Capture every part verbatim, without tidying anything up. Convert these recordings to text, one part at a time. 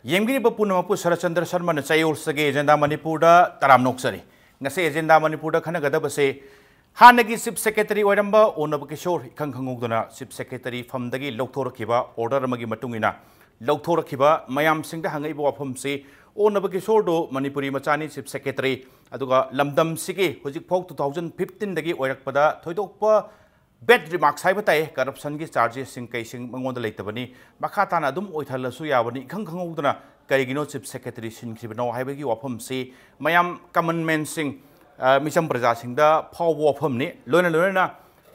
ꯌꯦꯡꯕꯤꯔꯤꯕ ꯄꯨꯝꯅꯃꯛꯄꯨ ꯁꯔꯠꯆꯟꯗ꯭ꯔ ꯁꯔꯃꯅ ꯆꯌꯣꯜꯁꯒꯤ ꯑꯦꯖꯦꯟꯗꯥ ꯃꯅꯤꯄꯨꯔꯗ ꯇꯔꯥꯝꯅ ꯑꯣꯛꯆꯔꯤ꯫ ꯉꯁꯤ ꯑꯦꯖꯦꯟꯗꯥ ꯃꯅꯤꯄꯨꯔꯗ ꯈꯟꯅꯒꯗꯕꯁꯦ ꯍꯥꯟꯅꯒꯤ ꯆꯤꯐ ꯁꯦꯀ꯭ꯔꯦꯇꯔꯤ ꯑꯣꯏꯔꯝꯕ ꯑꯣꯅꯕ ꯀꯤꯁꯣꯔ ꯏꯈꯪ ꯈꯪꯍꯧꯗꯅ ꯆꯤꯐ ꯁꯦꯀ꯭ꯔꯦꯇꯔꯤ ꯐꯝꯗꯒꯤ ꯂꯧꯊꯣꯔꯛꯈꯤꯕ ꯑꯣꯔꯗꯔ ꯑꯃꯒꯤ ꯃꯇꯨꯡ ꯏꯟꯅ ꯂꯧꯊꯣꯔꯛꯈꯤꯕ ꯃꯌꯥꯝꯁꯤꯡꯗ ꯍꯪꯉꯛꯏꯕ ꯋꯥꯐꯝꯁꯤ ꯑꯣꯅꯕ ꯀꯤꯁꯣꯔꯗꯨ ꯃꯅꯤꯄꯨꯔꯤ ꯃꯆꯥꯅꯤ, ꯆꯤꯐ ꯁꯦꯀ꯭ꯔꯦꯇꯔꯤ, ꯑꯗꯨꯒ ꯂꯝꯗꯝꯁꯤꯒꯤ ꯍꯧꯖꯤꯛꯐꯥꯎ two thousand fifteen ꯗꯒꯤ ꯑꯣꯏꯔꯛꯄꯗ ꯊꯣꯏꯗꯣꯛꯄ ꯕꯦꯗ ꯔꯤꯃꯥꯔꯛꯁ ꯍꯥꯏꯕ ꯇꯥꯏ, ꯀꯔꯞꯁꯟꯒꯤ ꯆꯥꯔꯖꯦꯁꯁꯤꯡ ꯀꯩꯁꯤꯡ ꯃꯉꯣꯟꯗ ꯂꯩꯇꯕꯅꯤ, ꯃꯈꯥ ꯇꯥꯅ ꯑꯗꯨꯝ ꯑꯣꯏꯊꯍꯜꯂꯁꯨ ꯌꯥꯕꯅꯤ, ꯏꯈꯪ ꯈꯪꯍꯧꯗꯅ ꯀꯔꯤꯒꯤꯅꯣ ꯆꯤꯐ ꯁꯦꯀ꯭ꯔꯦꯇꯔꯤ ꯁꯤꯟꯈ꯭ꯔꯤꯕꯅꯣ ꯍꯥꯏꯕꯒꯤ ꯋꯥꯐꯝꯁꯤ ꯃꯌꯥꯝ ꯀꯃꯟ ꯃꯦꯟꯁꯤꯡ, ꯑ, ꯃꯤꯆꯝ ꯄ꯭ꯔꯖꯥꯁꯤꯡꯗ ꯐꯥꯎꯕ ꯋꯥꯐꯝꯅꯤ꯫ ꯂꯣꯏꯅ ꯂꯣꯏꯅꯅ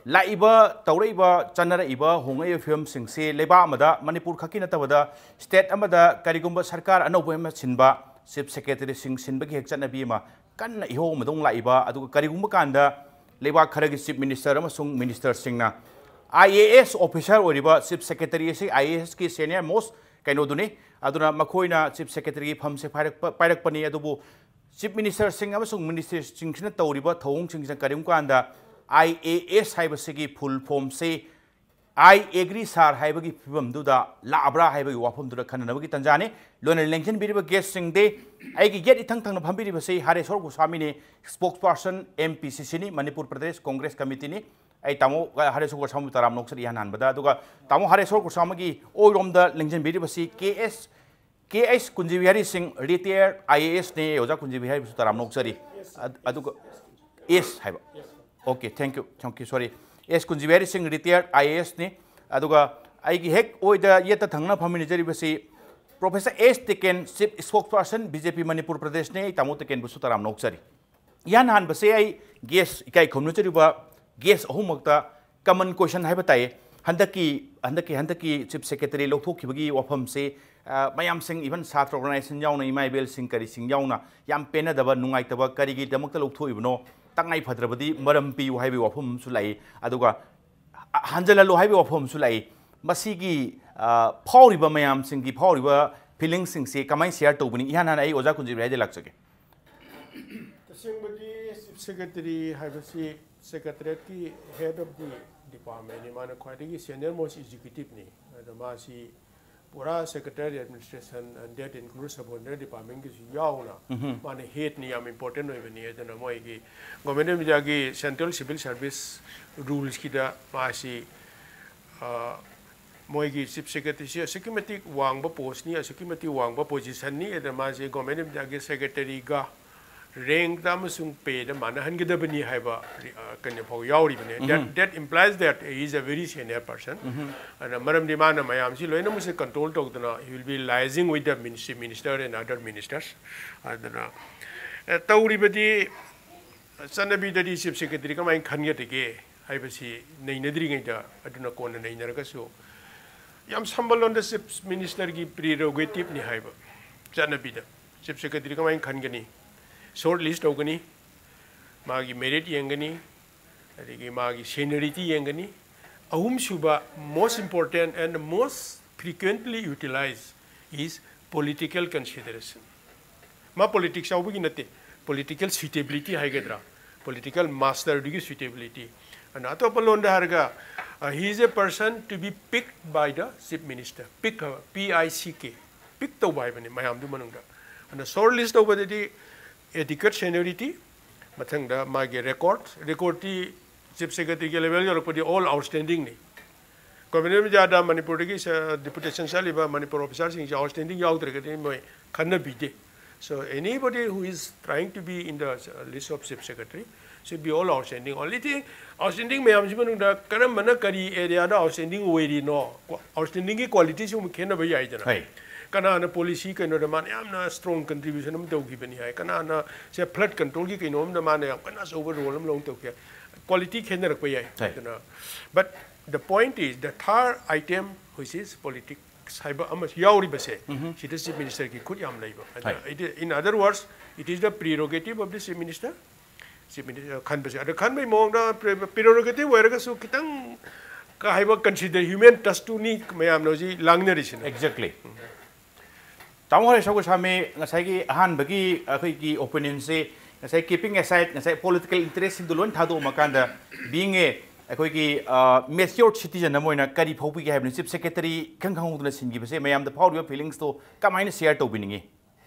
ꯂꯥꯛꯏꯕ ꯇꯧꯔꯛꯏꯕ ꯆꯠꯅꯔꯛꯏꯕ ꯍꯣꯡꯂꯛꯏꯕ ꯐꯤꯕꯝꯁꯤꯡꯁꯤ ꯂꯩꯕꯥꯛ ꯑꯃꯗ, ꯃꯅꯤꯄꯨꯔ ꯈꯛꯀꯤ ꯅꯠꯇꯕꯗ ꯁ꯭ꯇꯦꯠ ꯑꯃꯗ ꯀꯔꯤꯒꯨꯝꯕ ꯁꯔꯀꯥꯔ ꯑꯅꯧꯕ ꯑꯃ ꯁꯤꯟꯕ, ꯆꯤꯐ ꯁꯦꯀ꯭ꯔꯦꯇꯔꯤꯁꯤꯡ ꯁꯤꯟꯕꯒꯤ ꯍꯦꯛ ꯆꯠꯅꯕꯤ ꯑꯃ ꯀꯟꯅ ꯏꯍꯧ ꯑꯃꯗꯧ ꯂꯥꯛꯏꯕ, ꯑꯗꯨꯒ ꯀꯔꯤꯒꯨꯝꯕ ꯀꯥꯟꯗ ꯂꯩꯕꯥꯛ ꯈꯔꯒꯤ ꯆꯤꯐ ꯃꯤꯅꯤꯁꯇꯔ ꯑꯃꯁꯨꯡ ꯃꯤꯅꯤꯁꯇꯔꯁꯤꯡꯅ ꯑꯥꯏ ꯑꯦ ꯑꯦꯁ ꯑꯣꯐꯤꯁꯔ ꯑꯣꯏꯔꯤꯕ ꯆꯤꯐ ꯁꯦꯀ꯭ꯔꯦꯇꯔꯤ ꯑꯁꯤ ꯑꯥꯏ ꯑꯦ ꯑꯦꯁꯀꯤ ꯁꯦꯅꯤꯌꯔ ꯃꯣꯁ ꯀꯩꯅꯣꯗꯨꯅꯤ꯫ ꯑꯗꯨꯅ ꯃꯈꯣꯏꯅ ꯆꯤꯐ ꯁꯦꯀ꯭ꯔꯦꯇꯔꯤꯒꯤ ꯐꯝꯁꯦ ꯄꯥꯏꯔꯛꯄ, ꯄꯥꯏꯔꯛꯄꯅꯤ꯫ ꯑꯗꯨꯕꯨ ꯆꯤꯐ ꯃꯤꯅꯤꯁꯇꯔꯁꯤꯡ ꯑꯃꯁꯨꯡ ꯃꯤꯅꯤꯁꯇꯔꯁꯤꯡꯁꯤꯅ ꯇꯧꯔꯤꯕ ꯊꯧꯑꯣꯡꯁꯤꯡꯁꯤꯅ ꯀꯔꯤꯒꯨꯝꯕ ꯀꯥꯟꯗ ꯑꯥꯏ ꯑꯦ ꯑꯦꯁ ꯍꯥꯏꯕꯁꯤꯒꯤ ꯐꯨꯜ ꯐꯣꯝꯁꯤ "I agree, sir" ꯍꯥꯏꯕꯒꯤ ꯐꯤꯕꯝꯗꯨꯗ ꯂꯥꯛꯑꯕ꯭ꯔꯥ ꯍꯥꯏꯕꯒꯤ ꯋꯥꯐꯝꯗꯨꯗ ꯈꯟꯅꯅꯕꯒꯤ ꯇꯥꯟꯖꯥꯅꯤ꯫ ꯂꯣꯏꯅ ꯂꯦꯡꯁꯤꯟꯕꯤꯔꯤꯕ ꯒꯦꯁꯁꯤꯡꯗꯤ, ꯑꯩꯒꯤ ꯌꯦꯠ ꯏꯊꯪ ꯊꯪꯅ ꯐꯝꯕꯤꯔꯤꯕꯁꯤ ꯍꯔꯦꯁꯣꯔ ꯒꯣꯁ꯭ꯋꯥꯃꯤꯅꯤ, ꯁ꯭ꯄꯣꯛꯁ ꯄꯔꯁꯟ ꯑꯦꯝ ꯄꯤ ꯁꯤ ꯁꯤꯅꯤ, ꯃꯅꯤꯄꯨꯔ ꯄ꯭ꯔꯗꯦꯁ ꯀꯣꯡꯒ꯭ꯔꯦꯁ ꯀꯃꯤꯇꯤꯅꯤ꯫ ꯑꯩ ꯇꯥꯃꯣ ꯍꯔꯦꯁꯣꯔ ꯒꯣꯁ꯭ꯋꯥꯃꯤꯕꯨ ꯇꯔꯥꯝꯅ ꯑꯣꯛꯆꯔꯤ ꯏꯍꯥꯟ ꯍꯥꯟꯕꯗ꯫ ꯑꯗꯨꯒ ꯇꯥꯃꯣ ꯍꯔꯦꯁꯣꯔ ꯒꯣꯁ꯭ꯋꯥꯃꯤꯒꯤ ꯑꯣꯏꯔꯣꯝꯗ ꯂꯦꯡꯁꯤꯟꯕꯤꯔꯤꯕꯁꯤ ꯀꯦ ꯑꯦꯁ ꯀꯦ ꯑꯦꯁ ꯀꯨꯟꯖꯕꯤꯍꯥꯔꯤ ꯁꯤꯡ, ꯔꯤꯇꯥꯌꯔ ꯑꯥꯏ ꯑꯦ ꯑꯦꯁꯅꯤ꯫ ꯑꯣꯖꯥ ꯀꯨꯟꯖꯕꯤꯍꯥꯔꯤꯕꯨꯁꯨ ꯇꯔꯥꯝꯅ ꯑꯣꯛꯆꯔꯤ꯫ ꯑꯗ-, ꯑꯗꯨꯒ ꯑꯦꯁ ꯍꯥꯏꯕ꯫ Okay, thank you, thank you, sorry. ꯑꯦꯁ ꯀꯨꯟꯖꯕꯤꯍꯥꯔꯤ ꯁꯤꯡ, ꯔꯤꯇꯥꯌꯔ ꯑꯥꯏ ꯑꯦ ꯑꯦꯁꯅꯤ꯫ ꯑꯗꯨꯒ ꯑꯩꯒꯤ ꯍꯦꯛ ꯑꯣꯏꯗ ꯌꯦꯠꯇ ꯊꯪꯅ ꯐꯝꯃꯤꯟꯅꯖꯔꯤꯕꯁꯤ ꯄ꯭ꯔꯣꯐꯦꯁꯔ ꯑꯦꯁ ꯇꯦꯀꯦꯟ, ꯆꯤꯐ ꯁ꯭ꯄꯣꯛꯁ ꯄꯔꯁꯟ ꯕꯤ ꯖꯦ ꯄꯤ ꯃꯅꯤꯄꯨꯔ ꯄ꯭ꯔꯗꯦꯁꯅꯤ꯫ ꯑꯩ ꯇꯥꯃꯣ ꯇꯦꯀꯦꯟꯕꯨꯁꯨ ꯇꯔꯥꯝꯅ ꯑꯣꯛꯆꯔꯤ꯫ ꯏꯍꯥꯟ ꯍꯥꯟꯕꯁꯦ ꯑꯩ ꯒꯦꯁ, ꯏꯀꯥꯏ ꯈꯨꯝꯅꯖꯔꯤꯕ ꯒꯦꯁ ꯑꯍꯨꯝꯃꯛꯇ ꯀꯃꯟ ꯀꯣꯏꯁꯟ ꯍꯥꯏꯕ ꯇꯥꯏꯌꯦ꯫ ꯍꯟꯗꯛꯀꯤ, ꯍꯟꯗꯛꯀꯤ, ꯍꯟꯗꯛꯀꯤ ꯆꯤꯐ ꯁꯦꯀ꯭ꯔꯦꯇꯔꯤ ꯂꯧꯊꯣꯛꯈꯤꯕꯒꯤ ꯋꯥꯐꯝꯁꯦ, ꯑ, ꯃꯌꯥꯝꯁꯤꯡ, ꯏꯚꯟ ꯁꯥꯇ꯭ꯔ ꯑꯣꯔꯒꯅꯥꯏꯖꯦꯁꯟ ꯌꯥꯎꯅ, ꯏꯃꯥ ꯏꯕꯦꯜꯁꯤꯡ ꯀꯔꯤꯁꯤꯡ ꯌꯥꯎꯅ ꯌꯥꯝ ꯄꯦꯟꯅꯗꯕ, ꯅꯨꯡꯉꯥꯏꯇꯕ, ꯀꯔꯤꯒꯤꯗꯃꯛꯇ ꯂꯧꯊꯣꯛꯏꯕꯅꯣ, ꯇꯉꯥꯏ ꯐꯗ꯭ꯔꯕꯗꯤ ꯃꯔꯝ ꯄꯤꯌꯨ ꯍꯥꯏꯕꯒꯤ ꯋꯥꯐꯝ ꯑꯃꯁꯨ ꯂꯥꯛꯏ꯫ ꯑꯗꯨꯒ ꯑ, ꯍꯟꯖꯤꯜꯍꯜꯂꯨ ꯍꯥꯏꯕꯒꯤ ꯋꯥꯐꯝ ꯑꯃꯁꯨ ꯂꯥꯛꯏ꯫ ꯃꯁꯤꯒꯤ, ꯑ, ꯐꯥꯎꯔꯤꯕ ꯃꯌꯥꯝꯁꯤꯡꯒꯤ ꯐꯥꯎꯔꯤꯕ ꯐꯤꯂꯤꯡꯁꯤꯡꯁꯤ ꯀꯃꯥꯏꯅ ꯁꯤꯌꯔ ꯇꯧꯕꯅꯤ? ꯏꯍꯥꯟ ꯍꯥꯟꯅ ꯑꯩ ꯑꯣꯖꯥ ꯀꯨꯟꯖꯕꯤꯍꯥꯔꯤꯗ ꯂꯥꯛꯆꯒꯦ꯫ ꯇꯁꯦꯡꯕꯗꯤ ꯆꯤꯐ ꯁꯦꯀ꯭ꯔꯦꯇꯔꯤ ꯍꯥꯏꯕꯁꯤ ꯁꯦꯀ꯭ꯔꯦꯇꯔꯤꯌꯦꯠꯀꯤ ꯍꯦꯗ ꯑꯣꯐ ꯗꯤ ꯗꯤꯄꯥꯔꯠꯃꯦꯟꯅꯤ꯫ ꯃꯥꯅ ꯈ꯭ꯋꯥꯏꯗꯒꯤ ꯁꯦꯅꯤꯌꯔ ꯃꯣꯁ ꯑꯦꯛꯖꯤꯀ꯭ꯌꯨꯇꯤꯞꯅꯤ꯫ ꯑꯗꯣ ꯃꯥꯁꯤ ꯄꯨꯔꯥ secretary administration and that includes subordinate department ꯀꯤꯁꯨ ꯌꯥꯎꯅ ꯃꯥꯅ head ꯅꯤ, ꯌꯥꯝ important ꯑꯣꯏꯕꯅꯤ꯫ ꯑꯗꯨꯅ ꯃꯣꯏꯒꯤ Government of India ꯒꯤ Central Civil Service Rules ꯀꯤꯗ ꯃꯥꯁꯤ, ꯑ, ꯃꯣꯏꯒꯤ chief secretary ꯁꯤ ꯑꯁꯨꯛꯀꯤ ꯃꯇꯤꯛ ꯋꯥꯡꯕ post ꯅꯤ, ꯑꯁꯨꯛꯀꯤ ꯃꯇꯤꯛ ꯋꯥꯡꯕ position ꯅꯤ꯫ ꯑꯗ ꯃꯥꯁꯤ Government of India ꯒꯤ secretary ꯒ rank ꯗ ꯑꯃꯁꯨꯡ pay ꯗ ꯃꯥꯟꯅꯍꯟꯒꯗꯕꯅꯤ ꯍꯥꯏꯕ, ꯑ, ꯀꯩꯅꯣ ꯐꯥꯎ ꯌꯥꯎꯔꯤꯕꯅꯤ꯫ That, that implies that he is a very senior person. ꯑꯗꯨꯅ ꯃꯔꯝꯗꯤ ꯃꯥꯅ ꯃꯌꯥꯝꯁꯤ ꯂꯣꯏꯅꯃꯛꯁꯦ control ꯇꯧꯗꯅ he will be liaising with the min-, chief minister and other ministers. ꯑꯗꯨꯅ, ꯑ, ꯇꯧꯔꯤꯕꯗꯤ ꯆꯠꯅꯕꯤꯗꯗꯤ chief secretary ꯀꯃꯥꯏꯅ ꯈꯟꯒꯗꯒꯦ ꯍꯥꯏꯕꯁꯤ ꯅꯩꯅꯗ꯭ꯔꯤꯉꯩꯗ, ꯑꯗꯨꯅ ꯀꯣꯟꯅ ꯅꯩꯅꯔꯒꯁꯨ, ꯌꯥꯝ ꯁꯝꯕ ꯂꯣꯟꯗ chief minister ꯒꯤ prerogative ꯅꯤ ꯍꯥꯏꯕ ꯆꯠꯅꯕꯤꯗ꯫ Chief secretary ꯀꯃꯥꯏꯅ ꯈꯟꯒꯅꯤ? Short list ꯇꯧꯒꯅꯤ, ꯃꯥꯒꯤ merit ꯌꯦꯡꯒꯅꯤ, ꯑꯗꯒꯤ ꯃꯥꯒꯤ seniority ꯌꯦꯡꯒꯅꯤ꯫ ꯑꯍꯨꯝꯁꯨꯕ, most important and most frequently utilized is political consideration. ꯃꯥ politics ꯌꯥꯎꯕꯒꯤ ꯅꯠꯇꯦ, political suitability ꯍꯥꯏꯒꯗ꯭ꯔꯥ, political muster ꯗꯨꯒꯤ suitability꯫ ꯑꯗꯨꯅ ꯑꯇꯣꯞꯄ ꯂꯣꯟꯗ ꯍꯥꯏꯔꯒ, uh, he is a person to be picked by the chief minister. Pick, P I C K, pick ꯇꯧꯕ ꯍꯥꯏꯕꯅꯤ ꯃꯌꯥꯝꯗꯨ ꯃꯅꯨꯡꯗ꯫ ꯑꯗꯨꯅ short list ꯇꯧꯕꯗꯗꯤ adequate seniority, ꯃꯊꯪꯗ ꯃꯥꯒꯤ record, record T chief secretary ꯒꯤ level ꯌꯧꯔꯛꯄꯗꯤ all outstanding ꯅꯤ꯫ Government of India ꯗ ꯃꯅꯤꯄꯨꯔꯗꯒꯤ ꯁ-, deputation ꯆꯠꯂꯤꯕ ꯃꯅꯤꯄꯨꯔ officer ꯁꯤꯡꯁꯦ outstanding ꯌꯥꯎꯗ꯭ꯔꯒꯗꯤ ꯃꯣꯏ ꯈꯟꯅꯕꯤꯗꯦ꯫ So anybody who is trying to be in the, uh, list of chief secretary should be all outstanding. Only thing, outstanding ꯃꯌꯥꯝꯁꯤ ꯃꯅꯨꯡꯗ ꯀꯔꯝꯕꯅ ꯀꯔꯤ area ꯗ outstanding ꯑꯣꯏꯔꯤꯅꯣ, outstanding ꯒꯤ quality ꯁꯨ ꯑꯃꯨꯛ ꯈꯦꯠꯅꯕ ꯌꯥꯏꯗꯅ꯫ ꯍꯣꯏ꯫ ꯀꯅꯥꯅ policy ꯀꯩꯅꯣꯗ ꯃꯥꯅ ꯌꯥꯝꯅ strong contribution ꯑꯃ ꯇꯧꯈꯤꯕꯅꯤ ꯍꯥꯏ, ꯀꯅꯥꯅ ꯁꯦ flood control ꯒꯤ ꯀꯩꯅꯣꯝꯗ ꯃꯥꯅ ꯌꯥꯝ ꯀꯟꯅ ꯑꯆꯧꯕ role ꯑꯃ ꯂꯧꯅ ꯇꯧꯈꯤ ꯍꯥꯏ, quality ꯈꯦꯠꯅꯔꯛꯄ ꯌꯥꯏ꯫ ꯍꯣꯏ꯫ ꯑꯗꯨꯅ, but the point is, the third item, which is politics ꯍꯥꯏꯕ ꯑꯃ ꯌꯥꯎꯔꯤꯕꯁꯦ, ꯁꯤꯗ chief minister ꯒꯤ ꯈꯨꯠ ꯌꯥꯝ ꯂꯩꯕ꯫ ꯑꯗ ꯍꯣꯏ꯫ It is, in other words, it is the prerogative of the chief minister, chief minister ꯈꯟꯕꯁꯦ꯫ ꯑꯗ ꯈꯟꯕꯒꯤ ꯃꯑꯣꯡꯗ pre-, prerogative ꯑꯣꯏꯔꯒꯁꯨ ꯈꯤꯇꯪ ꯀ-, ꯍꯥꯏꯕ consider, human touch ꯇꯨꯅꯤ ꯃꯌꯥꯝꯅ ꯍꯧꯖꯤꯛ ꯂꯥꯡꯅꯔꯤꯁꯤꯅ꯫ Exactly. ꯇꯥꯃꯣ ꯍꯔꯤꯁ ꯒꯣꯁꯥꯃꯤ, ꯉꯁꯥꯏꯒꯤ ꯑꯍꯥꯟꯕꯒꯤ ꯑꯩꯈꯣꯏꯒꯤ opinion ꯁꯤ, ꯉꯁꯥꯏ keeping aside, ꯉꯁꯥꯏ political interest ꯁꯤꯡꯗꯨ ꯂꯣꯏ ꯊꯥꯗꯣꯛꯑꯝꯃꯀꯥꯟꯗ, being a ꯑꯩꯈꯣꯏꯒꯤ ꯃꯦꯆ꯭ꯌꯣꯔ ꯁꯤꯇꯤꯖꯟ ꯑꯃ ꯑꯣꯏꯅ ꯀꯔꯤ ꯐꯥꯎꯕꯤꯒꯦ ꯍꯥꯏꯕꯅꯤ? ꯆꯤꯐ ꯁꯦꯀ꯭ꯔꯦꯇꯔꯤ ꯏꯈꯪ ꯈꯪꯍꯧꯗꯅ ꯁꯤꯟꯈꯤꯕꯁꯦ, ꯃꯌꯥꯝꯗ ꯐꯥꯎꯔꯤꯕ ꯐꯤꯂꯤꯡꯁꯇꯣ ꯀꯃꯥꯏꯅ ꯁꯤꯌꯔ ꯇꯧꯕꯤꯅꯤꯡꯉꯤ?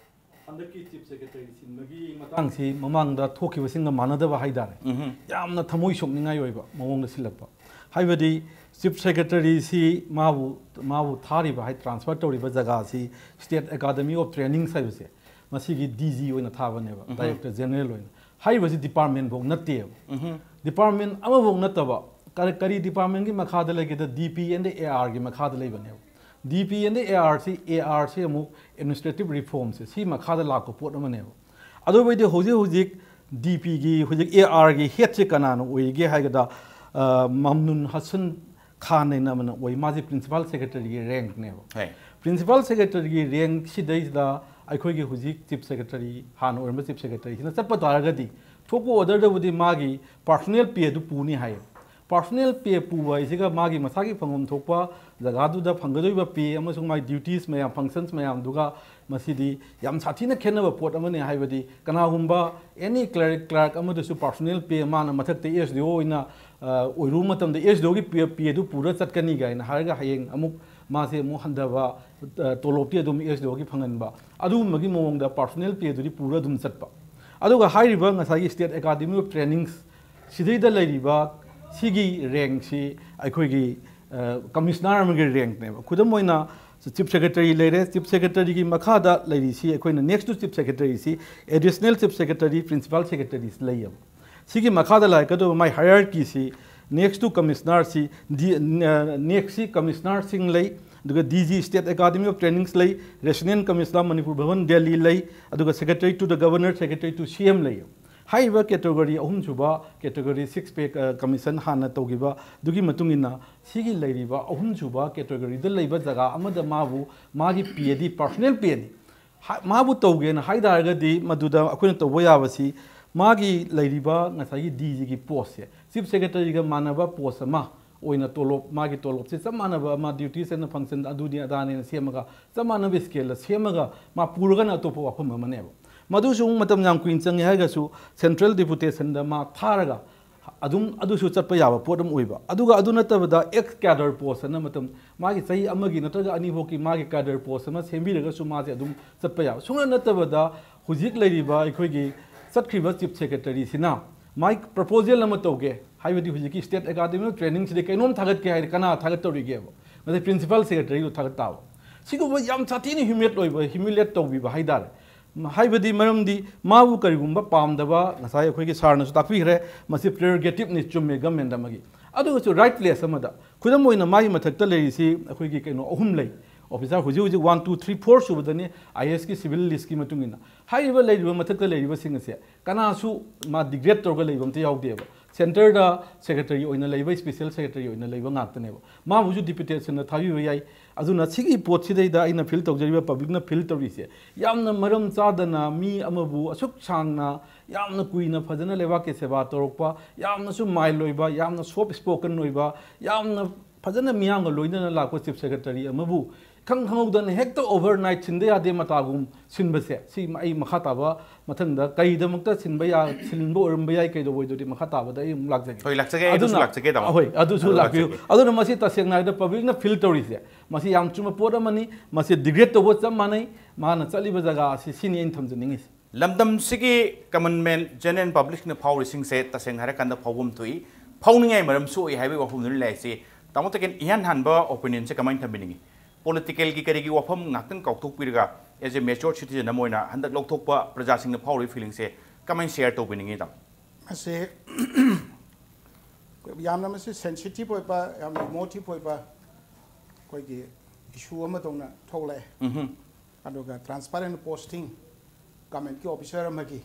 ꯍꯟꯗꯛꯀꯤ ꯆꯤꯐ ꯁꯦꯀ꯭ꯔꯦꯇꯔꯤ ꯁꯤꯟꯕꯒꯤ ꯃꯇꯥꯡꯁꯤ ꯃꯃꯥꯡꯗ ꯊꯣꯛꯈꯤꯕꯁꯤꯡꯒ ꯃꯥꯟꯅꯗꯕ ꯍꯥꯏꯇꯥꯔꯦ꯫ ꯌꯥꯝꯅ ꯊꯃꯣꯏ ꯁꯣꯛꯅꯤꯡꯉꯥꯏ ꯑꯣꯏꯕ ꯃꯑꯣꯡꯗ ꯁꯤꯜꯂꯛꯄ꯫ ꯍꯥꯏꯕꯗꯤ ꯆꯤꯐ ꯁꯦꯀ꯭ꯔꯦꯇꯔꯤꯁꯤ ꯃꯥꯕꯨ ꯃꯥꯕꯨ ꯊꯥꯔꯤꯕ ꯍꯥꯏ, ꯇ꯭ꯔꯥꯟꯁꯐꯔ ꯇꯧꯔꯤꯕ ꯖꯒꯥꯁꯤ ꯁ꯭ꯇꯦꯠ ꯑꯦꯀꯥꯗꯃꯤ ꯑꯣꯐ ꯇ꯭ꯔꯦꯅꯤꯡꯁ ꯍꯥꯏꯕꯁꯦ, ꯃꯁꯤꯒꯤ ꯗꯤ ꯖꯤ ꯑꯣꯏꯅ ꯊꯥꯕꯅꯦꯕ, ꯗꯥꯏꯔꯦꯛꯇꯔ ꯖꯦꯅꯔꯦꯜ ꯑꯣꯏꯅ꯫ ꯍꯥꯏꯔꯤꯕꯁꯤ ꯗꯤꯄꯥꯔꯠꯃꯦꯟꯐꯧ ꯅꯠꯇꯦꯕ꯫ ꯗꯤꯄꯥꯔꯠꯃꯦꯟ ꯑꯃꯐꯧ ꯅꯠꯇꯕ, ꯀꯔꯤ ꯀꯔꯤ ꯗꯤꯄꯥꯔꯠꯃꯦꯟꯒꯤ ꯃꯈꯥꯗ ꯂꯩꯒꯦꯗ, ꯗꯤ ꯄꯤ ꯑꯦꯟ ꯑꯦ ꯑꯥꯔꯒꯤ ꯃꯈꯥꯗ ꯂꯩꯕꯅꯦꯕ꯫ ꯗꯤ ꯄꯤ ꯑꯦꯟ ꯑꯦ ꯑꯥꯔꯁꯤ, ꯑꯦ ꯑꯥꯔꯁꯤ ꯑꯃꯨꯛ ꯑꯦꯗꯃꯤꯅꯤꯁꯇ꯭ꯔꯦꯇꯤꯚ ꯔꯤꯐꯣꯔꯝꯁꯦ, ꯁꯤ ꯃꯈꯥꯗ ꯂꯥꯛꯄ ꯄꯣꯠ ꯑꯃꯅꯦꯕ꯫ ꯑꯗꯨꯕꯨꯗꯤ ꯍꯧꯖꯤꯛ ꯍꯧꯖꯤꯛ ꯗꯤ ꯄꯤꯒꯤ ꯍꯧꯖꯤꯛ ꯑꯦ ꯑꯥꯔꯒꯤ ꯍꯦꯗꯁꯦ ꯀꯅꯥꯅ ꯑꯣꯏꯔꯤꯒꯦ ꯍꯥꯏꯒꯗ, ꯑ, ꯃꯝꯅꯨꯟ ꯍꯁꯟ ꯈꯥꯟ ꯍꯥꯏꯅ ꯑꯃꯅ ꯑꯣꯏ꯫ ꯃꯥꯁꯦ ꯄ꯭ꯔꯤꯟꯁꯤꯄꯥꯜ ꯁꯦꯀ꯭ꯔꯦꯇꯔꯤꯒꯤ ꯔꯦꯡꯛꯅꯦꯕ꯫ ꯍꯣꯏ꯫ ꯄ꯭ꯔꯤꯟꯁꯤꯄꯥꯜ ꯁꯦꯀ꯭ꯔꯦꯇꯔꯤꯒꯤ ꯔꯦꯡꯛꯁꯤꯗꯩꯁꯤꯗ ꯑꯩꯈꯣꯏꯒꯤ ꯍꯧꯖꯤꯛ ꯆꯤꯐ ꯁꯦꯀ꯭ꯔꯦꯇꯔꯤ, ꯍꯥꯟꯅ ꯑꯣꯏꯔꯝꯕ ꯆꯤꯐ ꯁꯦꯀ꯭ꯔꯦꯇꯔꯤꯁꯤꯅ ꯆꯠꯄ ꯇꯥꯔꯒꯗꯤ ꯊꯣꯛꯄ ꯑꯣꯔꯗꯔꯗꯕꯨꯗꯤ ꯃꯥꯒꯤ ꯄꯥꯔꯁꯣꯅꯦꯜ ꯄꯦꯗꯨ ꯄꯨꯅꯤ ꯍꯥꯏꯌꯦ꯫ ꯄꯥꯔꯁꯣꯅꯦꯜ ꯄꯦ ꯄꯨꯕ ꯍꯥꯏꯁꯤꯒ ꯃꯥꯒꯤ ꯃꯁꯥꯒꯤ ꯐꯪꯐꯝ ꯊꯣꯛꯄ ꯖꯒꯥꯗꯨꯗ ꯐꯪꯒꯗꯧꯔꯤꯕ ꯄꯦ ꯑꯃꯁꯨꯡ ꯃꯥꯒꯤ ꯗ꯭ꯌꯨꯇꯤꯁ ꯃꯌꯥꯝ, ꯐꯪꯁꯟꯁ ꯃꯌꯥꯝꯗꯨꯒ ꯃꯁꯤꯗꯤ ꯌꯥꯝ ꯁꯥꯊꯤꯅ ꯈꯦꯠꯅꯕ ꯄꯣꯠ ꯑꯃꯅꯤ꯫ ꯍꯥꯏꯕꯗꯤ ꯀꯅꯥꯒꯨꯝꯕ ꯑꯦꯅꯤ ꯀ꯭ꯂꯔꯛ, ꯀ꯭ꯂꯥꯔꯛ ꯑꯃꯗꯁꯨ ꯄꯥꯔꯁꯣꯅꯦꯜ ꯄꯦ ꯃꯥꯅ ꯃꯊꯛꯇ ꯑꯦꯁ ꯗꯤ ꯑꯣ ꯑꯣꯏꯅ, ꯑ, ꯑꯣꯏꯔꯨꯕ ꯃꯇꯝꯗ ꯑꯦꯁ ꯗꯤ ꯑꯣꯒꯤ ꯄꯦ, ꯄꯦꯗꯨ ꯄꯨꯔ ꯆꯠꯀꯅꯤ ꯀꯥꯏꯅ ꯍꯥꯏꯔꯒ ꯍꯌꯦꯡ ꯑꯃꯨꯛ ꯃꯥꯁꯦ ꯑꯃꯨꯛ ꯍꯟꯊꯕ, ꯑ, ꯇꯣꯂꯣꯞꯇꯤ ꯑꯗꯨꯝ ꯑꯦꯁ ꯗꯤ ꯑꯣꯒꯤ ꯐꯪꯍꯟꯕ, ꯑꯗꯨꯒꯨꯝꯕꯒꯤ ꯃꯑꯣꯡꯗ ꯄꯥꯔꯁꯣꯅꯦꯜ ꯄꯦꯗꯨꯗꯤ ꯄꯨꯔ ꯑꯗꯨꯝ ꯆꯠꯄ꯫ ꯑꯗꯨꯒ ꯍꯥꯏꯔꯤꯕ ꯉꯁꯥꯏꯒꯤ ꯁ꯭ꯇꯦꯠ ꯑꯦꯀꯥꯗꯃꯤ ꯑꯣꯐ ꯇ꯭ꯔꯦꯅꯤꯡꯁ ꯁꯤꯗꯩꯗ ꯂꯩꯔꯤꯕ ꯁꯤꯒꯤ ꯔꯦꯡꯛꯁꯤ ꯑꯩꯈꯣꯏꯒꯤ, ꯑ, ꯀꯃꯤꯁꯅꯔ ꯑꯃꯒꯤ ꯔꯦꯡꯛꯅꯦꯕ꯫ ꯈꯨꯗꯝ ꯑꯣꯏꯅ ꯆꯤꯐ ꯁꯦꯀ꯭ꯔꯦꯇꯔꯤ ꯂꯩꯔꯦ, ꯆꯤꯐ ꯁꯦꯀ꯭ꯔꯦꯇꯔꯤꯒꯤ ꯃꯈꯥꯗ ꯂꯩꯔꯤꯁꯤ ꯑꯩꯈꯣꯏꯅ next to ꯆꯤꯐ ꯁꯦꯀ꯭ꯔꯦꯇꯔꯤꯁꯤ additional chief secretary, principal secretaries ꯂꯩꯌꯦꯕ꯫ ꯁꯤꯒꯤ ꯃꯈꯥꯗ ꯂꯥꯛꯀꯗꯧꯕ ꯃꯥꯏ ꯍꯥꯏꯌꯔꯀꯤꯁꯤ next to ꯀꯃꯤꯁꯅꯔꯁꯤ, ꯗꯤ-, ꯑ, next ꯁꯤ ꯀꯃꯤꯁꯅꯔꯁꯤꯡ ꯂꯩ, ꯑꯗꯨꯒ D G state academy of ꯇ꯭ꯔꯦꯅꯤꯡꯁ ꯂꯩ, ꯔꯦꯁꯤꯗꯦꯟ ꯀꯃꯤꯁꯅꯔ ꯃꯅꯤꯄꯨꯔ ꯚꯕꯟ ꯗꯦꯜꯂꯤ ꯂꯩ, ꯑꯗꯨꯒ secretary to the governor, secretary to ꯁꯤ ꯑꯦꯝ ꯂꯩ꯫ ꯍꯥꯏꯔꯤꯕ ꯀꯦꯇꯦꯒꯣꯔꯤ ꯑꯍꯨꯝꯁꯨꯕ ꯀꯦꯇꯦꯒꯣꯔꯤ ꯁꯤꯛꯁ ꯄꯦ, ꯑ, ꯀꯃꯤꯁꯟ ꯍꯥꯟꯅ ꯇꯧꯈꯤꯕ ꯑꯗꯨꯒꯤ ꯃꯇꯨꯡ ꯏꯟꯅ ꯁꯤꯒꯤ ꯂꯩꯔꯤꯕ ꯑꯍꯨꯝꯁꯨꯕ ꯀꯦꯇꯦꯒꯣꯔꯤꯗ ꯂꯩꯕ ꯖꯒꯥ ꯑꯃꯗ ꯃꯥꯕꯨ ꯃꯥꯒꯤ ꯄꯦꯗꯤ ꯄꯥꯔꯁꯣꯅꯦꯜ ꯄꯦꯅꯤ꯫ ꯍꯥ-, ꯃꯥꯕꯨ ꯇꯧꯒꯦꯅ ꯍꯥꯏ ꯇꯥꯔꯒꯗꯤ ꯃꯗꯨꯗ ꯑꯩꯈꯣꯏꯅ ꯇꯧꯕ ꯌꯥꯕꯁꯤ ꯃꯥꯒꯤ ꯂꯩꯔꯤꯕ ꯉꯁꯥꯏꯒꯤ ꯗꯤ ꯖꯤꯒꯤ ꯄꯣꯁꯁꯦ ꯆꯤꯐ ꯁꯦꯀ꯭ꯔꯦꯇꯔꯤꯒ ꯃꯥꯟꯅꯕ ꯄꯣꯁ ꯑꯃ ꯑꯣꯏꯅ ꯇꯣꯂꯣꯞ, ꯃꯥꯒꯤ ꯇꯣꯂꯣꯞꯁꯦ ꯆꯞ ꯃꯥꯟꯅꯕ ꯑꯃ, ꯗ꯭ꯌꯨꯇꯤꯁ ꯑꯦꯟ ꯐꯪꯁꯟ ꯑꯗꯨꯅꯤ ꯑꯗꯥꯅꯦꯅ ꯁꯦꯝꯃꯒ ꯆꯞ ꯃꯥꯟꯅꯕ ꯁ꯭ꯀꯦꯜꯗ ꯁꯦꯝꯃꯒ ꯃꯥ ꯄꯨꯔꯒꯅ ꯑꯇꯣꯞꯄ ꯋꯥꯐꯝ ꯑꯃꯅꯦꯕ꯫ ꯃꯗꯨꯁꯨ ꯑꯃꯨꯛ ꯃꯇꯝ ꯌꯥꯝ ꯀꯨꯏꯅ ꯆꯪꯉꯤ ꯍꯥꯏꯔꯒꯁꯨ ꯁꯦꯟꯇ꯭ꯔꯦꯜ ꯗꯤꯄꯨꯇꯦꯁꯟꯗ ꯃꯥ ꯊꯥꯔꯒ ꯑꯗꯨꯝ ꯑꯗꯨꯁꯨ ꯆꯠꯄ ꯌꯥꯕ ꯄꯣꯠ ꯑꯃ ꯑꯣꯏꯕ꯫ ꯑꯗꯨꯒ ꯑꯗꯨ ꯅꯠꯇꯕꯗ ex cadre post ꯑꯅ ꯃꯇꯝ ꯃꯥꯒꯤ ꯆꯍꯤ ꯑꯃꯒꯤ ꯅꯠꯇ꯭ꯔꯒ ꯑꯅꯤ ꯐꯥꯎꯒꯤ ꯃꯥꯒꯤ cadre post ꯑꯃ ꯁꯦꯝꯕꯤꯔꯒꯁꯨ ꯃꯥꯁꯦ ꯑꯗꯨꯝ ꯆꯠꯄ ꯌꯥꯕ꯫ ꯁꯨꯡꯅꯠ ꯅꯠꯇꯕꯗ ꯍꯧꯖꯤꯛ ꯂꯩꯔꯤꯕ ꯑꯩꯈꯣꯏꯒꯤ ꯆꯠꯈ꯭ꯔꯤꯕ chief secretaryꯁꯤꯅ ꯃꯥꯒꯤ proposal ꯑꯃ ꯇꯧꯒꯦ, ꯍꯥꯏꯕꯗꯤ ꯍꯧꯖꯤꯛꯀꯤ state academy of trainingꯁꯤꯗ ꯀꯩꯅꯣꯝ ꯊꯥꯒꯠꯀꯦ ꯍꯥꯏꯔꯦ, ꯀꯅꯥ ꯊꯥꯒꯠꯇꯧꯔꯤꯒꯦꯕ? ꯃꯁꯤ principal secretaryꯗꯨ ꯊꯥꯒꯠ ꯇꯥꯕ꯫ ꯁꯤꯒꯨꯝꯕ ꯌꯥꯝ ꯁꯥꯊꯤꯅ humiliate ꯑꯣꯏꯕ, humiliate ꯇꯧꯕꯤꯕ ꯍꯥꯏꯇꯥꯔꯦ꯫ ꯍꯥꯏꯕꯗꯤ ꯃꯔꯝꯗꯤ ꯃꯥꯕꯨ ꯀꯔꯤꯒꯨꯝꯕ ꯄꯥꯝꯗꯕ, ꯉꯁꯥꯏ ꯑꯩꯈꯣꯏꯒꯤ sirꯅꯁꯨ ꯇꯥꯛꯄꯤꯈ꯭ꯔꯦ, ꯃꯁꯤ prerogativeꯅꯤ, ꯆꯨꯝꯃꯦ, government ꯑꯃꯒꯤ꯫ ꯑꯗꯨꯒꯁꯨ right place ꯑꯃꯗ, ꯈꯨꯗꯝ ꯑꯣꯏꯅ ꯃꯥꯒꯤ ꯃꯊꯛꯇ ꯂꯩꯔꯤꯁꯤ ꯑꯩꯈꯣꯏꯒꯤ ꯀꯩꯅꯣ ꯑꯍꯨꯝ ꯂꯩ, officer ꯍꯧꯖꯤꯛ ꯍꯧꯖꯤꯛ one, two, three, four ꯁꯨꯕꯗꯅꯤ, IASꯀꯤ civil listꯀꯤ ꯃꯇꯨꯡ ꯏꯟꯅ꯫ ꯍꯥꯏꯔꯤꯕ ꯂꯩꯔꯤꯕ ꯃꯊꯛꯇ ꯂꯩꯔꯤꯕꯁꯤꯡ ꯑꯁꯦ ꯀꯅꯥꯁꯨ ꯃꯥ degrade ꯇꯧꯔꯒ ꯂꯩꯕ ꯑꯝꯇ ꯌꯥꯎꯗꯦꯕ꯫ Centreꯗ secretary ꯑꯣꯏꯅ ꯂꯩꯕ, special secretary ꯑꯣꯏꯅ ꯂꯩꯕ ꯉꯥꯛꯇꯅꯦꯕ꯫ ꯃꯥꯕꯨꯁꯨ deputationꯗ ꯊꯥꯕꯤꯕ ꯌꯥꯏ꯫ ꯑꯗꯨꯅ ꯁꯤꯒꯤ ꯄꯣꯠꯁꯤꯗꯩꯗ ꯑꯩꯅ feel ꯇꯧꯖꯔꯤꯕ, publicꯅ feel ꯇꯧꯔꯤꯁꯦ, ꯌꯥꯝꯅ ꯃꯔꯝ ꯆꯥꯗꯅ ꯃꯤ ꯑꯃꯕꯨ ꯑꯁꯨꯛ ꯁꯥꯡꯅ, ꯌꯥꯝꯅ ꯀꯨꯏꯅ ꯐꯖꯅ ꯂꯩꯕꯥꯛꯀꯤ ꯁꯦꯕꯥ ꯇꯧꯔꯛꯄ, ꯌꯥꯝꯅꯁꯨ mild ꯑꯣꯏꯕ, ꯌꯥꯝꯅ soft spoken ꯑꯣꯏꯕ, ꯌꯥꯝꯅ ꯐꯖꯅ ꯃꯤꯌꯥꯝꯒ ꯂꯣꯏꯅꯅ ꯂꯥꯛꯄ chief secretary ꯑꯃꯕꯨ ꯈꯪ ꯈꯪꯍꯧꯗꯅ ꯍꯦꯛꯇ overnight ꯁꯤꯟꯗ ꯌꯥꯗꯦ ꯃꯇꯥꯒꯨꯝ ꯁꯤꯟꯕꯁꯦ, ꯁꯤ ꯑꯩ ꯃꯈꯥ ꯇꯥꯕ ꯃꯊꯪꯗ ꯀꯩꯗꯃꯛꯇ ꯁꯤꯟꯕ ꯌꯥ-, ꯁꯤꯟꯕ ꯑꯣꯏꯔꯝꯕ ꯌꯥꯏ, ꯀꯩꯗꯧꯕ ꯑꯣꯏꯗꯣꯏꯗꯤ ꯃꯈꯥ ꯇꯥꯕꯗ ꯑꯩ ꯑꯃꯨꯛ ꯂꯥꯛꯆꯒꯦ꯫ ꯍꯣꯏ, ꯂꯥꯛꯆꯒꯦ, ꯑꯩ ꯑꯗꯨꯁꯨ ꯑꯗꯨꯅ, ꯂꯥꯛꯆꯒꯦ, ꯇꯥꯃꯣ꯫ ꯍꯣꯏ, ꯑꯗꯨꯁꯨ ꯑꯗꯨ ꯂꯥꯛꯄꯤꯌꯨ꯫ ꯂꯥꯛꯆꯒꯦ꯫ ꯑꯗꯨꯅ ꯃꯁꯤ ꯇꯁꯦꯡꯅ ꯍꯥꯏꯔꯕꯗ publicꯅ feel ꯇꯧꯔꯤꯁꯦ, ꯃꯁꯤ ꯌꯥꯝ ꯆꯨꯝꯕ ꯄꯣꯠ ꯑꯃꯅꯤ꯫ ꯃꯁꯤ degrade ꯇꯧꯕ ꯆꯞ ꯃꯥꯟꯅꯩ꯫ ꯃꯥꯅ ꯆꯠꯂꯤꯕ ꯖꯒꯥ ꯑꯁꯤ ꯁꯤꯅꯤ ꯑꯩꯅ ꯊꯝꯖꯅꯤꯡꯉꯤꯁꯦ꯫ ꯂꯝꯗꯝꯁꯤꯒꯤ common man, general publicꯅ ꯐꯥꯎꯔꯤꯁꯤꯡꯁꯦ ꯇꯁꯦꯡꯅ ꯍꯥꯏꯔꯀꯥꯟꯗ ꯐꯥꯎꯐꯝ ꯊꯣꯛꯏ, ꯐꯥꯎꯅꯤꯡꯉꯥꯏ ꯃꯔꯝꯁꯨ ꯑꯣꯏ ꯍꯥꯏꯕꯒꯤ ꯋꯥꯐꯝꯗꯨꯅ ꯂꯩꯔꯤꯁꯤ꯫ ꯇꯥꯃꯣ ꯇꯀꯦꯟ, ꯏꯍꯥꯟ ꯍꯥꯟꯕ opinionꯁꯦ ꯀꯃꯥꯏꯅ ꯊꯝꯕꯤꯅꯤꯡꯉꯤ? Politicalꯒꯤ ꯀꯔꯤꯒꯤ ꯋꯥꯐꯝ ꯉꯥꯛꯇꯪ ꯀꯥꯎꯊꯣꯛꯄꯤꯔꯒ, as a mature citizen ꯑꯃ ꯑꯣꯏꯅ ꯍꯟꯗꯛ ꯂꯧꯊꯣꯛꯄ ꯄ꯭ꯔꯖꯥꯁꯤꯡꯅ ꯐꯥꯎꯔꯤꯕ feelingꯁꯦ ꯀꯃꯥꯏꯅ share ꯇꯧꯕꯤꯅꯤꯡꯉꯤ, ꯇꯥꯃꯣ? ꯃꯁꯤ ꯌꯥꯝꯅ ꯃꯁꯤ sensitive ꯑꯣꯏꯕ, ꯌꯥꯝꯅ emotive ꯑꯣꯏꯕ ꯑꯩꯈꯣꯏꯒꯤ issue ꯑꯃꯗꯧꯅ ꯊꯣꯛꯂꯛꯑꯦ꯫ ꯎꯝꯍꯨꯝ꯫ ꯑꯗꯨꯒ transparent posting, governmentꯀꯤ officer ꯑꯃꯒꯤ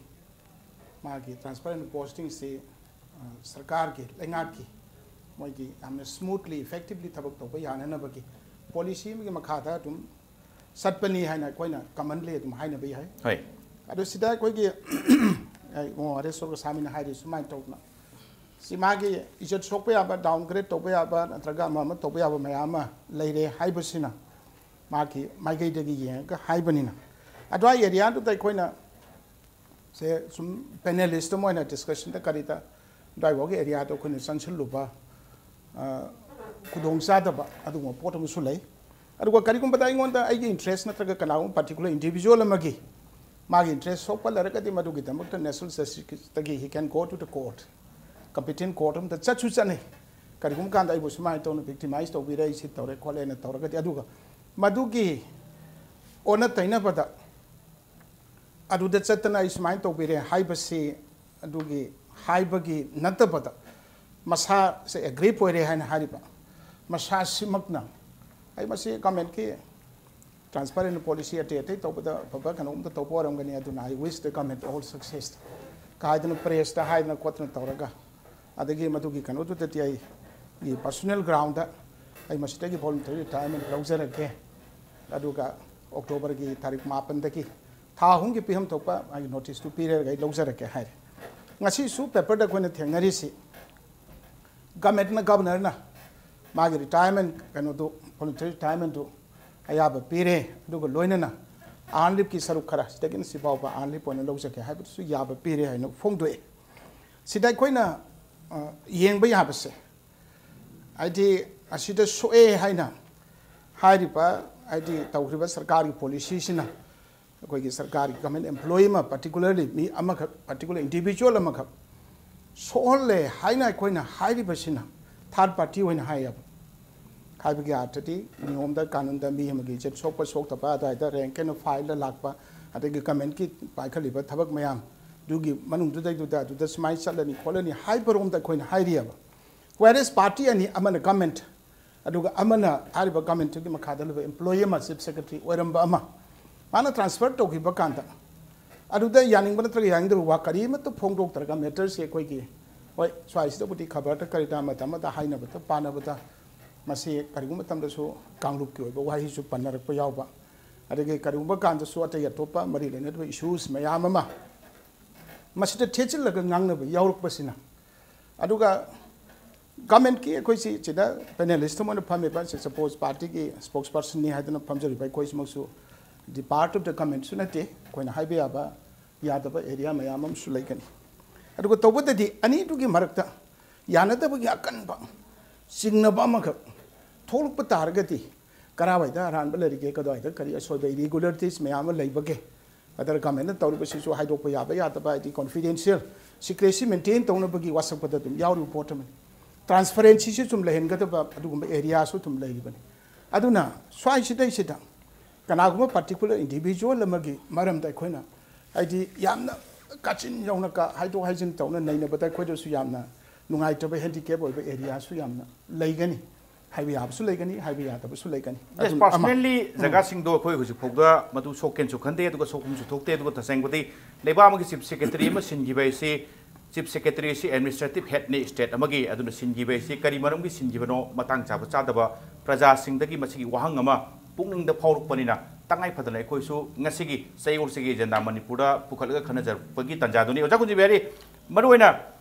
ꯃꯥꯒꯤ transparent postingꯁꯤ, ꯑ, ꯁꯔꯀꯥꯔꯒꯤ, ꯂꯩꯉꯥꯛꯀꯤ ꯃꯣꯏꯒꯤ ꯌꯥꯝꯅ smoothly, effectively ꯊꯕꯛ ꯇꯧꯕ ꯌꯥꯅꯅꯕꯒꯤ policy ꯑꯃꯒꯤ ꯃꯈꯥꯗ ꯑꯗꯨꯝ ꯆꯠꯄꯅꯤ ꯍꯥꯏꯅ ꯑꯩꯈꯣꯏꯅ commonly ꯑꯗꯨꯝ ꯍꯥꯏꯅꯕ ꯌꯥꯏ꯫ ꯍꯣꯏ꯫ ꯑꯗꯨ ꯁꯤꯗ ꯑꯩꯈꯣꯏꯒꯤ, ꯑꯩ ꯃꯣ ꯍꯔꯦꯁꯣꯔ ꯒꯣꯁꯥꯃꯤꯅ ꯍꯥꯏꯔꯤ ꯁꯨꯃꯥꯏꯅ ꯇꯧꯗꯅ, ꯁꯤ ꯃꯥꯒꯤ ꯏꯖꯠ ꯁꯣꯛꯄ ꯌꯥꯕ, downgrade ꯇꯧꯕ ꯌꯥꯕ, ꯅꯠꯇ꯭ꯔꯒ ꯑꯃ ꯑꯃ ꯇꯧꯕ ꯌꯥꯕ ꯃꯌꯥꯝ ꯑꯃ ꯂꯩꯔꯦ ꯍꯥꯏꯕꯁꯤꯅ ꯃꯥꯒꯤ ꯃꯥꯏꯀꯩꯗꯒꯤ ꯌꯦꯡꯉꯒ ꯍꯥꯏꯕꯅꯤꯅ, ꯑꯗꯨꯋꯥꯏ areaꯗꯨꯗ ꯑꯩꯈꯣꯏꯅ ꯁꯦ ꯁꯨꯝ panelist ꯑꯃ ꯑꯣꯏꯅ discussionꯗ ꯀꯔꯤꯗ ꯑꯗꯨꯋꯥꯏꯐꯥꯎꯒꯤ ꯑꯦꯔꯤꯌꯥꯗ ꯑꯩꯈꯣꯏꯅ ꯆꯪꯁꯤꯜꯂꯨꯕ, ꯑ, ꯈꯨꯗꯣꯡꯆꯥꯗꯕ ꯑꯗꯨꯒꯨꯝꯕ ꯄꯣꯠ ꯑꯃꯁꯨ ꯂꯩ꯫ ꯑꯗꯨꯒ ꯀꯔꯤꯒꯨꯝꯕꯗ ꯑꯩꯉꯣꯟꯗ ꯑꯩꯒꯤ ꯏꯟꯇꯔꯦꯁ ꯅꯠꯇ꯭ꯔꯒ ꯀꯅꯥꯒꯨꯝꯕ ꯄꯥꯔꯇꯤꯀꯨꯂꯔ ꯏꯟꯗꯤꯕꯤꯖꯨꯋꯦꯜ ꯑꯃꯒꯤ ꯃꯥꯒꯤ ꯏꯟꯇꯔꯦꯁ ꯁꯣꯛꯄ ꯂꯩꯔꯒꯗꯤ ꯃꯗꯨꯒꯤꯗꯃꯛꯇ national ꯖꯁꯇꯤꯁꯇꯒꯤ he can go to the court, competent court ꯑꯃꯗ ꯆꯠꯁꯨ ꯆꯠꯅꯩ꯫ ꯀꯔꯤꯒꯨꯝꯕ ꯀꯥꯟꯗ ꯑꯩꯕꯨ ꯁꯨꯃꯥꯏꯅ ꯇꯧꯅ ꯚꯤꯛꯇꯤꯃꯥꯏꯁ ꯇꯧꯕꯤꯔꯦ, ꯑꯩ ꯁꯤ ꯇꯧꯔꯦ ꯈꯣꯠꯂꯦꯅ ꯇꯧꯔꯒꯗꯤ, ꯑꯗꯨꯒ ꯃꯗꯨꯒꯤ ꯑꯣꯟꯅ ꯇꯩꯅꯕꯗ ꯑꯗꯨꯗ ꯆꯠꯇꯅ ꯑꯩ ꯁꯨꯃꯥꯏꯅ ꯇꯧꯕꯤꯔꯦ ꯍꯥꯏꯕꯁꯤ, ꯑꯗꯨꯒꯤ ꯍꯥꯏꯕꯒꯤ ꯅꯠꯇꯕꯗ ꯃꯁꯥꯁꯦ ꯑꯦꯒ꯭ꯔꯤꯞ ꯑꯣꯏꯔꯦ ꯍꯥꯏꯅ ꯍꯥꯏꯔꯤꯕ ꯃꯁꯥꯁꯤꯃꯛꯅ, ꯑꯩ ꯃꯁꯤ ꯒꯃꯦꯟꯠꯀꯤ ꯇ꯭ꯔꯥꯟꯁꯄꯔꯦꯟ ꯄꯣꯂꯤꯁꯤ ꯑꯇꯩ ꯑꯇꯩ ꯇꯧꯕꯗ ꯑꯐꯕ ꯀꯩꯅꯣꯝꯇ ꯇꯧꯕ ꯑꯣꯏꯔꯝꯒꯅꯤ, ꯑꯗꯨꯅ I wish the government all success ꯀꯥꯏꯗꯅ ꯄ꯭ꯔꯦꯁꯇ ꯍꯥꯏꯗꯅ ꯈꯣꯠꯇꯅ ꯇꯧꯔꯒ, ꯑꯗꯒꯤ ꯃꯗꯨꯒꯤ ꯀꯩꯅꯣꯗꯨꯗꯗꯤ ꯑꯩꯒꯤ ꯄꯔꯁꯣꯅꯦꯜ ꯒ꯭ꯔꯥꯎꯟꯗ ꯑꯩ ꯃꯁꯤꯗꯒꯤ voluntary retirement ꯂꯧꯖꯔꯒꯦ, ꯑꯗꯨꯒ ꯑꯣꯛꯇꯣꯕꯔꯒꯤ ꯇꯥꯔꯤꯛ ꯃꯥꯄꯟꯗꯒꯤ ꯊꯥ ꯑꯍꯨꯝꯒꯤ ꯄꯤꯐꯝ ꯊꯣꯛꯄ ꯃꯥꯒꯤ ꯅꯣꯇꯤꯁꯇꯨ ꯄꯤꯔꯒ ꯑꯩ ꯂꯧꯖꯔꯒꯦ ꯍꯥꯏꯔꯦ꯫ ꯉꯁꯤꯁꯨ ꯄꯦꯄꯔꯗ ꯑꯩꯈꯣꯏꯅ ꯊꯦꯡꯅꯔꯤꯁꯤ, ꯒꯃꯦꯟꯠꯅ, ꯒꯕꯔꯅꯔꯅ ꯃꯥꯒꯤ ꯔꯤꯇꯥꯌꯔꯃꯦꯟ ꯀꯩꯅꯣꯗꯨ, voluntary retirement ꯗꯨ ꯑꯌꯥꯕ ꯄꯤꯔꯦ, ꯑꯗꯨꯒ ꯂꯣꯏꯅꯅ ꯑꯥꯔꯟ ꯂꯤꯞꯀꯤ ꯁꯔꯨꯛ ꯈꯔ ꯁꯤꯗꯒꯤꯅ ꯁꯤꯐꯥꯎꯕ ꯑꯥꯔꯟ ꯂꯤꯞ ꯑꯣꯏꯅ ꯂꯧꯖꯒꯦ ꯍꯥꯏꯕꯗꯨꯁꯨ ꯌꯥꯕ ꯄꯤꯔꯦ ꯍꯥꯏꯅ ꯐꯣꯡꯗꯣꯛꯑꯦ꯫ ꯁꯤꯗ ꯑꯩꯈꯣꯏꯅ, ꯑ, ꯌꯦꯡꯕ ꯌꯥꯕꯁꯦ, ꯍꯥꯏꯗꯤ ꯑꯁꯤꯗ ꯁꯣꯛꯑꯦ ꯍꯥꯏꯅ ꯍꯥꯏꯔꯤꯕ, ꯍꯥꯏꯗꯤ ꯇꯧꯈ꯭ꯔꯤꯕ ꯁꯔꯀꯥꯔꯒꯤ ꯄꯣꯂꯤꯁꯤꯁꯤꯅ ꯑꯩꯈꯣꯏꯒꯤ ꯁꯔꯀꯥꯔꯒꯤ ꯒꯃꯦꯟꯠ ꯑꯦꯝꯄ꯭ꯂꯣꯌꯤ ꯑꯃ, ꯄꯥꯔꯇꯤꯀꯨꯂꯔꯂꯤ ꯃꯤ ꯑꯃꯈꯛ, ꯄꯥꯔꯇꯤꯀꯨꯂꯔ ꯏꯟꯗꯤꯕꯤꯖꯨꯋꯦꯜ ꯑꯃꯈꯛ ꯁꯣꯛꯍꯜꯂꯦ ꯍꯥꯏꯅ ꯑꯩꯈꯣꯏꯅ ꯍꯥꯏꯔꯤꯕꯁꯤꯅ ꯊꯥꯔꯠ ꯄꯥꯔꯇꯤ ꯑꯣꯏꯅ ꯍꯥꯏꯌꯦꯕ꯫ ꯍꯥꯏꯕꯒꯤ ꯑꯥꯔꯊꯗꯤ ꯅꯤꯌꯣꯝꯗ, ꯀꯥꯅꯨꯟꯗ ꯃꯤ ꯑꯃꯒꯤ ꯏꯖꯠ ꯁꯣꯛꯄ ꯁꯣꯛꯇꯕ, ꯑꯗꯨꯋꯥꯏꯗ ꯔꯦꯡ ꯑꯦꯟ ꯐꯥꯏꯜꯗ ꯂꯥꯛꯄ, ꯑꯗꯒꯤ ꯒꯃꯦꯟꯠꯀꯤ ꯄꯥꯏꯈꯠꯂꯤꯕ ꯊꯕꯛ ꯃꯌꯥꯝ ꯑꯗꯨꯒꯤ ꯃꯅꯨꯡꯗꯨꯗꯩꯗꯨꯗ ꯑꯗꯨꯗ ꯁꯨꯃꯥꯏꯅ ꯆꯠꯂꯅꯤ ꯈꯣꯠꯂꯅꯤ ꯍꯥꯏꯕꯔꯣꯝꯗ ꯑꯩꯈꯣꯏꯅ ꯍꯥꯏꯔꯤꯑꯕ꯫ Whereas ꯄꯥꯔꯇꯤ ꯑꯅꯤ, ꯑꯃꯅ ꯒꯃꯦꯟꯠ, ꯑꯗꯨꯒ ꯑꯃꯅ ꯍꯥꯏꯔꯤꯕ ꯒꯃꯦꯟꯠꯇꯨꯒꯤ ꯃꯈꯥꯗ ꯂꯩꯕ ꯏꯝꯄ꯭ꯂꯣꯌꯤ ꯑꯃ, ꯆꯤꯐ ꯁꯦꯀ꯭ꯔꯦꯇꯔꯤ ꯑꯣꯏꯔꯝꯕ ꯑꯃ, ꯃꯥꯅ ꯇ꯭ꯔꯥꯟꯁꯐꯔ ꯇꯧꯈꯤꯕ ꯀꯥꯟꯗ ꯑꯗꯨꯗ ꯌꯥꯅꯤꯡꯕ ꯅꯠꯇ꯭ꯔꯒ ꯌꯥꯅꯤꯡꯗꯕ ꯋꯥ ꯀꯔꯤꯃꯠꯇ ꯐꯣꯡꯗꯣꯛꯇ꯭ꯔꯒ ꯃꯦꯇꯔꯁꯦ ꯑꯩꯈꯣꯏꯒꯤ, ꯍꯣꯏ, ꯁ꯭ꯋꯥꯏꯁꯤꯗꯕꯨꯗꯤ ꯈꯕꯔꯗ ꯀꯔꯤꯗ ꯑꯃꯗ ꯑꯃꯗ ꯍꯥꯏꯅꯕꯗ ꯄꯥꯅꯕꯗ ꯃꯁꯤ ꯀꯔꯤꯒꯨꯝꯕ ꯃꯇꯝꯗꯁꯨ ꯀꯥꯡꯂꯨꯞꯀꯤ ꯑꯣꯏꯕ ꯋꯥꯍꯩꯁꯨ ꯄꯟꯅꯔꯛꯄ ꯌꯥꯎꯕ, ꯑꯗꯒꯤ ꯀꯔꯤꯒꯨꯝꯕ ꯀꯥꯟꯗꯁꯨ ꯑꯇꯩ ꯑꯇꯣꯞꯄ ꯃꯔꯤ ꯂꯩꯅꯗꯕ ꯏꯁꯨꯁ ꯃꯌꯥꯝ ꯑꯃ ꯃꯁꯤꯗ ꯊꯦꯠꯆꯤꯜꯂꯒ ꯉꯥꯡꯅꯕ ꯌꯥꯎꯔꯛꯄꯁꯤꯅ, ꯑꯗꯨꯒ ꯒꯃꯦꯟꯠꯀꯤ ꯑꯩꯈꯣꯏꯁꯤ ꯁꯤꯗ ꯄꯦꯅꯦꯂꯤꯁ ꯑꯃ ꯑꯣꯏꯅ ꯐꯝꯃꯤꯕ, ꯁꯄꯣꯖ ꯄꯥꯔꯇꯤꯒꯤ ꯁ꯭ꯄꯣꯛꯁ ꯄꯔꯁꯟꯅꯤ ꯍꯥꯏꯗꯅ ꯐꯝꯖꯔꯤꯕ ꯑꯩꯈꯣꯏꯁꯤꯃꯛꯁꯨ ꯗꯤ ꯄꯥꯔꯠ ꯑꯣꯐ ꯗ ꯒꯃꯦꯟꯠꯁꯨ ꯅꯠꯇꯦ꯫ ꯑꯩꯈꯣꯏꯅ ꯍꯥꯏꯕ ꯌꯥꯕ, ꯌꯥꯗꯕ ꯑꯦꯔꯤꯌꯥ ꯃꯌꯥꯝ ꯑꯃꯁꯨ ꯂꯩꯒꯅꯤ꯫ ꯑꯗꯨꯒ ꯇꯧꯕꯗꯗꯤ ꯑꯅꯤꯗꯨꯒꯤ ꯃꯔꯛꯇ ꯌꯥꯅꯗꯕꯒꯤ ꯑꯀꯟꯕ ꯆꯤꯡꯅꯕ ꯑꯃꯈꯛ ꯊꯣꯛꯂꯛꯄ ꯇꯥꯔꯒꯗꯤ, ꯀꯔꯥꯏꯋꯥꯏꯗ ꯑꯔꯥꯟꯕ ꯂꯩꯔꯤꯒꯦ, ꯀꯗꯥꯏꯗ ꯀꯔꯤ ꯑꯁꯣꯏꯕ, irregularities ꯃꯌꯥꯝ ꯑꯃ ꯂꯩꯕꯒꯦ, ꯐꯦꯗꯔꯦꯜ ꯒꯃꯦꯟꯅ ꯇꯧꯔꯤꯕꯁꯤꯁꯨ ꯍꯥꯏꯗꯣꯛꯄ ꯌꯥꯕ ꯌꯥꯗꯕ, ꯍꯥꯏꯗꯤ confidential, secrecy maintain ꯇꯧꯅꯕꯒꯤ ꯋꯥꯁꯛꯄꯗ ꯑꯗꯨꯝ ꯌꯥꯎꯔꯤꯕ ꯄꯣꯠ ꯑꯃꯅꯤ꯫ Transparencyꯁꯨ ꯁꯨꯝ ꯂꯩꯍꯟꯒꯗꯕ ꯑꯗꯨꯒꯨꯝꯕ areaꯁꯨ ꯑꯗꯨꯝ ꯂꯩꯔꯤꯕꯅꯤ꯫ ꯑꯗꯨꯅ ꯁ꯭ꯋꯥꯏꯁꯤꯗꯩꯁꯤꯗ ꯀꯅꯥꯒꯨꯝꯕ particular individual ꯑꯃꯒꯤ ꯃꯔꯝꯗ ꯑꯩꯈꯣꯏꯅ, ꯍꯥꯏꯗꯤ, ꯌꯥꯝꯅ ꯀꯥꯆꯤꯟ ꯌꯧꯅ ꯀ-, ꯍꯥꯏꯗꯣꯛ ꯍꯥꯏꯖꯤꯟ ꯇꯧꯅ ꯅꯩꯅꯕꯗ ꯑꯩꯈꯣꯏꯗꯁꯨ ꯌꯥꯝꯅ ꯅꯨꯡꯉꯥꯏꯇꯕ, handicap ꯑꯣꯏꯕ areaꯁꯨ ꯌꯥꯝꯅ ꯂꯩꯒꯅꯤ꯫ ꯍꯥꯏꯕ ꯌꯥꯕꯁꯨ ꯂꯩꯒꯅꯤ, ꯍꯥꯏꯕ ꯌꯥꯗꯕꯁꯨ ꯂꯩꯒꯅꯤ꯫ Yes, ꯑꯗꯨꯝ ꯑꯃ꯫ Personally, ꯎꯝ꯫ ꯖꯒꯥꯁꯤꯡꯗꯣ ꯑꯩꯈꯣꯏ ꯍꯧꯖꯤꯛ ꯐꯥꯎꯗ ꯃꯗꯨ ꯁꯣꯛꯀꯦꯅꯁꯨ ꯈꯟꯗꯦ, ꯑꯗꯨꯒ ꯁꯣꯛꯐꯝꯁꯨ ꯊꯣꯛꯇꯦ꯫ ꯑꯗꯨꯒ ꯇꯁꯦꯡꯕꯗꯤ ꯂꯩꯕꯥꯛ ꯑꯃꯒꯤ chief secretary ꯑꯃ ꯁꯤꯟꯈꯤꯕ ꯍꯥꯏꯁꯤ, chief secretary ꯑꯁꯤ administrative headꯅꯤ state ꯑꯃꯒꯤ, ꯑꯗꯨꯅ ꯁꯤꯟꯈꯤꯕ ꯍꯥꯏꯁꯤ ꯀꯔꯤ ꯃꯔꯝꯒꯤ ꯁꯤꯟꯈꯤꯕꯅꯣ ꯃꯇꯥꯡ ꯆꯥꯕ ꯆꯥꯗꯕ ꯄ꯭ꯔꯖꯥꯁꯤꯡꯗꯒꯤ ꯃꯁꯤꯒꯤ ꯋꯥꯍꯪ ꯑꯃ ꯄꯨꯛꯅꯤꯡꯗ ꯐꯥꯎꯔꯛꯄꯅꯤꯅ, ꯇꯉꯥꯏ ꯐꯗꯅ ꯑꯩꯈꯣꯏꯁꯨ ꯉꯁꯤꯒꯤ ꯆꯌꯣꯜꯁꯤꯒꯤ agenda ꯃꯅꯤꯄꯨꯔꯗ ꯄꯨꯈꯠꯂꯒ ꯈꯟꯅꯖꯔꯛꯄꯒꯤ ꯇꯥꯟꯖꯥꯗꯨꯅꯤ꯫ ꯑꯣꯖꯥ ꯀꯨꯟꯖꯕꯤꯍꯥꯔꯤ, ꯃꯔꯨꯑꯣꯏꯅ,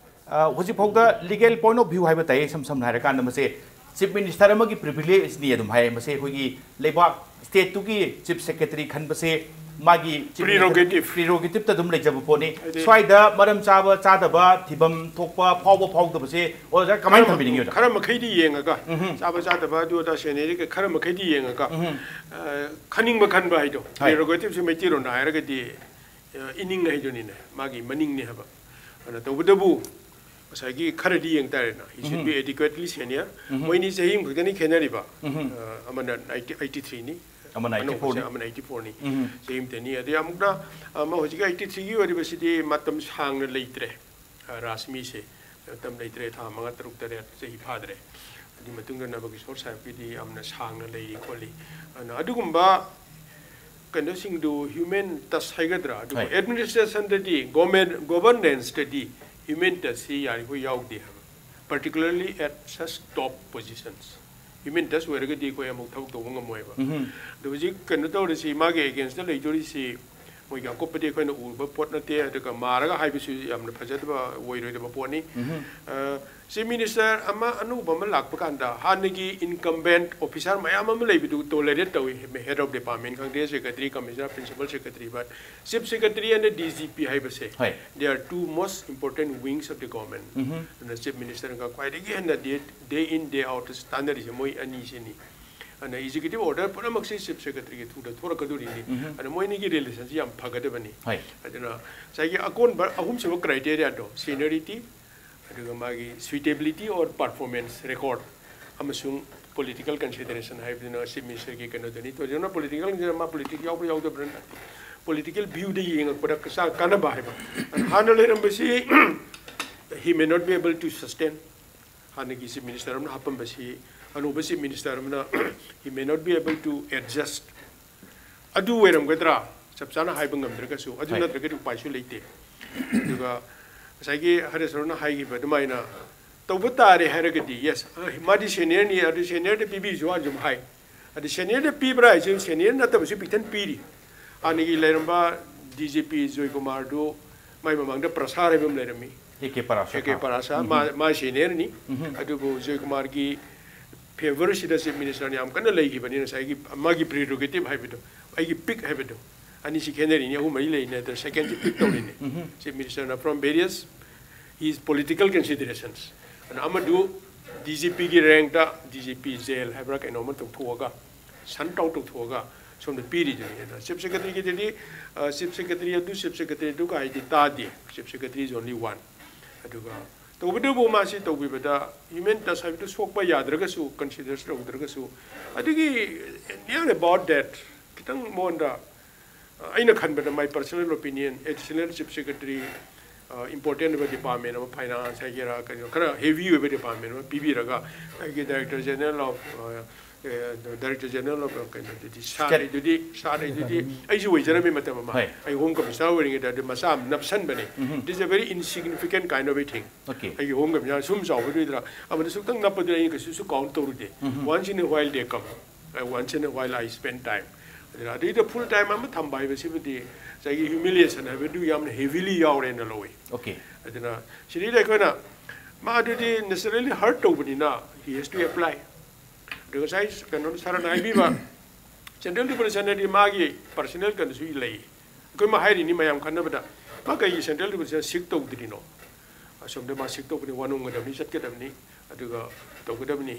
ꯑ, ꯍꯧꯖꯤꯛ ꯐꯥꯎꯗ legal point of view ꯍꯥꯏꯕ ꯇꯥꯏ, ꯏꯁꯝ ꯁꯝꯅ ꯍꯥꯏꯔꯀꯥꯟꯗ ꯃꯁꯦ chief minister ꯑꯃꯒꯤ privilegeꯅꯤ ꯑꯗꯨꯝ ꯍꯥꯏ꯫ ꯃꯁꯦ ꯑꯩꯈꯣꯏꯒꯤ ꯂꯩꯕꯥꯛ stateꯇꯨꯒꯤ chief secretary ꯈꯟꯕꯁꯦ ꯃꯥꯒꯤ chief minister prerogative꯫ Prerogativeꯇ ꯑꯗꯨꯝ ꯂꯩꯖꯕ ꯄꯣꯠꯅꯤ꯫ ꯍꯥꯏꯗꯤ ꯁ꯭ꯋꯥꯏꯗ ꯃꯔꯝ ꯆꯥꯕ ꯆꯥꯗꯕ, ꯊꯤꯕꯝ ꯊꯣꯛꯄ ꯐꯥꯎꯕ ꯐꯥꯎꯗꯕꯁꯦ ꯑꯣꯖꯥ ꯀꯃꯥꯏꯅ ꯈꯔ ꯊꯝꯕꯤꯅꯤꯡꯉꯤ, ꯑꯣꯖꯥ? ꯈꯔ ꯃꯈꯩꯗꯤ ꯌꯦꯡꯉꯒ, ꯎꯝꯍꯨꯝ꯫ ꯆꯥꯕ ꯆꯥꯗꯕ ꯑꯗꯨ ꯑꯗꯥ ꯁꯦꯟꯅꯔꯤ ꯈꯔ ꯃꯈꯩꯗꯤ ꯌꯦꯡꯉꯒ, ꯎꯝꯍꯨꯝ꯫ ꯑ, ꯈꯟꯅꯤꯡꯕ ꯈꯟꯕ ꯍꯥꯏꯗꯣ, ꯍꯣꯏ꯫ Prerogativeꯁꯦ ꯃꯩꯇꯩꯔꯣꯟꯗ ꯍꯥꯏꯔꯒꯗꯤ, ꯑ, ꯏꯅꯤꯡ ꯍꯥꯏꯗꯨꯅꯤꯅꯦ, ꯃꯥꯒꯤ ꯃꯅꯤꯡꯅꯦ ꯍꯥꯏꯕ꯫ ꯑꯗꯨꯅ ꯇꯧꯕꯇꯕꯨ ꯉꯁꯥꯏꯒꯤ ꯈꯔꯗꯤ ꯌꯦꯡ ꯇꯥꯔꯦꯅ, he should be mm-hmm. Adequately senior꯫ ꯎꯝꯍꯨꯝ꯫ ꯃꯣꯏꯅꯤ ꯆꯍꯤ ꯑꯃꯈꯛꯇꯅꯤ ꯈꯦꯠꯅꯔꯤꯕ꯫ ꯎꯝꯍꯨꯝ꯫ ꯑ, ꯑꯃꯅ ninety, eighty-threeꯅꯤ, ꯑꯃꯅ ꯑꯅꯧꯕꯁꯦ eighty-fourꯅꯤ꯫ ꯑꯃꯅ eighty-fourꯅꯤ꯫ ꯎꯝꯍꯨꯝ꯫ ꯆꯍꯤ ꯑꯃꯇꯅꯤ꯫ ꯑꯗꯩ ꯑꯃꯨꯛꯅ, ꯑ, ꯑꯃ ꯍꯧꯖꯤꯛꯀꯤ eighty-threeꯒꯤ ꯑꯣꯏꯔꯤꯕꯁꯤꯗꯤ ꯃꯇꯝ ꯁꯥꯡꯅ ꯂꯩꯇ꯭ꯔꯦ꯫ ꯑ, ꯔꯥꯖꯃꯤꯁꯦ ꯃꯇꯝ ꯂꯩꯇ꯭ꯔꯦ, ꯊꯥ ꯃꯉꯥ, ꯇꯔꯨꯛ, ꯇꯔꯦꯠ, ꯆꯍꯤ ꯐꯥꯗ꯭ꯔꯦ꯫ ꯑꯗꯨꯒꯤ ꯃꯇꯨꯡꯗ ꯅꯕꯀꯤꯁꯣꯔ ꯁꯥꯍꯦꯕꯀꯤꯗꯤ ꯌꯥꯝꯅ ꯁꯥꯡꯅ ꯂꯩꯔꯤ ꯈꯣꯠꯂꯤ꯫ ꯑꯗꯨꯅ ꯑꯗꯨꯒꯨꯝꯕ ꯀꯩꯅꯣꯁꯤꯡꯗꯨ human touch ꯍꯥꯏꯒꯗ꯭ꯔꯥ, ꯑꯗꯨꯒ ꯍꯣꯏ꯫ Administrationꯗꯗꯤ, government, governanceꯇꯗꯤ human touchꯁꯤ ꯌꯥꯔꯤꯈꯣꯏ ꯌꯥꯎꯗꯦ ꯍꯥꯏꯕ, particularly at such top positions꯫ Human touch ꯑꯣꯏꯔꯒꯗꯤ ꯑꯩꯈꯣꯏ ꯑꯃꯨꯛ ꯊꯕꯛ ꯇꯧꯕ ꯉꯝꯃꯣꯏꯕ꯫ ꯎꯝꯍꯨꯝ꯫ ꯑꯗꯣ ꯍꯧꯖꯤꯛ ꯀꯩꯅꯣ ꯇꯧꯔꯤꯁꯤ, ꯃꯥꯒꯤ againstꯇ ꯂꯩꯗꯣꯔꯤꯁꯤ, ꯃꯣꯏꯒꯤ ꯑꯀꯨꯞꯄꯗꯤ ꯑꯩꯈꯣꯏꯅ ꯎꯕ ꯄꯣꯠ ꯅꯠꯇꯦ, ꯑꯗꯨꯒ ꯃꯥꯔꯒ ꯍꯥꯏꯕꯁꯨ ꯌꯥꯝꯅ ꯐꯖꯗꯕ ꯑꯣꯏꯔꯣꯏꯗꯕ ꯄꯣꯠꯅꯤ꯫ ꯆꯤꯐ ꯃꯤꯅꯤꯁꯇꯔ ꯑꯃ ꯑꯅꯧꯕ ꯑꯃ ꯂꯥꯛꯄ ꯀꯥꯟꯗ ꯍꯥꯟꯅꯒꯤ ꯏꯟꯀꯝꯕꯦꯟꯠ ꯑꯣꯐꯤꯁꯥꯔ ꯃꯌꯥꯝ ꯑꯃ ꯂꯩꯕꯗꯨ ꯇꯣꯂꯔꯦꯠ ꯇꯧꯏ, ꯍꯦꯗ ꯑꯣꯐ ꯗꯤꯄꯥꯔꯠꯃꯦꯟ ꯈꯪꯗꯦ, secretary, commissioner, principal secretary. But chief secretary and D G P ꯍꯥꯏꯕꯁꯦ, ꯍꯣꯏ꯫ They are two most important wings of the government. ꯑꯗꯨꯅ ꯆꯤꯐ ꯃꯤꯅꯤꯁꯇꯔꯒ ꯈ꯭ꯋꯥꯏꯗꯒꯤ ꯍꯦꯟꯅ ꯗꯦ ꯗꯦ ꯏꯟ ꯗꯦ ꯑꯥꯎꯠ ꯇꯥꯟꯅꯔꯤꯁꯦ ꯃꯣꯏ ꯑꯅꯤꯁꯤꯅꯤ꯫ ꯑꯗꯨꯅ ꯑꯦꯛꯖꯤꯀ꯭ꯌꯨꯇꯤꯚ ꯑꯣꯔꯗꯔ ꯄꯨꯝꯅꯃꯛꯁꯤ ꯆꯤꯐ ꯁꯦꯀ꯭ꯔꯦꯇꯔꯤꯒꯤ ꯊ꯭ꯔꯨꯗ ꯊꯣꯔꯛꯀꯗꯣꯔꯤꯅꯤ꯫ ꯑꯗꯨꯅ ꯃꯣꯏ ꯑꯅꯤꯒꯤ ꯔꯤꯂꯦꯁꯟꯁꯤ ꯌꯥꯝ ꯐꯒꯗꯕꯅꯤ꯫ ꯍꯣꯏ꯫ ꯑꯗꯨꯅ ꯉꯁꯥꯏꯒꯤ ꯑꯀꯣꯟꯕ ꯑꯍꯨꯝꯁꯨꯕ ꯀ꯭ꯔꯥꯏꯇꯦꯔꯤꯌꯥꯗꯣ, ꯁꯤꯅꯤꯌꯔꯤꯇꯤ, ꯑꯗꯨꯒ ꯃꯥꯒꯤ ꯁꯨꯏꯇꯦꯕꯤꯂꯤꯇꯤ ꯑꯣꯔ ꯄꯔꯐꯣꯔꯃꯦꯟꯁ ꯔꯦꯀꯣꯔꯗ, ꯑꯃꯁꯨꯡ ꯄꯣꯂꯤꯇꯤꯀꯦꯜ ꯀꯟꯁꯤꯗꯔꯦꯁꯟ ꯍꯥꯏꯕꯗꯨꯅ ꯆꯤꯐ ꯃꯤꯅꯤꯁꯇꯔꯒꯤ ꯀꯩꯅꯣꯗꯅꯤ꯫ ꯇꯣꯏꯖꯅ ꯄꯣꯂꯤꯇꯤꯀꯦꯜ ꯃꯥ ꯄꯣꯂꯤꯇꯤꯛꯁ ꯌꯥꯎꯕ꯭ꯔꯥ ꯌꯥꯎꯗꯕ꯭ꯔꯥ, ꯄꯣꯂꯤꯇꯤꯀꯦꯜ ꯚ꯭ꯌꯨꯗ ꯌꯦꯡꯉꯛꯄꯗ ꯀꯆꯥ ꯀꯥꯟꯅꯕ ꯍꯥꯏꯕ꯫ ꯍꯥꯟꯅ ꯂꯩꯔꯝꯕꯁꯤ he may not be able to sustain, ꯍꯥꯟꯅꯒꯤ ꯆꯤꯐ ꯃꯤꯅꯤꯁꯇꯔ ꯑꯃꯅ ꯍꯥꯞꯄꯝꯕꯁꯤ ꯑꯅꯧꯕ ꯆꯤꯐ ꯃꯤꯅꯤꯁꯇꯔ ꯑꯃꯅ he may not be able to adjust, ꯑꯗꯨ ꯑꯣꯏꯔꯝꯒꯗ꯭ꯔꯥ ꯆꯞ ꯆꯥꯅ ꯍꯥꯏꯕ ꯉꯝꯗ꯭ꯔꯒꯁꯨ, ꯑꯗꯨ ꯍꯣꯏ꯫ ꯅꯠꯇ꯭ꯔꯒꯗꯤ ꯎꯄꯥꯏꯁꯨ ꯂꯩꯇꯦ꯫ ꯑꯗꯨꯒ ꯉꯁꯥꯏꯒꯤ ꯍꯔꯦꯁꯣꯔꯅ ꯍꯥꯏꯈꯤꯕ ꯑꯗꯨꯃꯥꯏꯅ ꯇꯧꯕ ꯇꯥꯔꯦ ꯍꯥꯏꯔꯒꯗꯤ, ꯌꯦꯁ, ꯃꯥꯗꯤ ꯁꯦꯅꯤꯌꯔꯅꯤ, ꯑꯗꯨ ꯁꯦꯅꯤꯌꯔꯗ ꯄꯤꯕꯤꯁꯨ ꯑꯗꯨꯝ ꯍꯥꯏ꯫ ꯑꯗꯨ ꯁꯦꯅꯤꯌꯔꯗ ꯄꯤꯕ꯭ꯔꯥ ꯍꯥꯏꯁꯦ, ꯁꯦꯅꯤꯌꯔ ꯅꯠꯇꯕꯁꯨ ꯄꯤꯊꯟ ꯄꯤꯔꯤ꯫ ꯍꯥꯟꯅꯒꯤ ꯂꯩꯔꯝꯕ ꯗꯤ ꯖꯤ ꯄꯤ ꯖꯣꯏ ꯀꯨꯃꯥꯔꯗꯨ ꯃꯥꯏ ꯃꯃꯥꯡꯗ ꯄ꯭ꯔꯁꯥꯔ ꯍꯥꯏꯕ ꯑꯃ ꯂꯩꯔꯝꯃꯤ꯫ A K ꯄꯔꯥꯁꯥ꯫ ꯑꯦ ꯀꯦ ꯄꯔꯥꯁꯥ, ꯃꯥ, ꯃꯥ ꯁꯦꯅꯤꯌꯔꯅꯤ꯫ ꯑꯗꯨꯕꯨ ꯖꯣꯏ ꯀꯨꯃꯥꯔꯒꯤ ꯐꯦꯚꯔꯁꯤꯗ ꯆꯤꯐ ꯃꯤꯅꯤꯁꯇꯔꯅ ꯌꯥꯝ ꯀꯟꯅ ꯂꯩꯈꯤꯕꯅꯤ꯫ ꯉꯁꯥꯏꯒꯤ ꯃꯥꯒꯤ ꯄ꯭ꯔꯤꯔꯣꯒꯦꯇꯤꯚ ꯍꯥꯏꯕꯗꯣ, ꯑꯩꯒꯤ ꯄꯤꯛ ꯍꯥꯏꯕꯗꯣ, ꯑꯅꯤꯁꯤ ꯈꯦꯠꯅꯔꯤꯅꯤ꯫ ꯑꯍꯨꯝ ꯃꯔꯤ ꯂꯩꯅꯗ꯭ꯔ ꯁꯦꯀꯦꯟꯁꯤ ꯄꯤꯛ ꯇꯧꯔꯤꯅꯤ꯫ ꯆꯤꯐ ꯃꯤꯅꯤꯁꯇꯔꯅ from various his political considerations, ꯑꯗꯨꯅ ꯑꯃꯗꯨ ꯗꯤ ꯖꯤ ꯄꯤꯒꯤ ꯔꯦꯡꯛꯇ ꯗꯤ ꯖꯤ ꯄꯤ ꯖꯦꯜ ꯍꯥꯏꯕ꯭ꯔꯥ ꯀꯩꯅꯣꯝꯃ ꯇꯧꯊꯣꯛꯑꯒ, ꯁꯟ ꯇꯥꯎ ꯇꯧꯊꯣꯛꯑꯒ ꯁꯣꯝꯗ ꯄꯤꯔꯤꯗꯨꯅꯤ꯫ ꯑꯗ ꯆꯤꯐ ꯁꯦꯀ꯭ꯔꯦꯇꯔꯤꯒꯤꯗꯗꯤ, ꯑ, ꯆꯤꯐ ꯁꯦꯀ꯭ꯔꯦꯇꯔꯤ ꯑꯗꯨ, ꯆꯤꯐ ꯁꯦꯀ꯭ꯔꯦꯇꯔꯤ ꯑꯗꯨꯒ ꯍꯥꯏꯗꯤ ꯇꯥꯗꯦ꯫ Chief secretary is only one꯫ ꯑꯗꯨꯒ ꯇꯧꯕꯇꯕꯨ ꯃꯥꯁꯤ ꯇꯧꯕꯤꯕꯗ ꯍ꯭ꯌꯨꯃꯦꯟ ꯇꯆ ꯍꯥꯏꯕꯗꯨ ꯁꯣꯛꯄ ꯌꯥꯗ꯭ꯔꯒꯁꯨ, ꯀꯟꯁꯤꯗꯔ ꯇꯧꯗ꯭ꯔꯒꯁꯨ, ꯑꯗꯨꯒꯤ near about that ꯈꯤꯇꯪ ꯃꯉꯣꯟꯗ, ꯑ, ꯑꯩꯅ ꯈꯟꯕꯗ, my personal opinion, additional chief secretary, ꯑ, important ꯑꯣꯏꯕ ꯗꯤꯄꯥꯔꯠꯃꯦꯟ ꯑꯃ, ꯐꯥꯏꯅꯥꯟꯁ ꯍꯥꯏꯒꯦꯔꯥ, ꯀꯩꯅꯣ ꯈꯔ ꯍꯦꯚꯤ ꯑꯣꯏꯕ ꯗꯤꯄꯥꯔꯠꯃꯦꯟ ꯑꯃ ꯄꯤꯕꯤꯔꯒ, ꯑꯩꯒꯤ ꯗꯥꯏꯔꯦꯛꯇꯔ ꯖꯦꯅꯔꯦꯜ ꯑꯣꯐ, ꯑ, ꯑ, ꯗꯥꯏꯔꯦꯛꯇꯔ ꯖꯦꯅꯔꯦꯜ ꯑꯣꯐ, ꯑ, ꯀꯩꯅꯣꯗꯨꯗꯤ, ꯁꯥꯔ ꯂꯩꯗꯨꯗꯤ, ꯁꯥꯔ ꯂꯩꯗꯨꯗꯤ ꯑꯩꯁꯨ ꯑꯣꯏꯖꯔꯝꯃꯤ ꯃꯇꯝ ꯑꯃ꯫ ꯍꯣꯏ꯫ ꯑꯩ ꯍꯣꯝ ꯀꯃꯤꯁꯅꯔ ꯑꯣꯏꯔꯤꯉꯩꯗ ꯑꯗꯨ ꯃꯆꯥ ꯑꯃ ꯅꯞꯁꯟꯕꯅꯦ꯫ It is a very insignificant kind of a thing. Okay. ꯑꯩꯒꯤ ꯍꯣꯝ ꯀꯃꯤꯁꯅꯔ ꯁꯨꯝ ꯆꯥꯎꯕꯗꯨꯗ ꯑꯃꯗ ꯁꯨꯝꯇꯪ ꯅꯞꯄꯗꯨꯗ ꯑꯩꯅ ꯀꯩꯁꯨꯁꯨ ꯀꯥꯎꯟ ꯇꯧꯔꯨꯗꯦ꯫ Once in a while they come. Uh, once in a while I spend time. ꯑꯗꯨꯅ ꯑꯗꯩꯗ ꯐꯨꯜ ꯇꯥꯏꯝ ꯑꯃ ꯊꯝꯕ ꯍꯥꯏꯕꯁꯤꯃꯗꯤ ꯉꯁꯥꯏꯒꯤ ꯍ꯭ꯌꯨꯃꯤꯂꯤꯌꯦꯁꯟ ꯍꯥꯏꯕꯗꯨ ꯌꯥꯝꯅ ꯍꯦꯚꯤꯂꯤ ꯌꯥꯎꯔꯦꯅ ꯂꯧꯏ꯫ Okay. ꯑꯗꯨꯅ ꯁꯤꯗꯩꯗ ꯑꯩꯈꯣꯏꯅ ꯃꯥ ꯑꯗꯨꯗꯤ ꯅꯦꯆꯔꯦꯂꯤ ꯍꯔꯠ ꯇꯧꯕꯅꯤꯅ he has to apply꯫ ꯑꯗꯨ ꯉꯁꯥꯏ ꯀꯩꯅꯣ ꯁꯥꯔꯅ ꯍꯥꯏꯕꯤꯕ ꯁꯦꯟꯇ꯭ꯔꯦꯜ ꯗꯤꯄꯣꯖꯤꯁꯟ ꯍꯥꯏꯗꯤ ꯃꯥꯒꯤ ꯄꯔꯁꯅꯦꯜ ꯀꯩꯅꯣꯁꯨ ꯂꯩ꯫ ꯑꯩꯈꯣꯏ ꯃꯥ ꯍꯥꯏꯔꯤꯅꯤ ꯃꯌꯥꯝ ꯈꯟꯅꯕꯗ ꯃꯥ ꯀꯩꯒꯤ ꯁꯦꯟꯇ꯭ꯔꯦꯜ ꯗꯤꯄꯣꯖꯤꯁꯟ ꯁꯤꯛ ꯇꯧꯗ꯭ꯔꯤꯅꯣ? ꯑꯁꯣꯝꯗ ꯃꯥ ꯁꯤꯛ ꯇꯧꯕꯅꯤ, ꯋꯥ ꯅꯣꯝꯒꯗꯕꯅꯤ, ꯆꯠꯀꯗꯕꯅꯤ, ꯑꯗꯨꯒ ꯇꯧꯒꯗꯕꯅꯤ꯫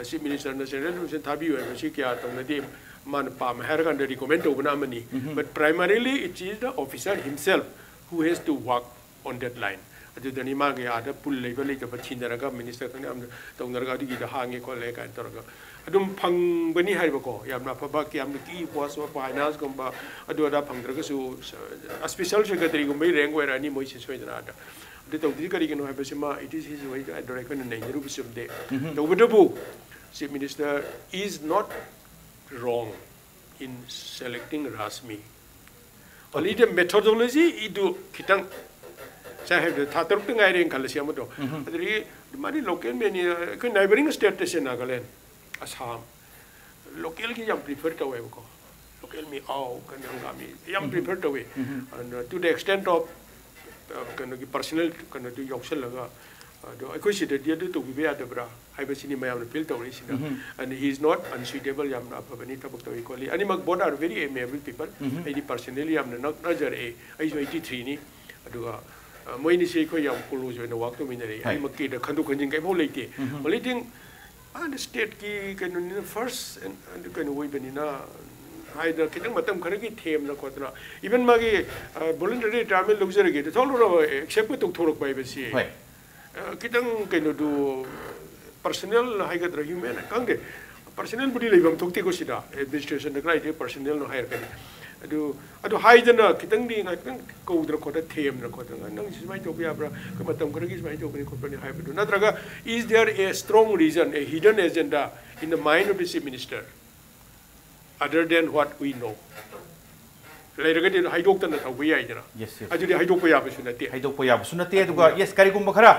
ꯆꯤꯐ ꯃꯤꯅꯤꯁꯇꯔꯅ ꯁꯦꯟꯇ꯭ꯔꯦꯜ ꯗꯤꯄꯣꯖꯤꯁꯟ ꯊꯥꯕꯤꯌꯨ ꯍꯥꯏꯕꯁꯤ ꯀꯌꯥ ꯇꯧꯅꯗꯦ꯫ ꯃꯥꯅ ꯄꯥꯝꯃꯦ ꯍꯥꯏꯔꯀꯥꯟꯗ ꯔꯤꯀꯣꯃꯦꯟ ꯇꯧꯕꯅ ꯑꯃꯅꯤ꯫ But primarily it is the officer himself who has to work on that line꯫ ꯑꯗꯨꯗꯅꯤ ꯃꯥꯒꯤ ꯑꯥꯗ ꯄꯨꯜ ꯂꯩꯕ ꯂꯩꯇꯕ ꯊꯤꯅꯔꯒ ꯃꯤꯅꯤꯁꯇꯔ ꯈꯪꯗꯦ ꯑꯃ ꯇꯧꯅꯔꯒ ꯑꯗꯨꯒꯤꯗ ꯍꯥꯡꯉꯦ ꯈꯣꯠꯂꯦ ꯀꯥꯏꯅ ꯇꯧꯔꯒ ꯑꯗꯨꯝ ꯐꯪꯕꯅꯤ ꯍꯥꯏꯕꯀꯣ꯫ ꯌꯥꯝꯅ ꯑꯐꯕ ꯀꯌꯥꯝꯅ ꯀꯤ ꯄꯣꯁ ꯑꯣꯐ ꯐꯥꯏꯅꯥꯟꯁꯀꯨꯝꯕ ꯑꯗꯨ ꯑꯗꯥ ꯐꯪꯗ꯭ꯔꯒꯁꯨ ꯁ-, ꯁ꯭ꯄꯦꯁꯦꯜ ꯁꯦꯀ꯭ꯔꯦꯇꯔꯤꯒꯨꯝꯕꯒꯤ ꯔꯦꯡꯛ ꯑꯣꯏꯔꯛꯑꯅꯤ ꯃꯣꯏꯁꯦ ꯁꯣꯏꯗꯅ ꯑꯥꯗ꯫ ꯑꯗꯨ ꯇꯧꯗ꯭ꯔꯤ ꯀꯔꯤꯒꯤꯅꯣ ꯍꯥꯏꯕꯁꯤꯃ it is his way ꯑꯗꯨꯗ ꯑꯩꯈꯣꯏꯅ ꯅꯩꯅꯔꯨꯕ ꯆꯨꯝꯗꯦ꯫ ꯇꯧꯕꯇꯕꯨ chief minister is not wrong in selecting Rashmi꯫ Only the methodology ꯏꯗꯨ ꯈꯤꯇꯪ ꯉꯁꯥꯏ ꯍꯥꯏꯕꯗ ꯊꯥ ꯇꯔꯨꯛꯇ ꯉꯥꯏꯔꯦꯅ ꯈꯜꯂꯁꯤ ꯑꯃꯗꯣ꯫ ꯑꯗꯨꯗꯒꯤ ꯃꯥꯗꯤ ꯂꯣꯀꯦꯜ ꯃꯦꯟꯅꯤ, ꯑꯩꯈꯣꯏ ꯅꯥꯏꯕꯔꯤꯡ ꯁ꯭ꯇꯦꯠꯇꯁꯦ ꯅꯥꯒꯥꯂꯦꯟ, ꯑꯁꯥꯝ, ꯂꯣꯀꯦꯜꯒꯤ ꯌꯥꯝ ꯄ꯭ꯔꯤꯐꯔ ꯇꯧꯋꯦꯕꯀꯣ꯫ ꯂꯣꯀꯦꯜ ꯃꯤ ꯑꯥꯎ ꯀꯩꯅꯣ ꯍꯪꯒꯥꯃꯤ ꯌꯥꯝ ꯄ꯭ꯔꯤꯐꯔ ꯇꯧꯋꯤ꯫ ꯑꯗꯨꯅ to the extent of ꯀꯩꯅꯣꯒꯤ ꯄꯔꯁꯅꯦꯜ ꯀꯩꯅꯣꯗꯨ ꯌꯥꯎꯁꯜꯂꯒ ꯑꯗꯣ ꯑꯩꯈꯣꯏ ꯁꯤꯗꯗꯤ ꯑꯗꯨ ꯇꯧꯕꯤꯕ ꯌꯥꯗꯕ꯭ꯔꯥ ꯍꯥꯏꯕꯁꯤꯅꯤ ꯃꯌꯥꯝꯅ feel ꯇꯧꯔꯛꯏꯁꯤꯅ꯫ And he is not unsuitable, ꯌꯥꯝꯅ ꯑꯐꯕꯅꯤ, ꯊꯕꯛ ꯇꯧꯏ ꯈꯣꯠꯂꯤ꯫ ꯑꯅꯤꯃꯛ both are very amiable people꯫ ꯑꯩꯗꯤ ꯄꯔꯁꯅꯦꯜꯂꯤ ꯌꯥꯝꯅ ꯅꯛꯅꯖꯔꯛꯑꯦ꯫ ꯑꯩꯁꯨ ꯑꯩꯠꯇꯤ ꯊ꯭ꯔꯤꯅꯤ꯫ ꯑꯗꯨꯒ ꯃꯣꯏꯅꯤꯁꯤ ꯑꯩꯈꯣꯏ ꯌꯥꯝ ꯀ꯭ꯂꯣꯖ ꯑꯣꯏꯅ ꯋꯥꯛ ꯇꯧꯃꯤꯟꯅꯔꯛꯏ꯫ ꯑꯅꯤꯃꯛꯀꯤꯗ ꯈꯟꯗꯣꯛ ꯈꯟꯖꯤꯟ ꯀꯔꯤꯐꯥꯎ ꯂꯩꯇꯦ꯫ Only thing ꯑꯗ ꯁ꯭ꯇꯦꯠꯀꯤ ꯀꯩꯅꯣꯅꯤꯅ ꯐꯥꯔꯁ ꯀꯩꯅꯣ ꯑꯣꯏꯕꯅꯤꯅ ꯍꯥꯏꯗꯅ ꯈꯤꯇꯪ ꯃꯇꯝ ꯈꯔꯒꯤ ꯊꯦꯝꯗꯅ ꯈꯣꯠꯇꯅ, ꯏꯚꯟ ꯃꯥꯒꯤ ꯚꯣꯂꯨꯟꯇꯔꯤ ꯔꯤꯇꯥꯌꯔꯃꯦꯟ ꯂꯧꯖꯔꯒꯦ ꯊꯣꯛꯂꯛꯅꯕ ꯑꯦꯛꯁꯦꯞꯀ ꯇꯧꯊꯣꯔꯛꯄ ꯍꯥꯏꯕꯁꯤ꯫ ꯈꯤꯇꯪ ꯀꯩꯅꯣꯗꯨ ꯄꯔꯁꯅꯦꯜ ꯍꯥꯏꯒꯗ꯭ꯔꯥ ꯍ꯭ꯌꯨꯃꯦꯟ ꯈꯪꯗꯦ꯫ ꯄꯔꯁꯅꯦꯜꯕꯨꯗꯤ ꯂꯩꯐꯝ ꯊꯣꯛꯇꯦꯀꯣ ꯁꯤꯗ, ꯑꯦꯗꯃꯤꯅꯤꯁꯇ꯭ꯔꯦꯁꯟꯗ ꯀꯗꯥꯏꯗꯒꯤ ꯄꯔꯁꯅꯦꯜꯅꯣ ꯍꯥꯏꯔꯛꯀꯅꯤ꯫ ꯑꯗꯨ ꯑꯗꯨ ꯍꯥꯏꯗꯅ ꯈꯤꯇꯪꯗꯤ ꯉꯥꯏꯍꯥꯛꯇꯪ ꯀꯧꯗꯅ ꯈꯣꯠꯇꯅ ꯊꯦꯝꯗꯅ ꯈꯣꯠꯇꯅ ꯅꯪꯁꯤ ꯁꯨꯃꯥꯏꯅ ꯇꯧꯕ ꯌꯥꯕ꯭ꯔꯥ, ꯃꯇꯝ ꯈꯔꯒꯤ ꯁꯨꯃꯥꯏꯅ ꯇꯧꯕꯅꯤ ꯈꯣꯠꯄꯅꯤ ꯍꯥꯏꯕꯗꯨ ꯅꯠꯇ꯭ꯔꯒ is there a strong reason, a hidden agenda in the mind of the chief minister other than what we know? ꯂꯩꯔꯒꯗꯤ ꯑꯗꯨ ꯍꯥꯏꯗꯣꯛꯇꯅ ꯇꯧꯕ ꯌꯥꯏꯗꯅ꯫ Yes, yes. ꯑꯗꯨꯗꯤ ꯍꯥꯏꯗꯣꯛꯄ ꯌꯥꯕꯁꯨ ꯅꯠꯇꯦ꯫ ꯍꯥꯏꯗꯣꯛꯄ ꯌꯥꯕꯁꯨ ꯅꯠꯇꯦ꯫ ꯑꯗꯨꯒ ꯌꯦꯁ, ꯀꯔꯤꯒꯨꯝꯕ ꯈꯔ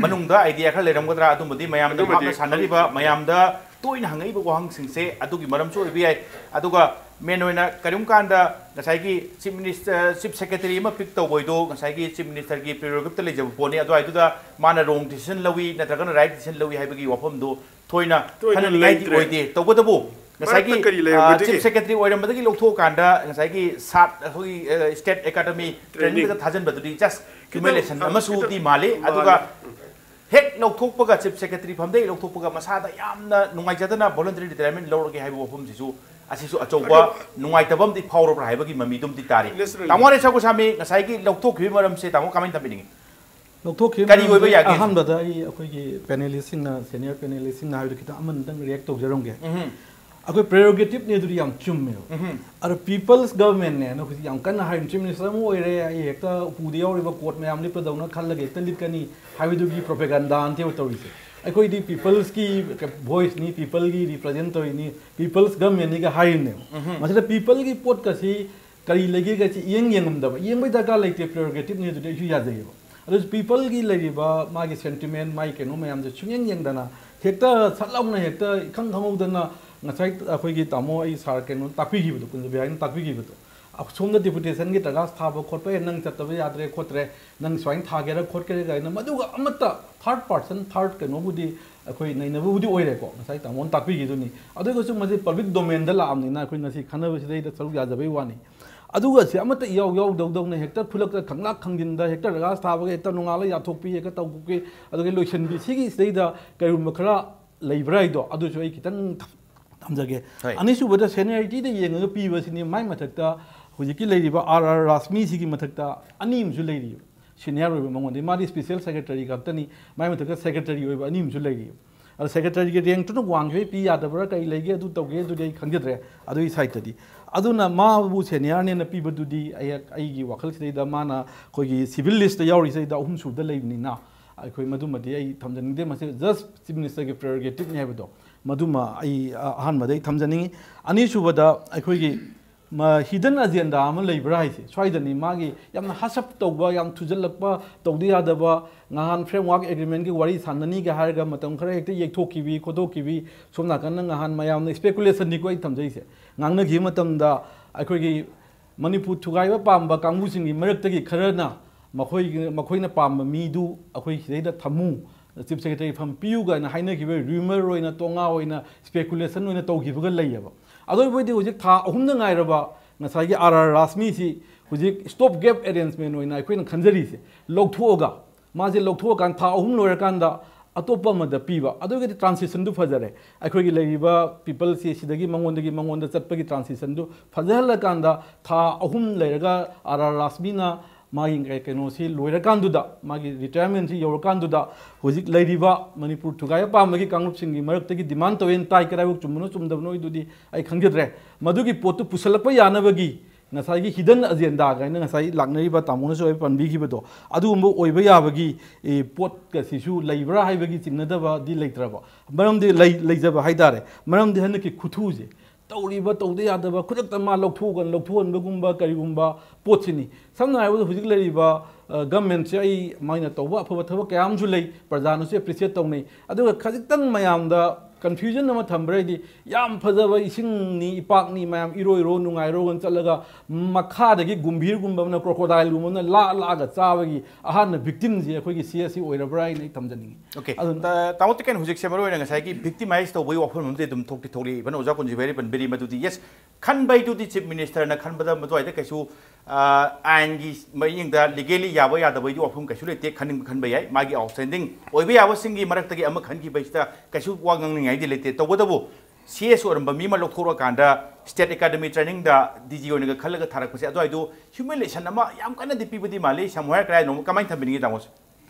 ꯃꯅꯨꯡꯗ ꯑꯥꯏꯗꯤꯌꯥ ꯈꯔ ꯂꯩꯔꯝꯒꯗ꯭ꯔꯥ, ꯑꯗꯨꯝꯕꯗꯤ ꯃꯌꯥꯝꯗ ꯑꯗꯨꯃꯗꯤ ꯚꯥꯞꯅ ꯁꯥꯟꯅꯔꯤꯕ ꯃꯌꯥꯝꯗ ꯇꯣꯏꯅ ꯍꯪꯉꯛꯏꯕ ꯋꯥꯍꯪꯁꯤꯡꯁꯦ ꯑꯗꯨꯒꯤ ꯃꯔꯝꯁꯨ ꯑꯣꯏꯕ ꯌꯥꯏ꯫ ꯑꯗꯨꯒ main ꯑꯣꯏꯅ ꯀꯔꯤꯒꯨꯝꯕ ꯀꯥꯟꯗ ꯉꯁꯥꯏꯒꯤ Chief Minister, Chief Secretary ꯑꯃ pick ꯇꯧꯕ ꯍꯥꯏꯗꯣ ꯉꯁꯥꯏꯒꯤ Chief Ministerꯒꯤ prerogative ꯂꯩꯖꯕ ꯄꯣꯠꯅꯤ꯫ ꯑꯗꯨꯋꯥꯏꯗꯨꯗ ꯃꯥꯅ wrong decision ꯂꯧꯏ ꯅꯠꯇ꯭ꯔꯒꯅ right decision ꯂꯧꯏ ꯍꯥꯏꯕꯒꯤ ꯋꯥꯐꯝꯗꯣ ꯊꯣꯏꯅ ꯊꯣꯏꯅ ꯈꯟꯅꯅꯤꯡꯉꯥꯏꯗꯤ ꯂꯩꯇ꯭ꯔꯦ꯫ ꯑꯣꯏꯗꯦ꯫ ꯇꯧꯕꯇꯕꯨ ꯉꯁꯥꯏꯒꯤ, ꯃꯔꯛꯇ ꯀꯔꯤ ꯑ, ꯂꯩꯔꯝꯒꯗꯒꯦ? Chief Secretary ꯑꯣꯏꯔꯝꯕꯗꯒꯤ ꯂꯧꯊꯣꯛꯑꯀꯥꯟꯗ ꯉꯁꯥꯏꯒꯤ ꯁꯥꯠ ꯑꯩꯈꯣꯏꯒꯤ, ꯑ, State Academy training ꯗ ꯊꯥꯖꯤꯟꯕꯗꯨꯗꯤ just ꯈꯤꯇꯪ, humiliation ꯑ, ꯑꯃꯁꯨꯗꯤ ꯈꯤꯇꯪ ꯃꯥꯜꯂꯤ꯫ ꯃꯥꯜꯂꯤ꯫ ꯑꯗꯨꯒ ꯍꯦꯛ ꯂꯧꯊꯣꯛꯄꯒ, Chief Secretary ꯐꯝꯗꯒꯤ ꯂꯧꯊꯣꯛꯄꯒ ꯃꯁꯥꯗ ꯌꯥꯝꯅ ꯅꯨꯡꯉꯥꯏꯖꯗꯅ voluntary retirement ꯂꯧꯔꯒꯦ ꯍꯥꯏꯕ ꯋꯥꯐꯝꯁꯤꯁꯨ, ꯑꯁꯤꯁꯨ ꯑꯆꯧꯕ ꯑꯗꯣ ꯅꯨꯡꯉꯥꯏꯇꯕ ꯑꯃꯗꯤ ꯐꯥꯎꯔꯕ꯭ꯔꯥ ꯍꯥꯏꯕꯒꯤ ꯃꯃꯤꯗꯨꯝꯗꯤ ꯇꯥꯔꯤ꯫ National ꯇꯥꯃꯣ ꯔꯦꯁꯥ ꯒꯣꯁꯥꯃꯤ, ꯉꯁꯥꯏꯒꯤ ꯂꯧꯊꯣꯛꯈꯤꯕꯒꯤ ꯃꯔꯝꯁꯦ ꯇꯥꯃꯣ comment ꯊꯝꯕꯤꯅꯤꯡꯉꯤ꯫ ꯂꯧꯊꯣꯛꯈꯤꯕ ꯀꯔꯤ ꯑꯣꯏꯕ ꯃꯔꯝꯁꯦ ꯌꯥꯒꯦ? ꯑꯍꯥꯟꯕꯗ ꯑꯩ ꯑꯩꯈꯣꯏꯒꯤ panelist ꯁꯤꯡꯅ, senior panelist ꯁꯤꯡꯅ ꯍꯥꯏꯕꯗꯣ ꯈꯤꯇꯪ ꯑꯃꯅꯤꯗꯪ react ꯇꯧꯖꯔꯝꯒꯦ꯫ ꯎꯝꯍꯨꯝ꯫ ꯑꯩꯈꯣꯏ prerogative ꯅꯦ ꯑꯗꯨꯗꯤ ꯌꯥꯝ ꯆꯨꯝꯃꯦꯕ꯫ ꯎꯝꯍꯨꯝ꯫ ꯑꯗꯣ people's government ꯅꯦꯅ ꯍꯧꯖꯤꯛ ꯌꯥꯝ ꯀꯟꯅ ꯍꯥꯏꯔꯤ꯫ Chief Minister ꯑꯃ ꯑꯣꯏꯔꯦ, ꯑꯩ ꯍꯦꯛꯇ ꯎꯄꯨꯗ ꯌꯥꯎꯔꯤꯕ coat ꯃꯌꯥꯝ ꯂꯤꯠꯄꯗꯧꯅ ꯈꯜꯂꯒ ꯍꯦꯛꯇ ꯂꯤꯠꯀꯅꯤ ꯍꯥꯏꯕꯗꯨꯒꯤ propaganda ꯅꯠꯇꯦꯕ ꯇꯧꯔꯤꯁꯦ꯫ ꯑꯩꯈꯣꯏꯗꯤ people's ꯀꯤ voice ꯅꯤ, people ꯒꯤ represent ꯇꯧꯔꯤꯅꯤ, people's government ꯅꯤꯒ ꯍꯥꯏꯔꯤꯅꯦꯕ꯫ ꯎꯝꯍꯨꯝ꯫ ꯃꯁꯤꯗ people ꯒꯤ ꯄꯣꯠꯀꯁꯤ ꯀꯔꯤ ꯂꯩꯒꯦꯒꯁꯤ ꯏꯌꯦꯡ ꯌꯦꯡꯉꯝꯗꯕ, ꯌꯦꯡꯕꯩ ꯗꯔꯀꯥꯔ ꯂꯩꯇꯦ, prerogative ꯅꯤ ꯑꯗꯨꯗꯤ ꯑꯩꯁꯨ ꯌꯥꯖꯩꯌꯦꯕ꯫ ꯑꯗꯨꯁꯨ people ꯒꯤ ꯂꯩꯔꯤꯕ ꯃꯥꯒꯤ sentiment, ꯃꯥꯒꯤ ꯀꯩꯅꯣ ꯃꯌꯥꯝꯁꯦ ꯁꯨꯡꯌꯦꯡ ꯌꯦꯡꯗꯅ ꯍꯦꯛꯇ ꯁꯠ ꯂꯥꯎꯅ ꯍꯦꯛꯇ ꯏꯈꯪ ꯈꯪꯍꯧꯗꯅ ꯉꯁꯥꯏ ꯑꯩꯈꯣꯏꯒꯤ ꯇꯥꯃꯣ ꯑꯩ sir ꯀꯩꯅꯣ ꯇꯥꯛꯄꯤꯈꯤꯕꯗꯣ, ꯀꯨꯟꯖꯕꯤꯍꯥꯔꯤꯅ ꯇꯥꯛꯄꯤꯈꯤꯕꯗꯣ, ꯑꯁꯣꯝꯗ deputation ꯒꯤ ꯗꯔꯈꯥꯁ ꯊꯥꯕ ꯈꯣꯠꯄ, "ꯑꯦ, ꯅꯪ ꯆꯠꯇꯕ ꯌꯥꯗ꯭ꯔꯦ ꯈꯣꯠꯇ꯭ꯔꯦ, ꯅꯪ ꯁꯨꯃꯥꯏꯅ ꯊꯥꯒꯦꯔꯥ ꯈꯣꯠꯀꯦꯔꯥ" ꯀꯥꯏꯅ ꯃꯗꯨꯒ ꯑꯃꯠꯇ third person, third ꯀꯩꯅꯣꯕꯨꯗꯤ ꯑꯩꯈꯣꯏ ꯅꯩꯅꯕꯕꯨꯗꯤ ꯑꯣꯏꯔꯦꯀꯣ, ꯉꯁꯥꯏ ꯇꯥꯃꯣꯅ ꯇꯥꯛꯄꯤꯈꯤꯗꯨꯅꯤ꯫ ꯑꯗꯨ ꯑꯣꯏꯔꯒꯁꯨ ꯃꯁꯤ public domain ꯗ ꯂꯥꯛꯑꯕꯅꯤꯅ ꯑꯩꯈꯣꯏ ꯉꯁꯤ ꯈꯟꯅꯕꯁꯤꯗꯩꯗ ꯁꯔꯨꯛ ꯌꯥꯖꯕꯩ ꯋꯥꯅꯤ꯫ ꯑꯗꯨꯒ ꯁꯤ ꯑꯃꯠꯇ ꯏꯌꯥꯎ ꯌꯥꯎꯗꯧꯗꯧꯅ ꯍꯦꯛꯇ ꯈꯨꯂꯛꯇ ꯈꯪꯂꯥꯛ ꯈꯪꯖꯤꯟꯗ ꯍꯦꯛꯇ ꯗꯔꯈꯥꯁ ꯊꯥꯕꯒ ꯍꯦꯛꯇ ꯅꯣꯡꯉꯥꯜꯂ ꯌꯥꯊꯣꯛꯄꯤ, ꯍꯦꯛꯇ ꯇꯧꯊꯣꯛꯄꯤ, ꯑꯗꯨꯒ ꯂꯣꯏꯁꯤꯟꯕꯤ, ꯁꯤꯒꯤ ꯁꯤꯗꯩꯗ ꯀꯔꯤꯒꯨꯝꯕ ꯈꯔ ꯂꯩꯕ꯭ꯔꯥ ꯍꯥꯏꯗꯣ ꯑꯗꯨꯁꯨ ꯑꯩ ꯈꯤꯇꯪ ꯊꯝꯖꯒꯦ꯫ ꯍꯣꯏ꯫ ꯑꯅꯤꯁꯨꯕꯗ seniority ꯗ ꯌꯦꯡꯉꯒ ꯄꯤꯕꯁꯤꯅꯤ꯫ ꯃꯥꯏ ꯃꯊꯛꯇ ꯍꯧꯖꯤꯛꯀꯤ ꯂꯩꯔꯤꯕ ꯑꯥꯔ ꯑꯥꯔ ꯔꯥꯁꯃꯤ ꯁꯤꯒꯤ ꯃꯊꯛꯇ ꯑꯅꯤ ꯑꯃꯁꯨ ꯂꯩꯔꯤꯕ꯫ Senior ꯑꯣꯏꯕ ꯃꯉꯣꯟꯗꯩ, ꯃꯥꯗꯤ special secretary ꯈꯛꯇꯅꯤ, ꯃꯥꯏ ꯃꯊꯛꯇ secretary ꯑꯣꯏꯕ ꯑꯅꯤ ꯑꯃꯁꯨ ꯂꯩꯔꯤ꯫ ꯑꯗ secretary ꯒꯤ rank ꯇꯨꯅ ꯋꯥꯡꯈꯤꯕꯩ ꯄꯤ ꯌꯥꯗꯕ꯭ꯔꯥ, ꯀꯔꯤ ꯂꯩꯒꯦ, ꯑꯗꯨ ꯇꯧꯒꯦ, ꯑꯗꯨꯗꯤ ꯑꯩ ꯈꯪꯖꯗ꯭ꯔꯦ꯫ ꯑꯗꯨꯒꯤ side ꯇꯗꯤ꯫ ꯑꯗꯨꯅ ꯃꯥꯕꯨ senior ꯅꯦꯅ ꯄꯤꯕꯗꯨꯗꯤ ꯑꯩ, ꯑꯩꯒꯤ ꯋꯥꯈꯜꯁꯤꯗꯩꯗ ꯃꯥꯅ ꯑꯩꯈꯣꯏꯒꯤ civil list ꯇ ꯌꯥꯎꯔꯤꯁꯤꯗꯩꯗ ꯑꯍꯨꯝꯁꯨꯕꯗ ꯂꯩꯕꯅꯤꯅ ꯑꯩꯈꯣꯏ ꯃꯗꯨꯃꯗꯤ ꯑꯩ ꯊꯝꯖꯅꯤꯡꯗꯦ꯫ ꯃꯁꯤ just Chief Minister ꯒꯤ prerogative ꯅꯤ ꯍꯥꯏꯕꯗꯣ, ꯃꯗꯨꯃ ꯑꯩ, ꯑ, ꯑꯍꯥꯟꯕꯗ ꯑꯩ ꯊꯝꯖꯅꯤꯡꯉꯤ꯫ ꯑꯅꯤꯁꯨꯕꯗ ꯑꯩꯈꯣꯏꯒꯤ ꯍꯤꯗꯟ ꯑꯖꯦꯟꯗꯥ ꯑꯃ ꯂꯩꯕ꯭ꯔꯥ ꯍꯥꯏꯁꯦ ꯁ꯭ꯋꯥꯏꯗꯅꯤ꯫ ꯃꯥꯒꯤ ꯌꯥꯝꯅ ꯍꯁꯞ ꯇꯧꯕ, ꯌꯥꯝ ꯊꯨꯖꯜꯂꯛꯄ, ꯇꯧꯗ ꯌꯥꯗꯕ, ꯉꯍꯥꯟ ꯐ꯭ꯔꯦꯝꯋꯥꯔꯛ ꯑꯦꯒ꯭ꯔꯤꯃꯦꯟꯒꯤ ꯋꯥꯔꯤ ꯁꯥꯟꯅꯅꯤꯒ ꯍꯥꯏꯔꯒ ꯃꯇꯝ ꯈꯔ ꯍꯦꯛꯇ ꯌꯩꯊꯣꯛꯈꯤꯕꯤ ꯈꯣꯠꯇꯣꯛꯈꯤꯕꯤ, ꯁꯣꯝ ꯅꯥꯀꯟꯗ ꯉꯍꯥꯟ ꯃꯌꯥꯝꯅ ꯏꯁꯄꯦꯀꯨꯂꯦꯁꯟꯅꯤꯀꯣ ꯑꯩ ꯊꯝꯖꯩꯁꯦ, ꯉꯥꯡꯅꯈꯤꯕ ꯃꯇꯝꯗ ꯑꯩꯈꯣꯏꯒꯤ ꯃꯅꯤꯄꯨꯔ ꯊꯨꯒꯥꯏꯕ ꯄꯥꯝꯕ ꯀꯥꯡꯕꯨꯁꯤꯡꯒꯤ ꯃꯔꯛꯇꯒꯤ ꯈꯔꯅ ꯃꯈꯣꯏꯒꯤ, ꯃꯈꯣꯏꯅ ꯄꯥꯝꯕ ꯃꯤꯗꯨ ꯑꯩꯈꯣꯏ ꯁꯤꯗꯩꯗ ꯊꯝꯃꯨ, ꯆꯤꯐ ꯁꯦꯀ꯭ꯔꯦꯇꯔꯤ ꯐꯝ ꯄꯤꯌꯨ ꯀꯥꯏꯅ ꯍꯥꯏꯅꯈꯤꯕ ꯔ꯭ꯌꯨꯃꯔ ꯑꯣꯏꯅ, ꯇꯣꯉꯥ ꯑꯣꯏꯅ, ꯏꯁꯄꯦꯀꯨꯂꯦꯁꯟ ꯑꯣꯏꯅ ꯇꯧꯈꯤꯕꯒ ꯂꯩꯌꯦꯕ꯫ ꯑꯗꯨ ꯑꯣꯏꯕꯗꯤ ꯍꯧꯖꯤꯛ ꯊꯥ ꯑꯍꯨꯝꯗ ꯉꯥꯏꯔꯕ ꯉꯁꯥꯏꯒꯤ ꯑꯥꯔ ꯑꯥꯔ ꯔꯥꯁꯃꯤꯁꯤ ꯍꯧꯖꯤꯛ ꯁ꯭ꯇꯣꯞ ꯒꯦꯞ ꯑꯦꯔꯦꯟꯖꯃꯦꯟ ꯑꯣꯏꯅ ꯑꯩꯈꯣꯏꯅ ꯈꯟꯖꯔꯤꯁꯦ, ꯂꯧꯊꯣꯛꯑꯒ, ꯃꯥꯁꯦ ꯂꯧꯊꯣꯛꯑꯀꯥꯟꯗ ꯊꯥ ꯑꯍꯨꯝ ꯂꯣꯏꯔꯀꯥꯟꯗ ꯑꯇꯣꯞꯄ ꯑꯃꯗ ꯄꯤꯕ, ꯑꯗꯨꯒꯗꯤ ꯇ꯭ꯔꯥꯟꯁꯤꯁꯟꯗꯨ ꯐꯖꯔꯦ꯫ ꯑꯩꯈꯣꯏꯒꯤ ꯂꯩꯔꯤꯕ ꯄꯤꯄꯜꯁꯤ ꯁꯤꯗꯒꯤ ꯃꯉꯣꯟꯗꯒꯤ ꯃꯉꯣꯟꯗ ꯆꯠꯄꯒꯤ ꯇ꯭ꯔꯥꯟꯁꯤꯁꯟꯗꯨ ꯐꯖꯍꯜꯂꯀꯥꯟꯗ ꯊꯥ ꯑꯍꯨꯝ ꯂꯩꯔꯒ ꯑꯥꯔ ꯑꯥꯔ ꯔꯥꯁꯃꯤꯅ ꯃꯥꯒꯤ ꯀꯩ-, ꯀꯩꯅꯣꯁꯤ ꯂꯣꯏꯔꯀꯥꯟꯗꯨꯗ, ꯃꯥꯒꯤ ꯔꯤꯇꯥꯌꯔꯃꯦꯟꯁꯤ ꯌꯧꯔꯀꯥꯟꯗꯨꯗ ꯍꯧꯖꯤꯛ ꯂꯩꯔꯤꯕ ꯃꯅꯤꯄꯨꯔ ꯊꯨꯒꯥꯏꯕ ꯄꯥꯝꯕꯒꯤ ꯀꯥꯡꯂꯨꯞꯁꯤꯡꯒꯤ ꯃꯔꯛꯇꯒꯤ ꯗꯤꯃꯥꯟ ꯇꯧꯋꯦꯅ ꯇꯥꯏ꯫ ꯀꯗꯥꯏꯐꯥꯎ ꯆꯨꯝꯕꯅꯣ ꯆꯨꯝꯗꯕꯅꯣ ꯑꯗꯨꯗꯤ ꯑꯩ ꯈꯪꯖꯗ꯭ꯔꯦ꯫ ꯃꯗꯨꯒꯤ ꯄꯣꯠꯇꯨ ꯄꯨꯁꯜꯂꯛꯄ ꯌꯥꯅꯕꯒꯤ ꯉꯁꯥꯏꯒꯤ ꯍꯤꯗꯟ ꯑꯖꯦꯟꯗꯥ ꯀꯥꯏꯅ ꯉꯁꯥꯏ ꯂꯥꯛꯅꯔꯤꯕ ꯇꯥꯃꯣꯅꯁꯨ ꯑꯩ ꯄꯟꯕꯤꯈꯤꯕꯗꯣ, ꯑꯗꯨꯒꯨꯝꯕ ꯑꯣꯏꯕ ꯌꯥꯕꯒꯤ, ꯑꯦ, ꯄꯣꯠꯀꯁꯤꯁꯨ ꯂꯩꯕ꯭ꯔꯥ ꯍꯥꯏꯕꯒꯤ ꯆꯤꯡꯅꯗꯕꯗꯤ ꯂꯩꯇ꯭ꯔꯕ꯫ ꯃꯔꯝꯗꯤ ꯂꯩ-, ꯂꯩꯖꯕ ꯍꯥꯏꯇꯥꯔꯦ꯫ ꯃꯔꯝꯗꯤ ꯍꯟꯗꯛꯀꯤ ꯈꯨꯊꯨꯁꯦ, ꯇꯧꯔꯤꯕ ꯇꯧꯗ ꯌꯥꯗꯕ ꯈꯨꯗꯛꯇ ꯃꯥ ꯂꯧꯊꯣꯛꯑꯒ ꯂꯧꯊꯣꯛꯍꯟꯕꯒꯨꯝꯕ ꯀꯔꯤꯒꯨꯝꯕ ꯄꯣꯠꯁꯤꯅꯤ꯫ ꯁꯝꯅ ꯍꯥꯏꯔꯕꯗ ꯍꯧꯖꯤꯛ ꯂꯩꯔꯤꯕ, ꯑ, ꯒꯃꯦꯟꯁꯦ ꯑꯩ ꯃꯣꯏꯅ ꯇꯧꯕ ꯑꯐꯕ ꯊꯕꯛ ꯀꯌꯥ ꯑꯃꯁꯨ ꯂꯩ, ꯄ꯭ꯔꯖꯥꯅꯁꯨ ꯑꯦꯄ꯭ꯔꯤꯁꯤꯌꯦꯠ ꯇꯧꯅꯩ꯫ ꯑꯗꯨꯒ ꯈꯖꯤꯛꯇꯪ ꯃꯌꯥꯝꯗ ꯀꯟꯐ꯭ꯌꯨꯖꯟ ꯑꯃ ꯊꯝꯕ꯭ꯔꯥ ꯍꯥꯏꯗꯤ, ꯌꯥꯝ ꯐꯖꯕ ꯏꯁꯤꯡꯅꯤ, ꯏꯄꯥꯛꯅꯤ, ꯃꯌꯥꯝ ꯏꯔꯣꯏꯔꯣ ꯅꯨꯡꯉꯥꯏꯔꯣꯅ ꯆꯠꯂꯒ ꯃꯈꯥꯗꯒꯤ ꯒꯨꯝꯚꯤꯔꯒꯨꯝꯕ ꯑꯃꯅ, ꯀ꯭ꯔꯣꯀꯣꯗꯥꯏꯜꯒꯨꯝꯕ ꯑꯃꯅ ꯂꯥꯛꯑ ꯂꯥꯛꯑꯒ ꯆꯥꯕꯒꯤ ꯑꯍꯥꯟꯕ ꯚꯤꯛꯇꯤꯝꯁꯤ ꯑꯩꯈꯣꯏꯒꯤ ꯁꯤ ꯑꯦꯁ ꯁꯤ ꯑꯣꯏꯔꯕ꯭ꯔꯥ ꯍꯥꯏꯅ ꯑꯩ ꯊꯝꯖꯅꯤꯡꯉꯤ꯫ ꯑꯣꯀꯦ꯫ ꯑꯗꯨꯅ ꯇꯥ-, ꯇꯥꯃꯣ ꯇꯤꯀꯦꯟ, ꯍꯧꯖꯤꯛꯁꯦ ꯃꯔꯨ ꯑꯣꯏꯅ ꯉꯁꯥꯏꯒꯤ ꯚꯤꯛꯇꯤꯃꯥꯏꯁ ꯇꯧꯕꯒꯤ ꯋꯥꯐꯝ ꯑꯃꯗꯤ ꯑꯗꯨꯝ ꯊꯣꯛꯇꯤ ꯊꯣꯛꯂꯛꯏ꯫ ꯏꯚꯟ ꯑꯣꯖꯥ ꯀꯨꯟꯖꯤꯕꯩ ꯄꯟꯕꯤꯔꯤ ꯃꯗꯨꯗꯤ, ꯌꯦꯁ, ꯈꯟꯕꯩꯗꯨꯗꯤ ꯆꯤꯐ ꯃꯤꯅꯤꯁꯇꯔꯅ ꯈꯟꯕꯗ ꯃꯗꯨꯋꯥꯏꯗ ꯀꯩꯁꯨ, ꯑ, ꯑꯥꯏꯟꯒꯤ ꯃꯤꯠꯌꯦꯡꯗ ꯂꯤꯒꯦꯂꯤ ꯌꯥꯕ ꯌꯥꯗꯕꯩꯗꯤ ꯋꯥꯐꯝ ꯀꯩꯁꯨ ꯂꯩꯇꯦ꯫ ꯈꯟꯅꯤꯡꯕ ꯈꯟꯕ ꯌꯥꯏ꯫ ꯃꯥꯒꯤ ꯑꯥꯎꯠꯁ꯭ꯇꯦꯟꯗꯤꯡ ꯑꯣꯏꯕ ꯌꯥꯕꯁꯤꯡꯒꯤ ꯃꯔꯛꯇꯒꯤ ꯑꯃ ꯈꯟꯈꯤꯕꯁꯤꯗ ꯀꯩꯁꯨ ꯋꯥ ꯉꯥꯡꯅꯤꯡꯉꯥꯏꯗꯤ ꯂꯩꯇꯦ꯫ ꯇꯧꯕꯇꯕꯨ ꯁꯤ ꯑꯦꯁ ꯑꯣꯏꯔꯝꯕ ꯃꯤ ꯑꯃ ꯂꯧꯊꯣꯔꯛꯑꯀꯥꯟꯗ ꯁ꯭ꯇꯦꯠ ꯑꯦꯀꯥꯗꯃꯤ ꯇ꯭ꯔꯦꯅꯤꯡꯗ ꯗꯤ ꯖꯤ ꯑꯣꯏꯅꯒ ꯈꯜꯂꯒ ꯊꯥꯔꯛꯄꯁꯦ, ꯑꯗꯨꯋꯥꯏꯗꯨ ꯍ꯭ꯌꯨꯃꯤꯂꯦꯁꯟ ꯑꯃ ꯌꯥꯝ ꯀꯟꯅꯗꯤ ꯄꯤꯕꯗꯤ ꯃꯥꯜꯂꯤ꯫ ꯁꯝꯍꯥꯏꯔ ꯀꯗꯥꯏꯅꯣ, ꯀꯃꯥꯏꯅ ꯊꯝꯕꯤꯅꯤꯡꯉꯤ ꯇꯥꯃꯣꯁꯦ?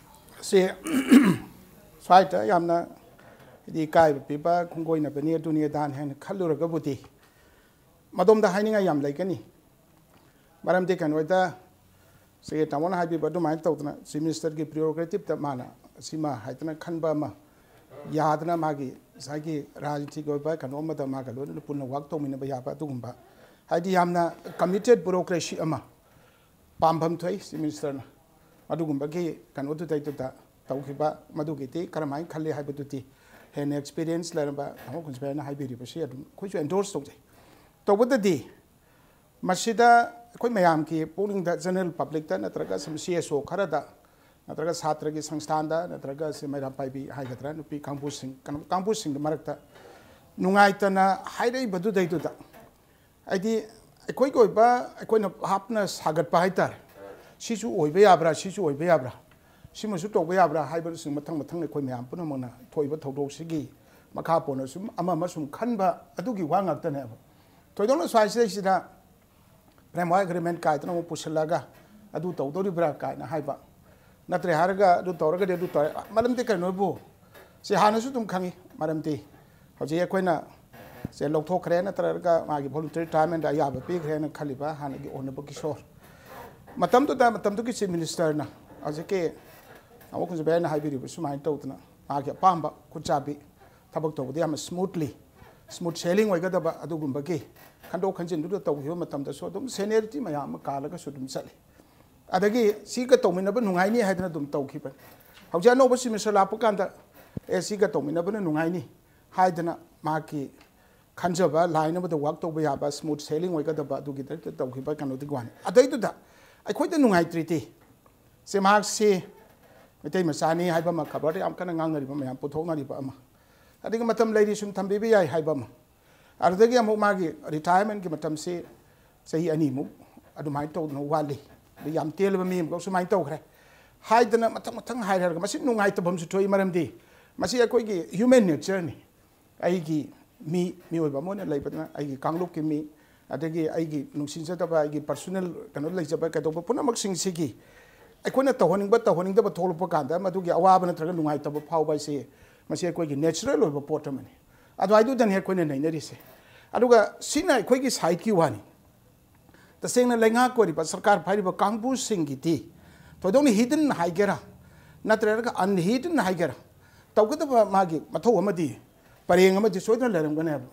ꯁꯤ ꯁ꯭ꯋꯥꯏꯗ ꯌꯥꯝꯅ ꯍꯥꯏꯗꯤ ꯏꯀꯥꯏꯕ ꯄꯤꯕ ꯈꯣꯡꯒꯣꯏꯅꯕꯅꯤ, ꯑꯗꯨꯅꯤ ꯑꯗꯥꯅꯤ ꯍꯥꯏꯅ ꯈꯜꯂꯨꯔꯒꯕꯨꯗꯤ ꯃꯗꯣꯝꯗ ꯍꯥꯏꯅꯤꯡꯉꯥꯏ ꯌꯥꯝ ꯂꯩꯒꯅꯤ꯫ ꯃꯔꯝꯗꯤ ꯀꯩꯅꯣꯗ ꯁꯤ ꯇꯥꯃꯣꯅ ꯍꯥꯏꯕꯤꯕ ꯑꯗꯨꯃꯥꯏꯅ ꯇꯧꯗꯅ ꯆꯤꯐ ꯃꯤꯅꯤꯁꯇꯔꯒꯤ ꯄ꯭ꯔꯤꯔꯣꯒꯦꯇꯤꯞꯇ ꯃꯥꯅ ꯁꯤꯃ ꯍꯥꯏꯗꯅ ꯈꯟꯕ ꯑꯃ ꯌꯥꯗꯅ ꯃꯥꯒꯤ ꯉꯁꯥꯏꯒꯤ ꯔꯥꯖꯅꯤꯇꯤꯒꯤ ꯑꯣꯏꯕ ꯀꯩꯅꯣ ꯑꯃꯗ ꯃꯥꯒ ꯂꯣꯏꯅꯅ ꯄꯨꯟꯅ ꯋꯥꯛ ꯇꯧꯃꯤꯟꯅꯕ ꯌꯥꯕ ꯑꯗꯨꯒꯨꯝꯕ ꯍꯥꯏꯗꯤ ꯌꯥꯝꯅ committed bureaucracy ꯑꯃ ꯄꯥꯝꯐꯝ ꯊꯣꯛꯏ ꯆꯤꯐ ꯃꯤꯅꯤꯁꯇꯔꯅ꯫ ꯑꯗꯨꯒꯨꯝꯕꯒꯤ ꯀꯩꯅꯣꯗꯨꯗꯩꯗꯨꯗ ꯇꯧꯈꯤꯕ ꯃꯗꯨꯒꯤꯗꯤ ꯀꯔꯝꯍꯥꯏꯅ ꯈꯜꯂꯤ ꯍꯥꯏꯕꯗꯨꯗꯤ ꯍꯦꯟꯅ experience ꯂꯩꯔꯝꯕ ꯇꯥꯃꯣ ꯀꯨꯟꯖꯕꯤꯅ ꯍꯥꯏꯕꯤꯔꯤꯕꯁꯤ ꯑꯗꯨꯝ ꯑꯩꯈꯣꯏꯁꯨ endorse ꯇꯧꯖꯩ꯫ ꯇꯧꯕꯗꯗꯤ ꯃꯁꯤꯗ ꯑꯩꯈꯣꯏ ꯃꯌꯥꯝꯒꯤ ꯄꯨꯛꯅꯤꯡꯗ general publicꯇ ꯅꯠꯇ꯭ꯔꯒ ꯁꯨꯝ C S O ꯈꯔꯗ ꯅꯠꯇ꯭ꯔꯒ ꯁꯥꯇ꯭ꯔꯒꯤ ꯁꯪꯁꯊꯥꯟꯗ ꯅꯠꯇ꯭ꯔꯒ ꯁꯤ ꯃꯩꯔꯥ ꯄꯥꯏꯕꯤ ꯍꯥꯏꯒꯗ꯭ꯔꯥ, ꯅꯨꯄꯤ ꯀꯥꯡꯕꯨꯁꯤꯡ, ꯀꯩꯅꯣ, ꯀꯥꯡꯕꯨꯁꯤꯡꯒꯤ ꯃꯔꯛꯇ ꯅꯨꯡꯉꯥꯏꯇꯅ ꯍꯥꯏꯔꯛꯏꯕꯗꯨꯗꯩꯗꯨꯗ ꯍꯥꯏꯗꯤ ꯑꯩꯈꯣꯏꯒꯤ ꯑꯣꯏꯕ ꯑꯩꯈꯣꯏꯅ ꯍꯥꯞꯅ ꯁꯥꯒꯠꯄ ꯍꯥꯏꯇꯥꯔꯦ꯫ ꯁꯤꯁꯨ ꯑꯣꯏꯕ ꯌꯥꯕ꯭ꯔꯥ, ꯁꯤꯁꯨ ꯑꯣꯏꯕ ꯌꯥꯕ꯭ꯔꯥ, ꯁꯤꯃꯁꯨ ꯇꯧꯕ ꯌꯥꯕ꯭ꯔꯥ ꯍꯥꯏꯕꯅꯆꯤꯡꯕ ꯃꯊꯪ ꯃꯊꯪ ꯑꯩꯈꯣꯏ ꯃꯌꯥꯝ ꯄꯨꯝꯅꯃꯛꯅ ꯊꯣꯛꯏꯕ ꯊꯧꯗꯣꯛꯁꯤꯒꯤ ꯃꯈꯥ ꯄꯣꯟꯅ ꯁꯨꯝ ꯑꯃ ꯑꯃ ꯁꯨꯝ ꯈꯟꯕ ꯑꯗꯨꯒꯤ ꯋꯥ ꯉꯥꯛꯇꯅꯦꯕ꯫ ꯊꯣꯏꯗꯣꯛꯅ ꯁ꯭ꯋꯥꯏꯁꯤꯗꯩꯁꯤꯗ framework agreement ꯀꯥꯏꯗꯅ ꯑꯃꯨꯛ ꯄꯨꯁꯤꯜꯂꯒ ꯑꯗꯨ ꯇꯧꯗꯧꯔꯤꯕ꯭ꯔꯥ ꯀꯥꯏꯅ ꯍꯥꯏꯕ, ꯅꯠꯇ꯭ꯔꯦ ꯍꯥꯏꯔꯒ ꯑꯗꯨ ꯇꯧꯔꯒꯗꯤ ꯑꯗꯨ ꯇꯧꯔꯦ꯫ ꯃꯔꯝꯗꯤ ꯀꯩꯅꯣꯕꯨ ꯁꯤ ꯍꯥꯟꯅꯁꯨ ꯑꯗꯨꯝ ꯈꯪꯉꯤ꯫ ꯃꯔꯝꯗꯤ ꯍꯧꯖꯤꯛ ꯑꯩꯈꯣꯏꯅ ꯁꯦ ꯂꯧꯊꯣꯛꯈ꯭ꯔꯦ ꯅꯠꯇ꯭ꯔꯒ ꯃꯥꯒꯤ voluntary retirementꯗ ꯑꯌꯥꯕ ꯄꯤꯈ꯭ꯔꯦꯅ ꯈꯜꯂꯤꯕ ꯍꯥꯟꯅꯒꯤ ꯑꯣꯅꯕ ꯀꯤꯁꯣꯔ, ꯃꯇꯝꯗꯨꯗ ꯃꯇꯝꯗꯨꯒꯤ ꯆꯤꯐ ꯃꯤꯅꯤꯁꯇꯔꯅ ꯍꯧꯖꯤꯛꯀꯤ ꯇꯥꯃꯣ ꯀꯨꯟꯖꯕꯤꯅ ꯍꯥꯏꯕꯤꯔꯤꯕ ꯁꯨꯃꯥꯏꯅ ꯇꯧꯗꯅ ꯃꯥꯒꯤ ꯑꯄꯥꯝꯕ ꯈꯨꯠꯆꯥꯕꯤ ꯊꯕꯛ ꯇꯧꯕꯗ ꯌꯥꯝꯅ smoothly, smooth sailing ꯑꯣꯏꯒꯗꯕ ꯑꯗꯨꯒꯨꯝꯕꯒꯤ ꯈꯟꯗꯣꯛ ꯈꯟꯖꯤꯟꯗꯨꯗ ꯇꯧꯈꯤꯕ ꯃꯇꯝꯗꯁꯨ ꯑꯗꯨꯝ seniority ꯃꯌꯥꯝ ꯑꯃ ꯀꯥꯜꯂꯒꯁꯨ ꯑꯗꯨꯝ ꯆꯠꯂꯤ꯫ ꯑꯗꯒꯤ ꯁꯤꯒ ꯇꯧꯃꯤꯟꯅꯕ ꯅꯨꯡꯉꯥꯏꯅꯤ ꯍꯥꯏꯗꯅ ꯑꯗꯨꯝ ꯇꯧꯈꯤꯕꯅꯤ꯫ ꯍꯧꯖꯤꯛ ꯑꯅꯧꯕ ꯆꯤꯐ ꯃꯤꯅꯤꯁꯇꯔ ꯂꯥꯛꯄ ꯀꯥꯟꯗ ꯑꯦ ꯁꯤꯒ ꯇꯧꯃꯤꯟꯅꯕꯅ ꯅꯨꯡꯉꯥꯏꯅꯤ ꯍꯥꯏꯗꯅ ꯃꯍꯥꯛꯀꯤ ꯈꯟꯖꯕ line ꯑꯃꯗ work ꯇꯧꯕ ꯌꯥꯕ smooth sailing ꯑꯣꯏꯒꯗꯕ ꯑꯗꯨꯒꯤꯗꯃꯛꯇ ꯇꯧꯈꯤꯕ ꯀꯩꯅꯣꯗꯨꯒꯤ ꯋꯥꯅꯤ꯫ ꯑꯗꯩꯗꯨꯗ ꯑꯩꯈꯣꯏꯗ ꯅꯨꯡꯉꯥꯏꯇ꯭ꯔꯤꯗꯤ ꯁꯦ ꯃꯍꯥꯛꯁꯤ ꯃꯩꯇꯩ ꯃꯆꯥꯅꯤ ꯍꯥꯏꯕ ꯑꯃ ꯈꯕꯔꯗ ꯌꯥꯝ ꯀꯟꯅ ꯉꯥꯡꯅꯔꯤꯕ ꯃꯌꯥꯝ ꯄꯨꯊꯣꯛꯅꯔꯤꯕ ꯑꯃ, ꯑꯗꯒꯤ ꯃꯇꯝ ꯂꯩꯔꯤ ꯁꯨꯝ ꯊꯝꯕꯤꯕ ꯌꯥꯏ ꯍꯥꯏꯕ ꯑꯃ, ꯑꯗꯨꯗꯒꯤ ꯑꯃꯨꯛ ꯃꯥꯒꯤ retirementꯀꯤ ꯃꯇꯝꯁꯤ ꯆꯍꯤ ꯑꯅꯤꯃꯨꯛ ꯑꯗꯨꯃꯥꯏꯅ ꯇꯧꯗꯅ ꯋꯥꯠꯂꯤ, ꯑꯗꯩ ꯌꯥꯝ ꯇꯦꯜꯂꯕ ꯃꯤ ꯑꯃꯈꯛ ꯁꯨꯃꯥꯏꯅ ꯇꯧꯈ꯭ꯔꯦ ꯍꯥꯏꯗꯅ ꯃꯊꯪ ꯃꯊꯪ ꯍꯥꯏꯔꯒ ꯃꯁꯤ ꯅꯨꯡꯉꯥꯏꯇꯕ ꯑꯃꯁꯨ ꯊꯣꯛꯏ꯫ ꯃꯔꯝꯗꯤ ꯃꯁꯤ ꯑꯩꯈꯣꯏꯒꯤ human natureꯅꯤ꯫ ꯑꯩꯒꯤ ꯃꯤ, ꯃꯤꯑꯣꯏꯕ ꯑꯃ ꯑꯣꯏꯅ ꯂꯩꯕꯗꯅ ꯑꯩꯒꯤ ꯀꯥꯡꯂꯨꯞꯀꯤ ꯃꯤ, ꯑꯗꯒꯤ ꯑꯩꯒꯤ ꯅꯨꯡꯁꯤꯖꯗꯕ, ꯑꯩꯒꯤ personal ꯀꯩꯅꯣ ꯂꯩꯖꯕ ꯀꯩꯗꯧꯕ ꯄꯨꯝꯅꯃꯛꯁꯤꯡꯁꯤꯒꯤ ꯑꯩꯈꯣꯏꯅ ꯇꯧꯍꯟꯅꯤꯡꯕ ꯇꯧꯍꯟꯅꯤꯡꯗꯕ ꯊꯣꯛꯂꯛꯄ ꯀꯥꯟꯗ ꯃꯗꯨꯒꯤ ꯑꯋꯥꯕ ꯅꯠꯇ꯭ꯔꯒ ꯅꯨꯡꯉꯥꯏꯇꯕ ꯐꯥꯎꯕ ꯍꯥꯏꯁꯦ ꯃꯁꯤ ꯑꯩꯈꯣꯏꯒꯤ natural ꯑꯣꯏꯕ ꯄꯣꯠ ꯑꯃꯅꯤ꯫ ꯑꯗꯨꯋꯥꯏꯗꯨꯗꯅꯤ ꯑꯩꯈꯣꯏꯅ ꯅꯩꯅꯔꯤꯁꯦ꯫ ꯑꯗꯨꯒ ꯁꯤꯅ ꯑꯩꯈꯣꯏꯒꯤ sideꯀꯤ ꯋꯥꯅꯤ꯫ ꯇꯁꯦꯡꯅ ꯂꯩꯉꯥꯛ ꯑꯣꯏꯔꯤꯕ ꯁꯔꯀꯥꯔ ꯄꯥꯏꯔꯤꯕ ꯀꯥꯡꯕꯨꯁꯤꯡꯒꯤꯗꯤ ꯊꯣꯏꯗꯣꯛꯅ hidden ꯍꯥꯏꯒꯦꯔꯥ ꯅꯠꯇ꯭ꯔꯒ unhidden ꯍꯥꯏꯒꯦꯔꯥ ꯇꯧꯒꯗꯕ ꯃꯥꯒꯤ ꯃꯊꯧ ꯑꯃꯗꯤ ꯄꯔꯦꯡ ꯑꯃꯗꯤ ꯁꯣꯏꯗꯅ ꯂꯩꯔꯝꯒꯅꯦꯕ꯫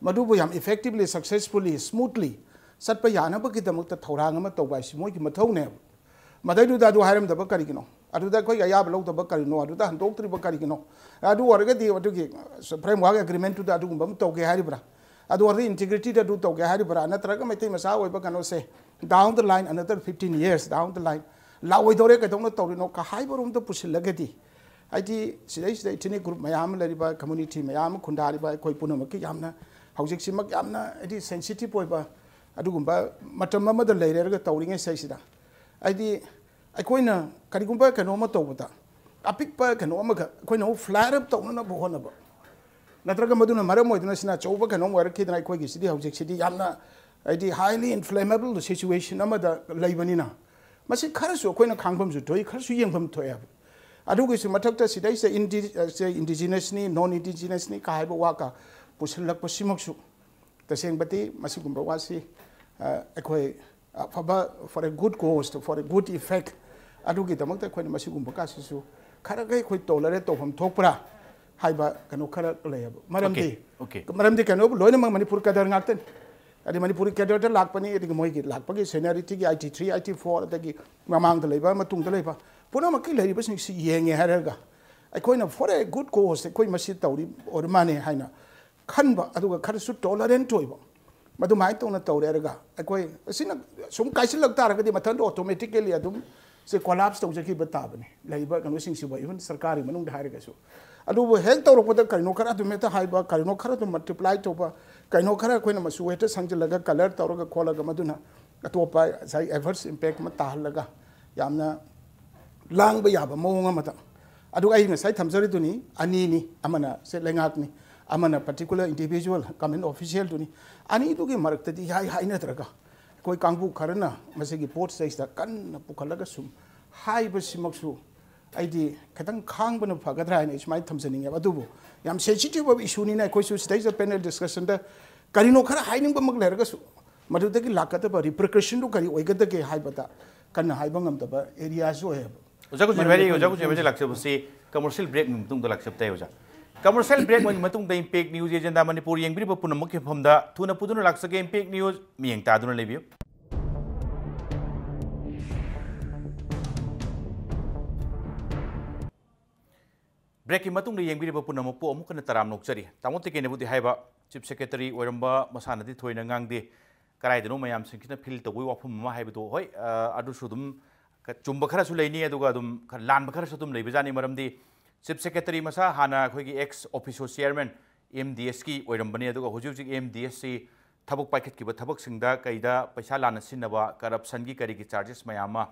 ꯃꯗꯨꯕꯨ ꯌꯥꯝ effectively, successfully, smoothly ꯆꯠꯄ ꯌꯥꯅꯕꯒꯤꯗꯃꯛꯇ ꯊꯧꯔꯥꯡ ꯑꯃ ꯇꯧꯕ ꯍꯥꯏꯁꯤ ꯃꯣꯏꯒꯤ ꯃꯊꯧꯅꯦꯕ꯫ ꯃꯗꯩꯗꯨꯗ ꯑꯗꯨ ꯍꯥꯏꯔꯝꯗꯕ ꯀꯔꯤꯒꯤꯅꯣ? ꯑꯗꯨꯗ ꯑꯩꯈꯣꯏꯒꯤ ꯑꯌꯥꯕ ꯂꯧꯗꯕ ꯀꯔꯤꯅꯣ? ꯑꯗꯨꯗ ꯍꯟꯗꯣꯛꯇ꯭ꯔꯤꯕ ꯀꯔꯤꯒꯤꯅꯣ? ꯑꯗꯨ ꯑꯣꯏꯔꯒꯗꯤ ꯑꯗꯨꯒꯤ framework agreement ꯇꯨꯗ ꯑꯗꯨꯒꯨꯝꯕ ꯑꯃ ꯇꯧꯒꯦ ꯍꯥꯏꯔꯤꯕ꯭ꯔꯥ? ꯑꯗꯨ ꯑꯣꯏꯔꯗꯤ integrity ꯗ ꯑꯗꯨ ꯇꯧꯒꯦ ꯍꯥꯏꯔꯤꯕ꯭ꯔꯥ? ꯅꯠꯇ꯭ꯔꯒ ꯃꯩꯇꯩ ꯃꯆꯥ ꯑꯣꯏꯕ ꯀꯩꯅꯣꯁꯦ down the line, another fifteen years down the line, ꯂꯥꯛꯑꯣꯏꯗꯧꯔꯦ, ꯀꯩꯗꯧꯅ ꯇꯧꯔꯤꯅꯣ ꯀ ꯍꯥꯏꯕꯔꯣꯝꯗ ꯄꯨꯁꯤꯜꯂꯒꯗꯤ, ꯍꯥꯏꯗꯤ ꯁꯤꯗꯩꯁꯤꯗ ethnic group ꯃꯌꯥꯝ ꯑꯃ ꯂꯩꯔꯤꯕ, community ꯃꯌꯥꯝ ꯑꯃ ꯈꯨꯟꯗꯥꯔꯤꯕ ꯑꯩꯈꯣꯏ ꯄꯨꯝꯅꯃꯛꯀꯤ ꯌꯥꯝꯅ, ꯍꯧꯖꯤꯛꯁꯤꯃꯛ ꯌꯥꯝꯅ ꯍꯥꯏꯗꯤ sensitive ꯑꯣꯏꯕ ꯑꯗꯨꯒꯨꯝꯕ ꯃꯇꯝ ꯑꯃꯗ ꯂꯩꯔꯦꯔꯒ ꯇꯧꯔꯤꯉꯩ ꯁꯤꯗꯩꯁꯤꯗ, ꯍꯥꯏꯗꯤ ꯑꯩꯈꯣꯏꯅ ꯀꯔꯤꯒꯨꯝꯕ ꯀꯩꯅꯣ ꯑꯃ ꯇꯧꯕꯗ, ꯑꯄꯤꯛꯄ ꯀꯩꯅꯣ ꯑꯃꯈꯛ ꯑꯩꯈꯣꯏꯅ ꯑꯃꯨꯛ flare up ꯇꯧꯅꯅꯕ ꯍꯣꯠꯅꯕ, ꯅꯠꯇ꯭ꯔꯒ ꯃꯗꯨꯅ ꯃꯔꯝ ꯑꯣꯏꯗꯨꯅ ꯁꯤꯅ ꯑꯆꯧꯕ ꯀꯩꯅꯣꯝ ꯑꯣꯏꯔꯛꯈꯤꯗꯅ ꯑꯩꯈꯣꯏꯒꯤꯁꯤꯗꯤ ꯍꯧꯖꯤꯛꯁꯤꯗꯤ ꯌꯥꯝꯅ, ꯍꯥꯏꯗꯤ highly inflammable situation ꯑꯃꯗ ꯂꯩꯕꯅꯤꯅ, ꯃꯁꯤ ꯈꯔꯁꯨ ꯑꯩꯈꯣꯏꯅ ꯈꯥꯡꯐꯝꯁꯨ ꯊꯣꯛꯏ, ꯈꯔꯁꯨ ꯌꯦꯡꯐꯝ ꯊꯣꯛꯑꯦꯕ꯫ ꯑꯗꯨꯒꯤꯁꯨ ꯃꯊꯛꯇ ꯁꯤꯗꯩꯁꯤꯗ indi-, ꯁꯦ indigenousꯅꯤ, non indigenousꯅꯤ ꯀ ꯍꯥꯏꯕ ꯋꯥ ꯀ ꯄꯨꯁꯤꯜꯂꯛꯄꯁꯤꯃꯛꯁꯨ ꯇꯁꯦꯡꯕꯗꯤ ꯃꯁꯤꯒꯨꯝꯕ ꯋꯥꯁꯤ, ꯑ, ꯑꯩꯈꯣꯏ ꯑꯐꯕ, for a good cause, for a good effect, ꯑꯗꯨꯒꯤꯗꯃꯛꯇ ꯑꯩꯈꯣꯏꯅ ꯃꯁꯤꯒꯨꯝꯕ ꯀꯥꯁꯤꯁꯨ ꯈꯔꯒ ꯑꯩꯈꯣꯏ tolerate ꯇꯧꯐꯝ ꯊꯣꯛꯄ꯭ꯔꯥ ꯍꯥꯏꯕ ꯀꯩꯅꯣ ꯈꯔ ꯂꯩꯌꯦꯕ꯫ ꯃꯔꯝꯗꯤ, Okay. ꯃꯔꯝꯗꯤ ꯀꯩꯅꯣ ꯂꯣꯏꯅꯃꯛ ꯃꯅꯤꯄꯨꯔ cadre ꯉꯥꯛꯇꯅꯤ꯫ ꯍꯥꯏꯗꯤ ꯃꯅꯤꯄꯨꯔꯤ cadreꯗ ꯂꯥꯛꯄꯅꯤ, ꯑꯗꯒꯤ ꯃꯣꯏꯒꯤ ꯂꯥꯛꯄꯒꯤ seniorityꯒꯤ IT three, IT four, ꯑꯗꯒꯤ ꯃꯃꯥꯡꯗ ꯂꯩꯕ, ꯃꯇꯨꯡꯗ ꯂꯩꯕ ꯄꯨꯝꯅꯃꯛꯀꯤ ꯂꯩꯔꯤꯕꯁꯤꯡꯁꯤ ꯌꯦꯡꯉꯦ ꯍꯥꯏꯔꯒ ꯑꯩꯈꯣꯏꯅ for a good cause ꯑꯩꯈꯣꯏ ꯃꯁꯤ ꯇꯧꯔꯤ ꯑꯣꯏꯔ ꯃꯥꯅꯦ ꯍꯥꯏꯅ ꯈꯟꯕ, ꯑꯗꯨꯒ ꯈꯔꯁꯨ tolerant ꯑꯣꯏꯕ, ꯃꯗꯨꯃꯥꯏꯅ ꯇꯧꯅ ꯇꯧꯔꯦ ꯍꯥꯏꯔꯒ ꯑꯩꯈꯣꯏ ꯑꯁꯤꯅ ꯁꯨꯝ ꯀꯥꯏꯁꯤꯜꯂꯛ ꯇꯥꯔꯒꯗꯤ ꯃꯊꯟꯇ automatically ꯑꯗꯨꯝ ꯁꯤ collapse ꯇꯧꯖꯈꯤꯕ ꯇꯥꯕꯅꯤ꯫ ꯂꯩꯔꯤꯕ ꯀꯩꯅꯣꯁꯤꯡꯁꯤꯕꯨ even ꯁꯔꯀꯥꯔꯒꯤ ꯃꯅꯨꯡꯗ ꯍꯥꯏꯔꯒꯁꯨ꯫ ꯑꯗꯨꯕꯨ ꯍꯦꯛ ꯇꯧꯔꯛꯄꯗ ꯀꯔꯤꯅꯣ ꯈꯔ ꯑꯗꯨꯝ ꯍꯦꯛꯇ ꯍꯥꯏꯕ, ꯀꯔꯤꯅꯣ ꯈꯔ ꯑꯗꯨꯝ multiply ꯇꯧꯕ, ꯀꯩꯅꯣ ꯈꯔ ꯑꯩꯈꯣꯏꯅ ꯃꯆꯨ ꯍꯦꯛꯇ ꯁꯪꯖꯤꯜꯂꯒ colour ꯇꯧꯔꯒ ꯈꯣꯠꯂꯒ ꯃꯗꯨꯅ ꯑꯇꯣꯞꯄ ꯉꯁꯥꯏ adverse impact ꯑꯃ ꯇꯥꯍꯜꯂꯒ ꯌꯥꯝꯅ ꯂꯥꯡꯕ ꯌꯥꯕ ꯃꯑꯣꯡ ꯑꯃꯗ꯫ ꯑꯗꯨꯒ ꯑꯩ ꯉꯁꯥꯏ ꯊꯝꯖꯔꯤꯗꯨꯅꯤ, ꯑꯅꯤꯅꯤ, ꯑꯃꯅ ꯁꯦ ꯂꯩꯉꯥꯛꯅꯤ, ꯑꯃꯅ particular individual government officialꯗꯨꯅꯤ꯫ ꯑꯅꯤꯗꯨꯒꯤ ꯃꯔꯛꯇꯗꯤ ꯏꯍꯥꯏ ꯍꯥꯏꯅꯗ꯭ꯔꯒ ꯑꯩꯈꯣꯏ ꯀꯥꯡꯕꯨ ꯈꯔꯅ ꯃꯁꯤꯒꯤ ꯄꯣꯠꯁꯤꯗꯩꯁꯤꯗ ꯀꯟꯅ ꯄꯨꯈꯠꯂꯒ ꯁꯨꯝ ꯍꯥꯏꯕꯁꯤꯃꯛꯁꯨ ꯑꯩꯗꯤ ꯈꯤꯇꯪ ꯈꯥꯡꯕꯅ ꯐꯒꯗ꯭ꯔꯥ ꯍꯥꯏꯅ ꯑꯩ ꯁꯨꯃꯥꯏꯅ ꯊꯝꯖꯅꯤꯡꯉꯦꯕ꯫ ꯑꯗꯨꯕꯨ ꯌꯥꯝ sensitive ꯑꯣꯏꯕ issueꯅꯤꯅ ꯑꯩꯈꯣꯏꯁꯨ ꯁꯤꯗꯩꯁꯤꯗ panel discussionꯗ ꯀꯔꯤꯅꯣ ꯈꯔ ꯍꯥꯏꯅꯤꯡꯕꯃꯛ ꯂꯩꯔꯒꯁꯨ ꯃꯗꯨꯗꯒꯤ ꯂꯥꯛꯀꯗꯕ repercussionꯗꯨ ꯀꯔꯤ ꯑꯣꯏꯒꯗꯒꯦ ꯍꯥꯏꯕꯗ ꯀꯟꯅ ꯍꯥꯏꯕ ꯉꯝꯗꯕ areaꯁꯨ ꯑꯣꯏꯌꯦꯕ꯫ ꯑꯣꯖꯥ ꯀꯨꯟꯖꯣꯏ ꯃꯔꯝꯗꯤ ꯚꯥꯏ, ꯑꯣꯖꯥ ꯑꯩꯈꯣꯏꯅ ꯀꯨꯟꯖꯣꯏ ꯚꯥꯏꯗ ꯂꯥꯛꯆꯕꯁꯤ commercial break ꯃꯇꯨꯡꯗ ꯂꯥꯛꯆꯕ ꯇꯥꯏ ꯑꯣꯖꯥ꯫ Commercial break ꯑꯃꯒꯤ ꯃꯇꯨꯡꯗ Impact News Agenda ꯃꯅꯤꯄꯨꯔ ꯌꯦꯡꯕꯤꯔꯤꯕ ꯄꯨꯝꯅꯃꯛꯀꯤ ꯃꯐꯝꯗ ꯊꯨꯅ ꯄꯨꯗꯨꯅ ꯂꯥꯛꯆꯒꯦ꯫ Impact News ꯃꯤꯠꯌꯦꯡ ꯇꯥꯗꯨꯅ ꯂꯩꯕꯤꯌꯨ꯫ Breakꯀꯤ ꯃꯇꯨꯡꯗ ꯌꯦꯡꯕꯤꯔꯤꯕ ꯄꯨꯝꯅꯃꯛꯄꯨ ꯑꯃꯨꯛ ꯍꯟꯅ ꯇꯔꯥꯝꯅ ꯑꯣꯛꯆꯔꯤ꯫ ꯇꯥꯃꯣ ꯇꯤꯀꯦꯟꯅꯕꯨꯗꯤ ꯍꯥꯏꯕ, Chief Secretary ꯑꯣꯏꯔꯝꯕ ꯃꯁꯥꯅꯗꯤ ꯊꯣꯏꯅ ꯉꯥꯡꯗꯦ꯫ ꯀꯗꯥꯏꯗꯅꯣ ꯃꯌꯥꯝꯁꯤꯡꯁꯤꯅ feel ꯇꯧꯕꯒꯤ ꯋꯥꯐꯝ ꯑꯃ ꯍꯥꯏꯕꯗꯣ, ꯍꯣꯏ, ꯑ, ꯑꯗꯨꯁꯨ ꯑꯗꯨꯝ ꯈ-, ꯆꯨꯝꯕ ꯈꯔꯁꯨ ꯂꯩꯅꯤ, ꯑꯗꯨꯒ ꯑꯗꯨꯝ ꯈꯔ ꯂꯥꯟꯕ ꯈꯔꯁꯨ ꯑꯗꯨꯝ ꯂꯩꯕꯖꯥꯠꯅꯤ꯫ ꯃꯔꯝꯗꯤ Chief Secretary ꯃꯁꯥ ꯍꯥꯟꯅ ꯑꯩꯈꯣꯏꯒꯤ ex officio chairman M D Sꯀꯤ ꯑꯣꯏꯔꯝꯕꯅꯤ, ꯑꯗꯨꯒ ꯍꯧꯖꯤꯛ ꯍꯧꯖꯤꯛ M D Sꯁꯤ ꯊꯕꯛ ꯄꯥꯏꯈꯠꯈꯤꯕ ꯊꯕꯛꯁꯤꯡꯗ ꯀꯩꯗ ꯄꯩꯁꯥ ꯂꯥꯟꯅ ꯁꯤꯖꯤꯟꯅꯕ, corruptionꯒꯤ ꯀꯔꯤꯒꯤ charges ꯃꯌꯥꯝ ꯑꯃ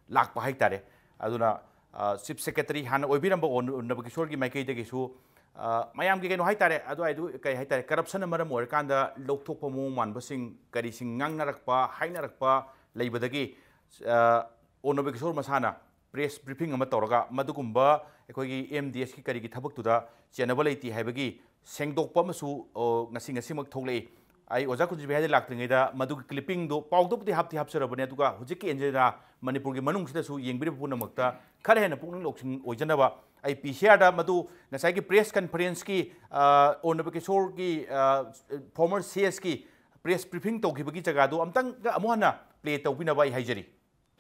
ꯂꯥꯛꯄ ꯍꯥꯏꯇꯥꯔꯦ꯫ ꯑꯗꯨꯅ, ꯑ, Chief Secretary ꯍꯥꯟꯅ ꯑꯣꯏꯕꯤꯔꯝꯕ ꯑꯣ-, ꯅꯕꯀꯤꯁꯣꯔꯒꯤ ꯃꯥꯏꯀꯩꯗꯒꯤꯁꯨ, ꯑ, ꯃꯌꯥꯝꯒꯤ ꯀꯩꯅꯣ ꯍꯥꯏꯇꯥꯔꯦ, ꯑꯗꯨꯋꯥꯏꯗꯨ ꯀꯩ ꯍꯥꯏꯇꯥꯔꯦ, corruptionꯅ ꯃꯔꯝ ꯑꯣꯏꯔꯀꯥꯟꯗ ꯂꯧꯊꯣꯛꯄ ꯃꯑꯣꯡ ꯃꯥꯟꯕꯁꯤꯡ, ꯀꯔꯤꯁꯤꯡ ꯉꯥꯡꯅꯔꯛꯄ, ꯍꯥꯏꯅꯔꯛꯄ ꯂꯩꯕꯗꯒꯤ, ꯑ, ꯑꯣ ꯅꯕꯀꯤꯁꯣꯔ ꯃꯁꯥꯅ press briefing ꯑꯃ ꯇꯧꯔꯒ ꯃꯗꯨꯒꯨꯝꯕ ꯑꯩꯈꯣꯏꯒꯤ M D Sꯀꯤ ꯀꯔꯤꯒꯤ ꯊꯕꯛꯇꯨꯗ ꯆꯦꯟꯅꯕ ꯂꯩꯇꯦ ꯍꯥꯏꯕꯒꯤ ꯁꯦꯡꯗꯣꯛꯄ ꯑꯃꯁꯨ, ꯑꯣ, ꯉꯁꯤ, ꯉꯁꯤꯃꯛ ꯊꯣꯛꯂꯛꯏ꯫ ꯑꯩ ꯑꯣꯖꯥ ꯀꯨꯟꯖꯕꯤꯍꯥꯏꯗ ꯂꯥꯛꯇ꯭ꯔꯤꯉꯩꯗ ꯃꯗꯨꯒꯤ clippingꯗꯨ ꯄꯥꯎꯗꯕꯨꯗꯤ ꯍꯥꯞꯇꯤ ꯍꯥꯞꯆꯔꯕꯅꯦ, ꯑꯗꯨꯒ ꯍꯧꯖꯤꯛꯀꯤ agenda ꯃꯅꯤꯄꯨꯔꯒꯤ ꯃꯅꯨꯡꯁꯤꯗꯁꯨ ꯌꯦꯡꯕꯤꯔꯤꯕ ꯄꯨꯝꯅꯃꯛꯇ ꯈꯔ ꯍꯦꯟꯅ ꯄꯨꯛꯅꯤꯡ ꯂꯧꯁꯤꯡ ꯑꯣꯏꯖꯅꯕ ꯑꯩ P C Rꯗ ꯃꯗꯨ ꯉꯁꯥꯏꯒꯤ press conferenceꯀꯤ, ꯑ, ꯑꯣ ꯅꯕꯀꯤꯁꯣꯔꯒꯤ, ꯑ, former CSꯀꯤ press briefing ꯇꯧꯈꯤꯕꯒꯤ ꯖꯒꯥꯗꯨ ꯑꯝꯇꯪꯒ ꯑꯃꯨꯛ ꯍꯟꯅ play ꯇꯧꯕꯤꯅꯕ ꯑꯩ ꯍꯥꯏꯖꯔꯤ꯫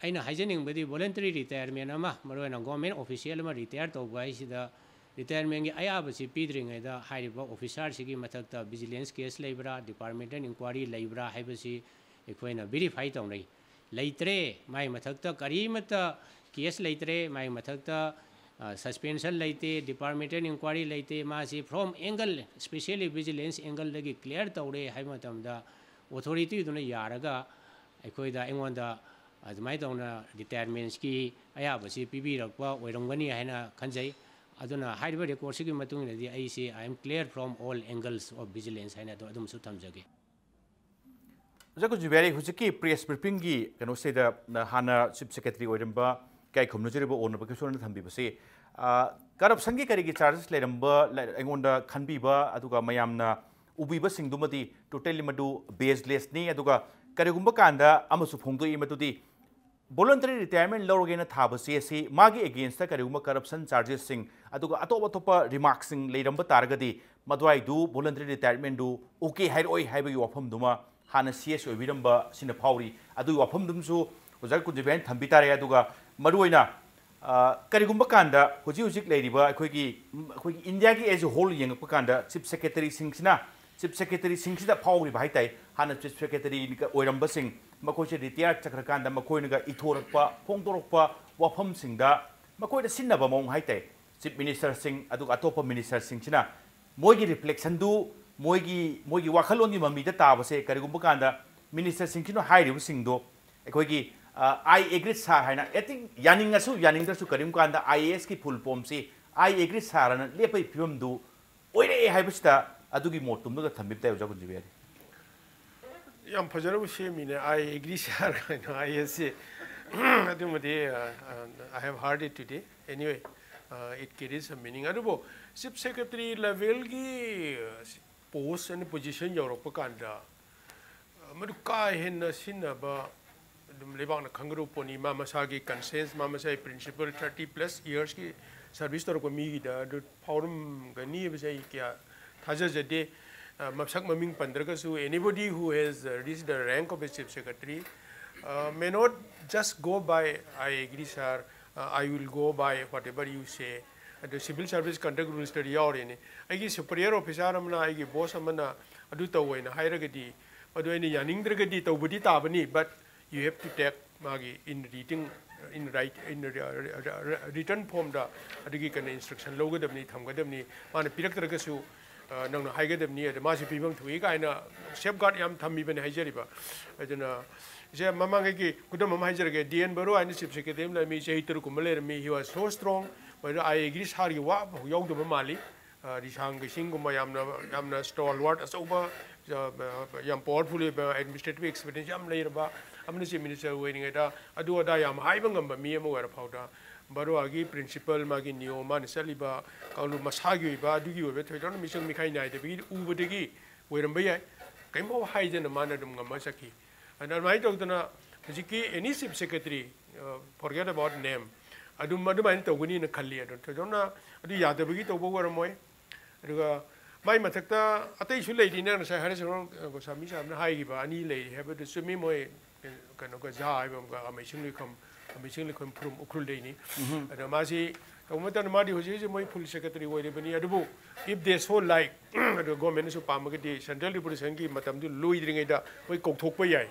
ꯑꯩꯅ ꯍꯥꯏꯖꯅꯤꯡꯕꯗꯤ, voluntary retirement ꯑꯃ, ꯃꯔꯨꯑꯣꯏꯅ government official ꯑꯃ retire ꯇꯧꯕ ꯍꯥꯏꯁꯤꯗ, retirementꯒꯤ ꯑꯌꯥꯕꯁꯤ ꯄꯤꯗ꯭ꯔꯤꯉꯩꯗ ꯍꯥꯏꯔꯤꯕ officerꯁꯤꯒꯤ ꯃꯊꯛꯇ vigilance case ꯂꯩꯕ꯭ꯔꯥ, departmental inquiry ꯂꯩꯕ꯭ꯔꯥ ꯍꯥꯏꯕꯁꯤ ꯑꯩꯈꯣꯏꯅ verify ꯇꯧꯅꯩ꯫ ꯂꯩꯇ꯭ꯔꯦ, ꯃꯥꯒꯤ ꯃꯊꯛꯇ ꯀꯔꯤꯃꯠꯇ case ꯂꯩꯇ꯭ꯔꯦ, ꯃꯥꯒꯤ ꯃꯊꯛꯇ, ꯑ, suspension ꯂꯩꯇꯦ, departmental inquiry ꯂꯩꯇꯦ, ꯃꯥꯁꯤ from angle, specially vigilance angleꯗꯒꯤ clear ꯇꯧꯔꯦ ꯍꯥꯏꯕ ꯃꯇꯝꯗ, authorityꯗꯨꯅ ꯌꯥꯔꯒ ꯑꯩꯈꯣꯏꯗ, ꯑꯩꯉꯣꯟꯗ ꯑꯗꯨꯃꯥꯏꯅ ꯇꯧꯅ retirementꯀꯤ ꯑꯌꯥꯕꯁꯤ ꯄꯤꯕꯤꯔꯛꯄ ꯑꯣꯏꯔꯝꯒꯅꯤ ꯍꯥꯏꯅ ꯈꯟꯖꯩ꯫ ꯑꯗꯨꯅ ꯍꯥꯏꯔꯤꯕ recordꯁꯤꯒꯤ ꯃꯇꯨꯡ ꯏꯟꯅꯗꯤ ꯑꯩꯁꯤ I am clear from all angles of vigilance ꯍꯥꯏꯅ ꯑꯗꯨ, ꯑꯗꯨꯝꯁꯨ ꯊꯝꯖꯒꯦ꯫ ꯑꯣꯖꯥ ꯀꯨꯟꯖꯕꯤꯍꯥꯏ, ꯍꯧꯖꯤꯛꯀꯤ press briefingꯒꯤ ꯀꯩꯅꯣꯁꯤꯗ ꯍꯥꯟꯅ Chief Secretary ꯑꯣꯏꯔꯝꯕ ꯏꯀꯥꯏ ꯈꯨꯝꯅꯖꯔꯤꯕ ꯑꯣ ꯅꯕꯀꯤꯁꯣꯔꯅ ꯊꯝꯕꯤꯕꯁꯤ, ꯑ, corruptionꯒꯤ ꯀꯔꯤꯒꯤ charges ꯂꯩꯔꯝꯕ, ꯂꯩ-, ꯑꯩꯉꯣꯟꯗ ꯈꯟꯕꯤꯕ, ꯑꯗꯨꯒ ꯃꯌꯥꯝꯅ ꯎꯕꯤꯕꯁꯤꯡꯗꯨꯃꯗꯤ totally ꯃꯗꯨ baselessꯅꯤ, ꯑꯗꯨꯒ ꯀꯔꯤꯒꯨꯝꯕ ꯀꯥꯟꯗ ꯑꯃꯁꯨ ꯐꯣꯡꯗꯣꯛꯏ, ꯃꯗꯨꯗꯤ voluntary retirement ꯂꯧꯔꯒꯦꯅ ꯊꯥꯕ ꯆꯦ ꯑꯁꯤ ꯃꯥꯒꯤ against ꯀꯔꯤꯒꯨꯝꯕ corruption charges ꯁꯤꯡ ꯑꯗꯨꯒ ꯑꯇꯣꯞ ꯑꯇꯣꯞꯄ remark ꯁꯤꯡ ꯂꯩꯔꯝꯕ ꯇꯥꯔꯒꯗꯤ, ꯃꯗꯨꯋꯥꯏꯗꯨ voluntary retirement ꯗꯨ okay ꯍꯥꯏꯔꯛꯑꯣꯏ ꯍꯥꯏꯕꯒꯤ ꯋꯥꯐꯝꯗꯨꯃ ꯍꯥꯟꯅ C S ꯑꯣꯏꯕꯤꯔꯝꯕ ꯁꯤꯅ ꯐꯥꯎꯔꯤ꯫ ꯑꯗꯨꯒꯤ ꯋꯥꯐꯝꯗꯨꯃꯁꯨ ꯑꯣꯖꯥ ꯀꯨꯟꯖꯕꯤꯅ ꯊꯝꯕꯤ ꯇꯥꯔꯦ꯫ ꯑꯗꯨꯒ ꯃꯔꯨꯑꯣꯏꯅ, ꯑ, ꯀꯔꯤꯒꯨꯝꯕ ꯀꯥꯟꯗ ꯍꯧꯖꯤꯛ ꯍꯧꯖꯤꯛ ꯂꯩꯔꯤꯕ ꯑꯩꯈꯣꯏꯒꯤ, ꯑꯩꯈꯣꯏꯒꯤ ꯏꯟꯗꯤꯌꯥꯒꯤ as a whole ꯌꯦꯡꯉꯛꯄ ꯀꯥꯟꯗ chief secretary ꯁꯤꯡꯁꯤꯅ, chief secretary ꯁꯤꯡꯁꯤꯗ ꯐꯥꯎꯔꯤꯕ ꯍꯥꯏ ꯇꯥꯏ, ꯍꯥꯟꯅ chief secretary ꯑꯣꯏꯔꯝꯕꯁꯤꯡ, ꯃꯈꯣꯏꯁꯦ retire ꯆꯠꯈ꯭ꯔꯀꯥꯟꯗ ꯃꯈꯣꯏꯅꯒ ꯏꯊꯣꯔꯛꯄ, ꯐꯣꯡꯗꯣꯔꯛꯄ ꯋꯥꯐꯝꯁꯤꯡꯗ ꯃꯈꯣꯏꯗ ꯁꯤꯟꯅꯕ ꯃꯑꯣꯡ ꯍꯥꯏ ꯇꯥꯏ꯫ Chief minister ꯁꯤꯡ ꯑꯗꯨꯒ ꯑꯇꯣꯞꯄ minister ꯁꯤꯡꯁꯤꯅ ꯃꯣꯏꯒꯤ reflection ꯗꯨ, ꯃꯣꯏꯒꯤ, ꯃꯣꯏꯒꯤ ꯋꯥꯈꯜꯂꯣꯟꯒꯤ ꯃꯃꯤꯗ ꯇꯥꯕꯁꯦ ꯀꯔꯤꯒꯨꯝꯕ ꯀꯥꯟꯗ minister ꯁꯤꯡꯁꯤꯅ ꯍꯥꯏꯔꯤꯕꯁꯤꯡꯗꯣ ꯑꯩꯈꯣꯏꯒꯤ, ꯑ, "I agree sir" ꯍꯥꯏꯅ, ꯑꯦꯇꯤꯡ ꯌꯥꯅꯤꯡꯉꯁꯨ ꯌꯥꯅꯤꯡꯗ꯭ꯔꯁꯨ ꯀꯔꯤꯒꯨꯝꯕ ꯀꯥꯟꯗ I A S ꯀꯤ full form ꯁꯤ "I agree sir" ꯍꯥꯏꯅ ꯂꯦꯞꯄꯒꯤ ꯐꯤꯕꯝꯗꯨ ꯑꯣꯏꯔꯛꯑꯦ ꯍꯥꯏꯕꯁꯤꯗ ꯑꯗꯨꯒꯤ ꯃꯣꯠꯇꯨꯝꯗꯨꯒ ꯊꯝꯕꯤꯕ ꯇꯥꯏ, ꯑꯣꯖꯥ ꯀꯨꯟꯖꯕꯤꯍꯥꯔꯤ꯫ ꯌꯥꯝ ꯐꯖꯔꯕ ꯁꯦꯝꯃꯤꯅꯦ, "I agree sir" ꯍꯥꯏꯅ꯫ I A S ꯁꯤ ꯑꯗꯨꯃꯗꯤ, ꯑ, ꯑ, I have heard it today. Anyway, uh, it carries a meaning. ꯑꯗꯨꯕꯨ chief secretary level ꯒꯤ, ꯑ, post and position ꯌꯧꯔꯛꯄ ꯀꯥꯟꯗ, ꯑ, ꯃꯗꯨ ꯀꯥ ꯍꯦꯟꯅ ꯁꯤꯟꯅꯕ ꯑꯗꯨꯝ ꯂꯩꯕꯥꯛꯅ ꯈꯪꯒꯗꯧꯕ ꯄꯣꯠꯅꯤ꯫ ꯃꯥ ꯃꯁꯥꯒꯤ conscience, ꯃꯥ ꯃꯁꯥꯒꯤ principle, thirty plus years ꯀꯤ service ꯇꯧꯔꯛꯄ ꯃꯤꯒꯤꯗ ꯑꯗꯨ ꯐꯥꯎꯔꯝꯒꯅꯤ ꯍꯥꯏꯕꯁꯦ ꯑꯩ ꯀꯌꯥ ꯊꯥꯖꯖꯗꯦ꯫ ꯑ, ꯃꯁꯛ ꯃꯃꯤꯡ ꯄꯟꯗ꯭ꯔꯒꯁꯨ, anybody who has, uh, reached the rank of a chief secretary, uh, may not just go by "I agree sir", uh, "I will go by whatever you say". ꯑꯗꯨ civil service conduct rules ꯇꯗꯤ ꯌꯥꯎꯔꯤꯅꯤ꯫ ꯑꯩꯒꯤ superior officer ꯑꯃꯅ, ꯑꯩꯒꯤ boss ꯑꯃꯅ ꯑꯗꯨ ꯇꯧ ꯍꯥꯏꯅ ꯍꯥꯏꯔꯒꯗꯤ, ꯃꯗꯨ ꯑꯩꯅ ꯌꯥꯅꯤꯡꯗ꯭ꯔꯒꯗꯤ ꯇꯧꯕꯗꯤ ꯇꯥꯕꯅꯤ, but you have to take ꯃꯥꯒꯤ in writing, in write-, in written form ꯗ ꯑꯗꯨꯒꯤ ꯀꯩꯅꯣ instruction ꯂꯧꯒꯗꯕꯅꯤ, ꯊꯝꯒꯗꯕꯅꯤ꯫ ꯃꯥꯅ ꯄꯤꯔꯛꯇ꯭ꯔꯒꯁꯨ, ꯑ, ꯅꯪꯅ ꯍꯥꯏꯒꯗꯕꯅꯤ, ꯑꯗ ꯃꯥꯁꯤ ꯄꯤꯐꯝ ꯊꯣꯛꯏ ꯀꯥꯏꯅ safeguard ꯌꯥꯝ ꯊꯝꯃꯤꯕꯅꯤ ꯍꯥꯏꯖꯔꯤꯕ꯫ ꯑꯗꯨꯅ ꯏꯆꯦ, ꯃꯃꯥꯡꯉꯩꯒꯤ ꯈꯨꯗꯝ ꯑꯃ ꯍꯥꯏꯖꯔꯒꯦ, ꯗꯤ ꯑꯦꯟ ꯕꯔꯣ ꯍꯥꯏꯅ chief secretary ꯑꯃ ꯂꯩꯔꯝꯃꯤ, ꯆꯍꯤ ꯇꯔꯨꯛ ꯀꯨꯝꯕ ꯂꯩꯔꯝꯃꯤ, he was so strong, ꯃꯗꯨꯗ "I agree sir" ꯒꯤ ꯋꯥ ꯑꯃꯐꯥꯎ ꯌꯥꯎꯗꯕ ꯃꯥꯜꯂꯤ꯫ ꯑ, ꯔꯤꯁꯥꯡ ꯀꯩꯁꯤꯡꯒꯨꯝꯕ ꯌꯥꯝꯅ, ꯌꯥꯝꯅ stalwart ꯑꯆꯧꯕ, ꯑ, ꯌꯥꯝ powerful ꯑꯣꯏꯕ, administrative experience ꯌꯥꯝ ꯂꯩꯔꯕ ꯑꯃꯅ chief minister ꯑꯣꯏꯔꯤꯉꯩꯗ ꯑꯗꯨ ꯑꯗꯥ ꯌꯥꯝ ꯍꯥꯏꯕ ꯉꯝꯕ ꯃꯤ ꯑꯃ ꯑꯣꯏꯔ ꯐꯥꯎꯗ, ꯕꯔꯣꯍꯥꯒꯤ principle, ꯃꯥꯒꯤ ꯅꯤꯌꯣꯝ, ꯃꯥꯅ ꯆꯠꯂꯤꯕ ꯀꯥꯡꯂꯨꯞ ꯃꯁꯥꯒꯤ ꯑꯣꯏꯕ, ꯑꯗꯨꯒꯤ ꯑꯣꯏꯕ ꯊꯣꯏꯗꯣꯛꯅ ꯃꯤꯆꯪ ꯃꯤꯈꯥꯏ ꯅꯥꯏꯗꯕꯒꯤ ꯎꯕꯗꯒꯤ ꯑꯣꯏꯔꯝꯕ ꯌꯥꯏ, ꯀꯔꯤꯝꯐꯥꯎ ꯍꯥꯏꯗꯅ ꯃꯥꯅ ꯑꯗꯨꯝ ꯉꯝꯃ ꯆꯠꯈꯤ꯫ ꯑꯗꯨꯅ ꯑꯗꯨꯃꯥꯏꯅ ꯇꯧꯗꯅ ꯍꯧꯖꯤꯛꯀꯤ any chief secretary, forget about name, ꯑꯗꯨꯝ ꯑꯗꯨꯃꯥꯏꯅ ꯇꯧꯒꯅꯤꯅ ꯈꯜꯂꯤ꯫ ꯑꯗꯨ ꯊꯣꯏꯗꯣꯛꯅ ꯑꯗꯨ ꯌꯥꯗꯕꯒꯤ ꯇꯧꯕ ꯑꯣꯏꯔꯝꯃꯣꯏ꯫ ꯑꯗꯨꯒ ꯃꯥꯏ ꯃꯊꯛꯇ ꯑꯇꯩꯁꯨ ꯂꯩꯔꯤ, ꯅꯪ ꯉꯁꯥꯏ ꯍꯔꯤꯁ ꯒꯣꯁꯥꯃꯤ ꯁꯥꯕꯅ ꯍꯥꯏꯈꯤꯕ ꯑꯅꯤ ꯂꯩꯔꯤ ꯍꯥꯏꯕꯗꯨ ꯆꯨꯝꯃꯤ꯫ ꯃꯣꯏ ꯀꯩꯅꯣꯒ ꯖꯥ ꯍꯥꯏꯕ ꯑꯃꯒ ꯑꯃꯩꯁꯤꯡ ꯂꯩꯈꯝ, ꯑꯃꯩꯁꯤꯡ ꯂꯩꯈꯝ ꯐꯨꯔꯨꯝ ꯎꯈ꯭ꯔꯨꯜꯗꯩꯅꯤ꯫ ꯑꯗꯣ ꯃꯥꯁꯤ ꯇꯧꯕ ꯃꯇꯝꯗ ꯃꯥꯗꯤ ꯍꯧꯖꯤꯛ ꯍꯧꯖꯤꯛ ꯃꯣꯏ ꯐꯨꯜ ꯁꯦꯀ꯭ꯔꯦꯇꯔꯤ ꯑꯣꯏꯔꯤꯕꯅꯤ꯫ ꯑꯗꯨꯕꯨ if they so like, ꯑꯗꯨ ꯒꯣꯔꯃꯦꯟꯅꯁꯨ ꯄꯥꯝꯃꯒꯗꯤ ꯁꯦꯟꯇ꯭ꯔꯦꯜ ꯔꯤꯄꯣꯂꯨꯁꯟꯒꯤ ꯃꯇꯝꯗꯨ ꯂꯣꯏꯗ꯭ꯔꯤꯉꯩꯗ ꯃꯣꯏ ꯀꯧꯊꯣꯛꯄ ꯌꯥꯏ꯫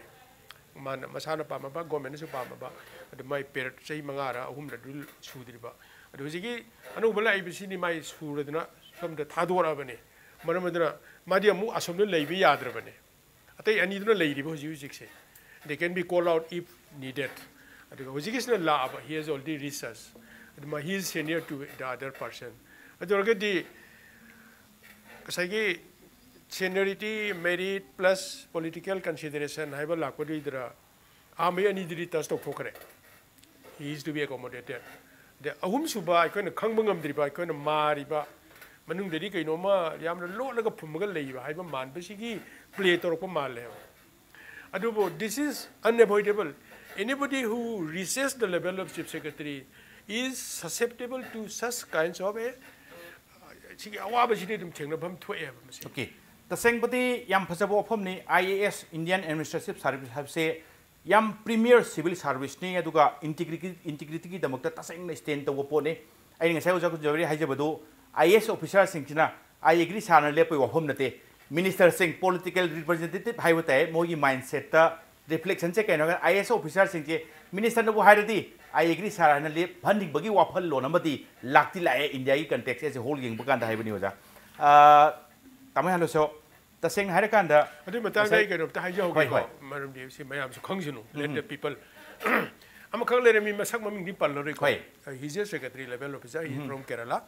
ꯃꯥꯅ ꯃꯁꯥꯅ ꯄꯥꯝꯃꯕ, ꯒꯣꯔꯃꯦꯟꯅꯁꯨ ꯄꯥꯝꯃꯕ, ꯑꯗꯨ ꯃꯥꯏ ꯄꯦꯔꯠ ꯆꯍꯤ ꯃꯉꯥꯔ ꯑꯍꯨꯝꯔ ꯑꯗꯨ ꯁꯨꯗ꯭ꯔꯤꯕ꯫ ꯑꯗꯨ ꯍꯧꯖꯤꯛꯀꯤ ꯑꯅꯧꯕ ꯂꯥꯛꯏꯕꯁꯤꯗꯤ ꯃꯥꯏ ꯁꯨꯔꯗꯅ ꯁꯣꯝꯗ ꯊꯥꯗꯣꯔꯛꯑꯕꯅꯤ꯫ ꯃꯔꯝ ꯑꯗꯨꯅ ꯃꯥꯗꯤ ꯑꯃꯨꯛ ꯑꯁꯣꯝꯗ ꯂꯩꯕ ꯌꯥꯗ꯭ꯔꯕꯅꯤ꯫ ꯑꯇꯩ ꯑꯅꯤꯗꯨꯅ ꯂꯩꯔꯤꯕ ꯍꯧꯖꯤꯛ ꯍꯧꯖꯤꯛꯁꯦ꯫ They can be called out if needed. ꯑꯗꯨꯒ ꯍꯧꯖꯤꯛꯀꯤꯁꯤꯅ ꯂꯥꯛꯑꯕ, he has already reached us. ꯑꯗꯨ ꯃꯥ, he is senior to the other person. ꯑꯗꯨ ꯑꯣꯏꯔꯒꯗꯤ ꯉꯁꯥꯏꯒꯤ seniority, merit plus political consideration ꯍꯥꯏꯕ ꯂꯥꯛꯄꯗꯨꯗ ꯑꯍꯥꯟꯕꯒꯤ ꯑꯅꯤꯗꯨꯗꯤ touch ꯇꯧꯊꯣꯛꯈ꯭ꯔꯦ꯫ He is to be accommodated. ꯑꯗ ꯑꯍꯨꯝꯁꯨꯕ ꯑꯩꯈꯣꯏꯅ ꯈꯪꯕ ꯉꯝꯗ꯭ꯔꯤꯕ, ꯑꯩꯈꯣꯏꯅ ꯃꯥꯔꯤꯕ, ꯃꯅꯨꯡꯗꯗꯤ ꯀꯩꯅꯣꯝꯃ ꯌꯥꯝꯅ ꯂꯣꯠꯂꯒ ꯐꯨꯝꯃꯒ ꯂꯩꯕ ꯍꯥꯏꯕ ꯃꯥꯟꯕꯁꯤꯒꯤ ꯄ꯭ꯂꯦ ꯇꯧꯔꯛꯄ ꯃꯥꯜꯂꯦꯕ꯫ ꯑꯗꯨꯕꯨ this is unavoidable. Anybody who reaches the level of chief secretary is susceptible to such kinds of a, ꯁꯤꯒꯤ ꯑꯋꯥꯕꯁꯤꯗꯤ ꯑꯗꯨꯝ ꯊꯦꯡꯅꯐꯝ ꯊꯣꯛꯑꯦꯕ ꯃꯁꯤ꯫ ꯑꯣꯀꯦ, ꯇꯁꯦꯡꯕꯗꯤ ꯌꯥꯝ ꯐꯖꯕ ꯋꯥꯐꯝꯅꯤ꯫ I A S, Indian administrative service ꯍꯥꯏꯕꯁꯦ ꯌꯥꯝ ꯄ꯭ꯔꯤꯃꯤꯌꯔ ꯁꯤꯚꯤꯜ ꯁꯥꯔꯚꯤꯁꯅꯤ, ꯑꯗꯨꯒ ꯏꯟꯇꯤꯒ꯭ꯔꯤꯇꯤ, ꯏꯟꯇꯤꯒ꯭ꯔꯤꯇꯤꯒꯤ ꯗꯃꯛꯇ ꯇꯁꯦꯡꯅ ꯁ꯭ꯇꯦꯟ ꯇꯧꯕ ꯄꯣꯠꯅꯤ꯫ ꯑꯩꯅ ꯉꯁꯥꯏ ꯑꯣꯖꯥ ꯀꯨꯟꯖꯥꯕꯤꯅ ꯍꯥꯏꯖꯕꯗꯨ, ꯑꯥꯏ ꯑꯦ ꯑꯦꯁ ꯑꯣꯐꯤꯁꯥꯔꯁꯤꯡꯁꯤꯅ "ꯑꯥꯏ ꯑꯦꯒ꯭ꯔꯤ ꯁꯥꯔꯅ" ꯂꯦꯞꯄꯒꯤ ꯋꯥꯐꯝ ꯅꯠꯇꯦ꯫ ꯃꯤꯅꯤꯁꯇꯔꯁꯤꯡ, ꯄꯣꯂꯤꯇꯤꯀꯦꯜ ꯔꯤꯄ꯭ꯔꯖꯦꯟꯇꯦꯇꯤꯚ ꯍꯥꯏꯕ ꯇꯥꯏ, ꯃꯣꯏꯒꯤ ꯃꯥꯏꯟꯁꯦꯠꯇ ꯔꯤꯐ꯭ꯂꯦꯛꯁꯟꯁꯦ ꯀꯩꯅꯣ ꯍꯥꯏꯔꯒ, ꯑꯥꯏ ꯑꯦ ꯑꯦꯁ ꯑꯣꯐꯤꯁꯥꯔꯁꯤꯡꯁꯦ ꯃꯤꯅꯤꯁꯇꯔꯅꯕꯨ ꯍꯥꯏꯔꯗꯤ "ꯑꯥꯏ ꯑꯦꯒ꯭ꯔꯤ ꯁꯥꯔ" ꯍꯥꯏꯅ ꯂꯦꯞꯍꯟꯅꯤꯡꯕꯒꯤ ꯋꯥꯈꯜꯂꯣꯟ ꯑꯃꯗꯤ ꯂꯥꯛꯇꯤ ꯂꯥꯛꯑꯦ, ꯏꯟꯗꯤꯌꯥꯒꯤ ꯀꯟꯇꯦꯛꯁ ꯑꯦꯁ ꯑꯦ ꯍꯣꯜ ꯌꯦꯡꯕ ꯀꯥꯟꯗ ꯍꯥꯏꯕꯅꯤ ꯑꯣꯖꯥ꯫ ꯑ, ꯇꯥꯃꯣ ꯍꯦꯂꯣꯁꯣ, ꯇꯁꯦꯡꯅ ꯍꯥꯏꯔꯀꯥꯟꯗ, ꯑꯗꯨꯒꯤ ꯃꯇꯥꯡꯗ ꯉꯁꯥꯏ ꯑꯩ ꯀꯩꯅꯣꯝꯇ ꯍꯥꯏꯖꯍꯧꯒꯦꯀꯣ꯫ ꯍꯣꯏ, ꯃꯔꯝꯗꯤ ꯁꯤ ꯃꯌꯥꯝꯁꯨ ꯈꯪꯁꯅꯨ, let the people꯫ ꯑꯃꯈꯛ ꯂꯩꯔꯝꯃꯤ, ꯃꯁꯛ ꯃꯃꯤꯡꯗꯤ ꯄꯜꯂꯔꯣꯏꯀꯣ꯫ ꯍꯣꯏ꯫ He is a secretary level officer, he is from Kerala꯫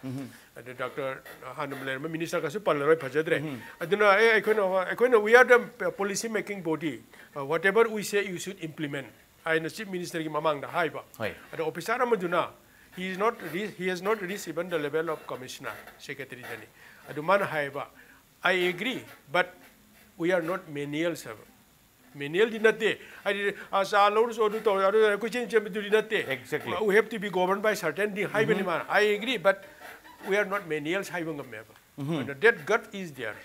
ꯑꯗꯨ ꯗꯥꯛꯇꯔ ꯍꯥꯟꯅ ꯂꯩꯔꯝꯕ ꯃꯤꯅꯤꯁꯇꯔꯒꯁꯨ ꯄꯜꯂꯔꯣꯏ, ꯐꯖꯗ꯭ꯔꯦ꯫ ꯑꯗꯨꯅ ꯑꯦ, ꯑꯩꯈꯣꯏꯅ ꯑꯩꯈꯣꯏꯅ "We are the policy making body, whatever we say you should implement" ꯍꯥꯏꯅ ꯆꯤꯐ ꯃꯤꯅꯤꯁꯇꯔꯒꯤ ꯃꯃꯥꯡꯗ ꯍꯥꯏꯕ꯫ ꯍꯣꯏ꯫ ꯑꯗꯣ ꯑꯣꯐꯤꯁꯥꯔ ꯑꯃꯗꯨꯅ "He is not re-, he has not reached even the level of commissioner, secretary" ꯗꯅꯤ꯫ ꯑꯗꯨ ꯃꯥꯅ ꯍꯥꯏꯌꯦꯕ, "I agree, but we are not menials" ꯍꯥꯏꯕ꯫ ꯃꯦꯅꯨꯋꯦꯜꯗꯤ ꯅꯠꯇꯦ꯫ ꯍꯥꯏꯗꯤ, ꯑ, ꯆꯥ ꯂꯧꯔꯁꯨ ꯑꯗꯨ ꯇꯧꯔꯦ, ꯑꯗꯨ ꯇꯧꯔꯦ, ꯀꯣꯏꯆꯦꯟ ꯆꯦꯟꯕꯗꯨꯗꯤ ꯅꯠꯇꯦ꯫ Exactly. We have to be governed by certain thing ꯍꯥꯏꯕꯅꯤ ꯃꯥꯅ꯫ I agree, but we are not manuals ꯍꯥꯏꯕ ꯉꯝꯃꯦꯕ꯫ ꯑꯗꯨꯅ that gut is there꯫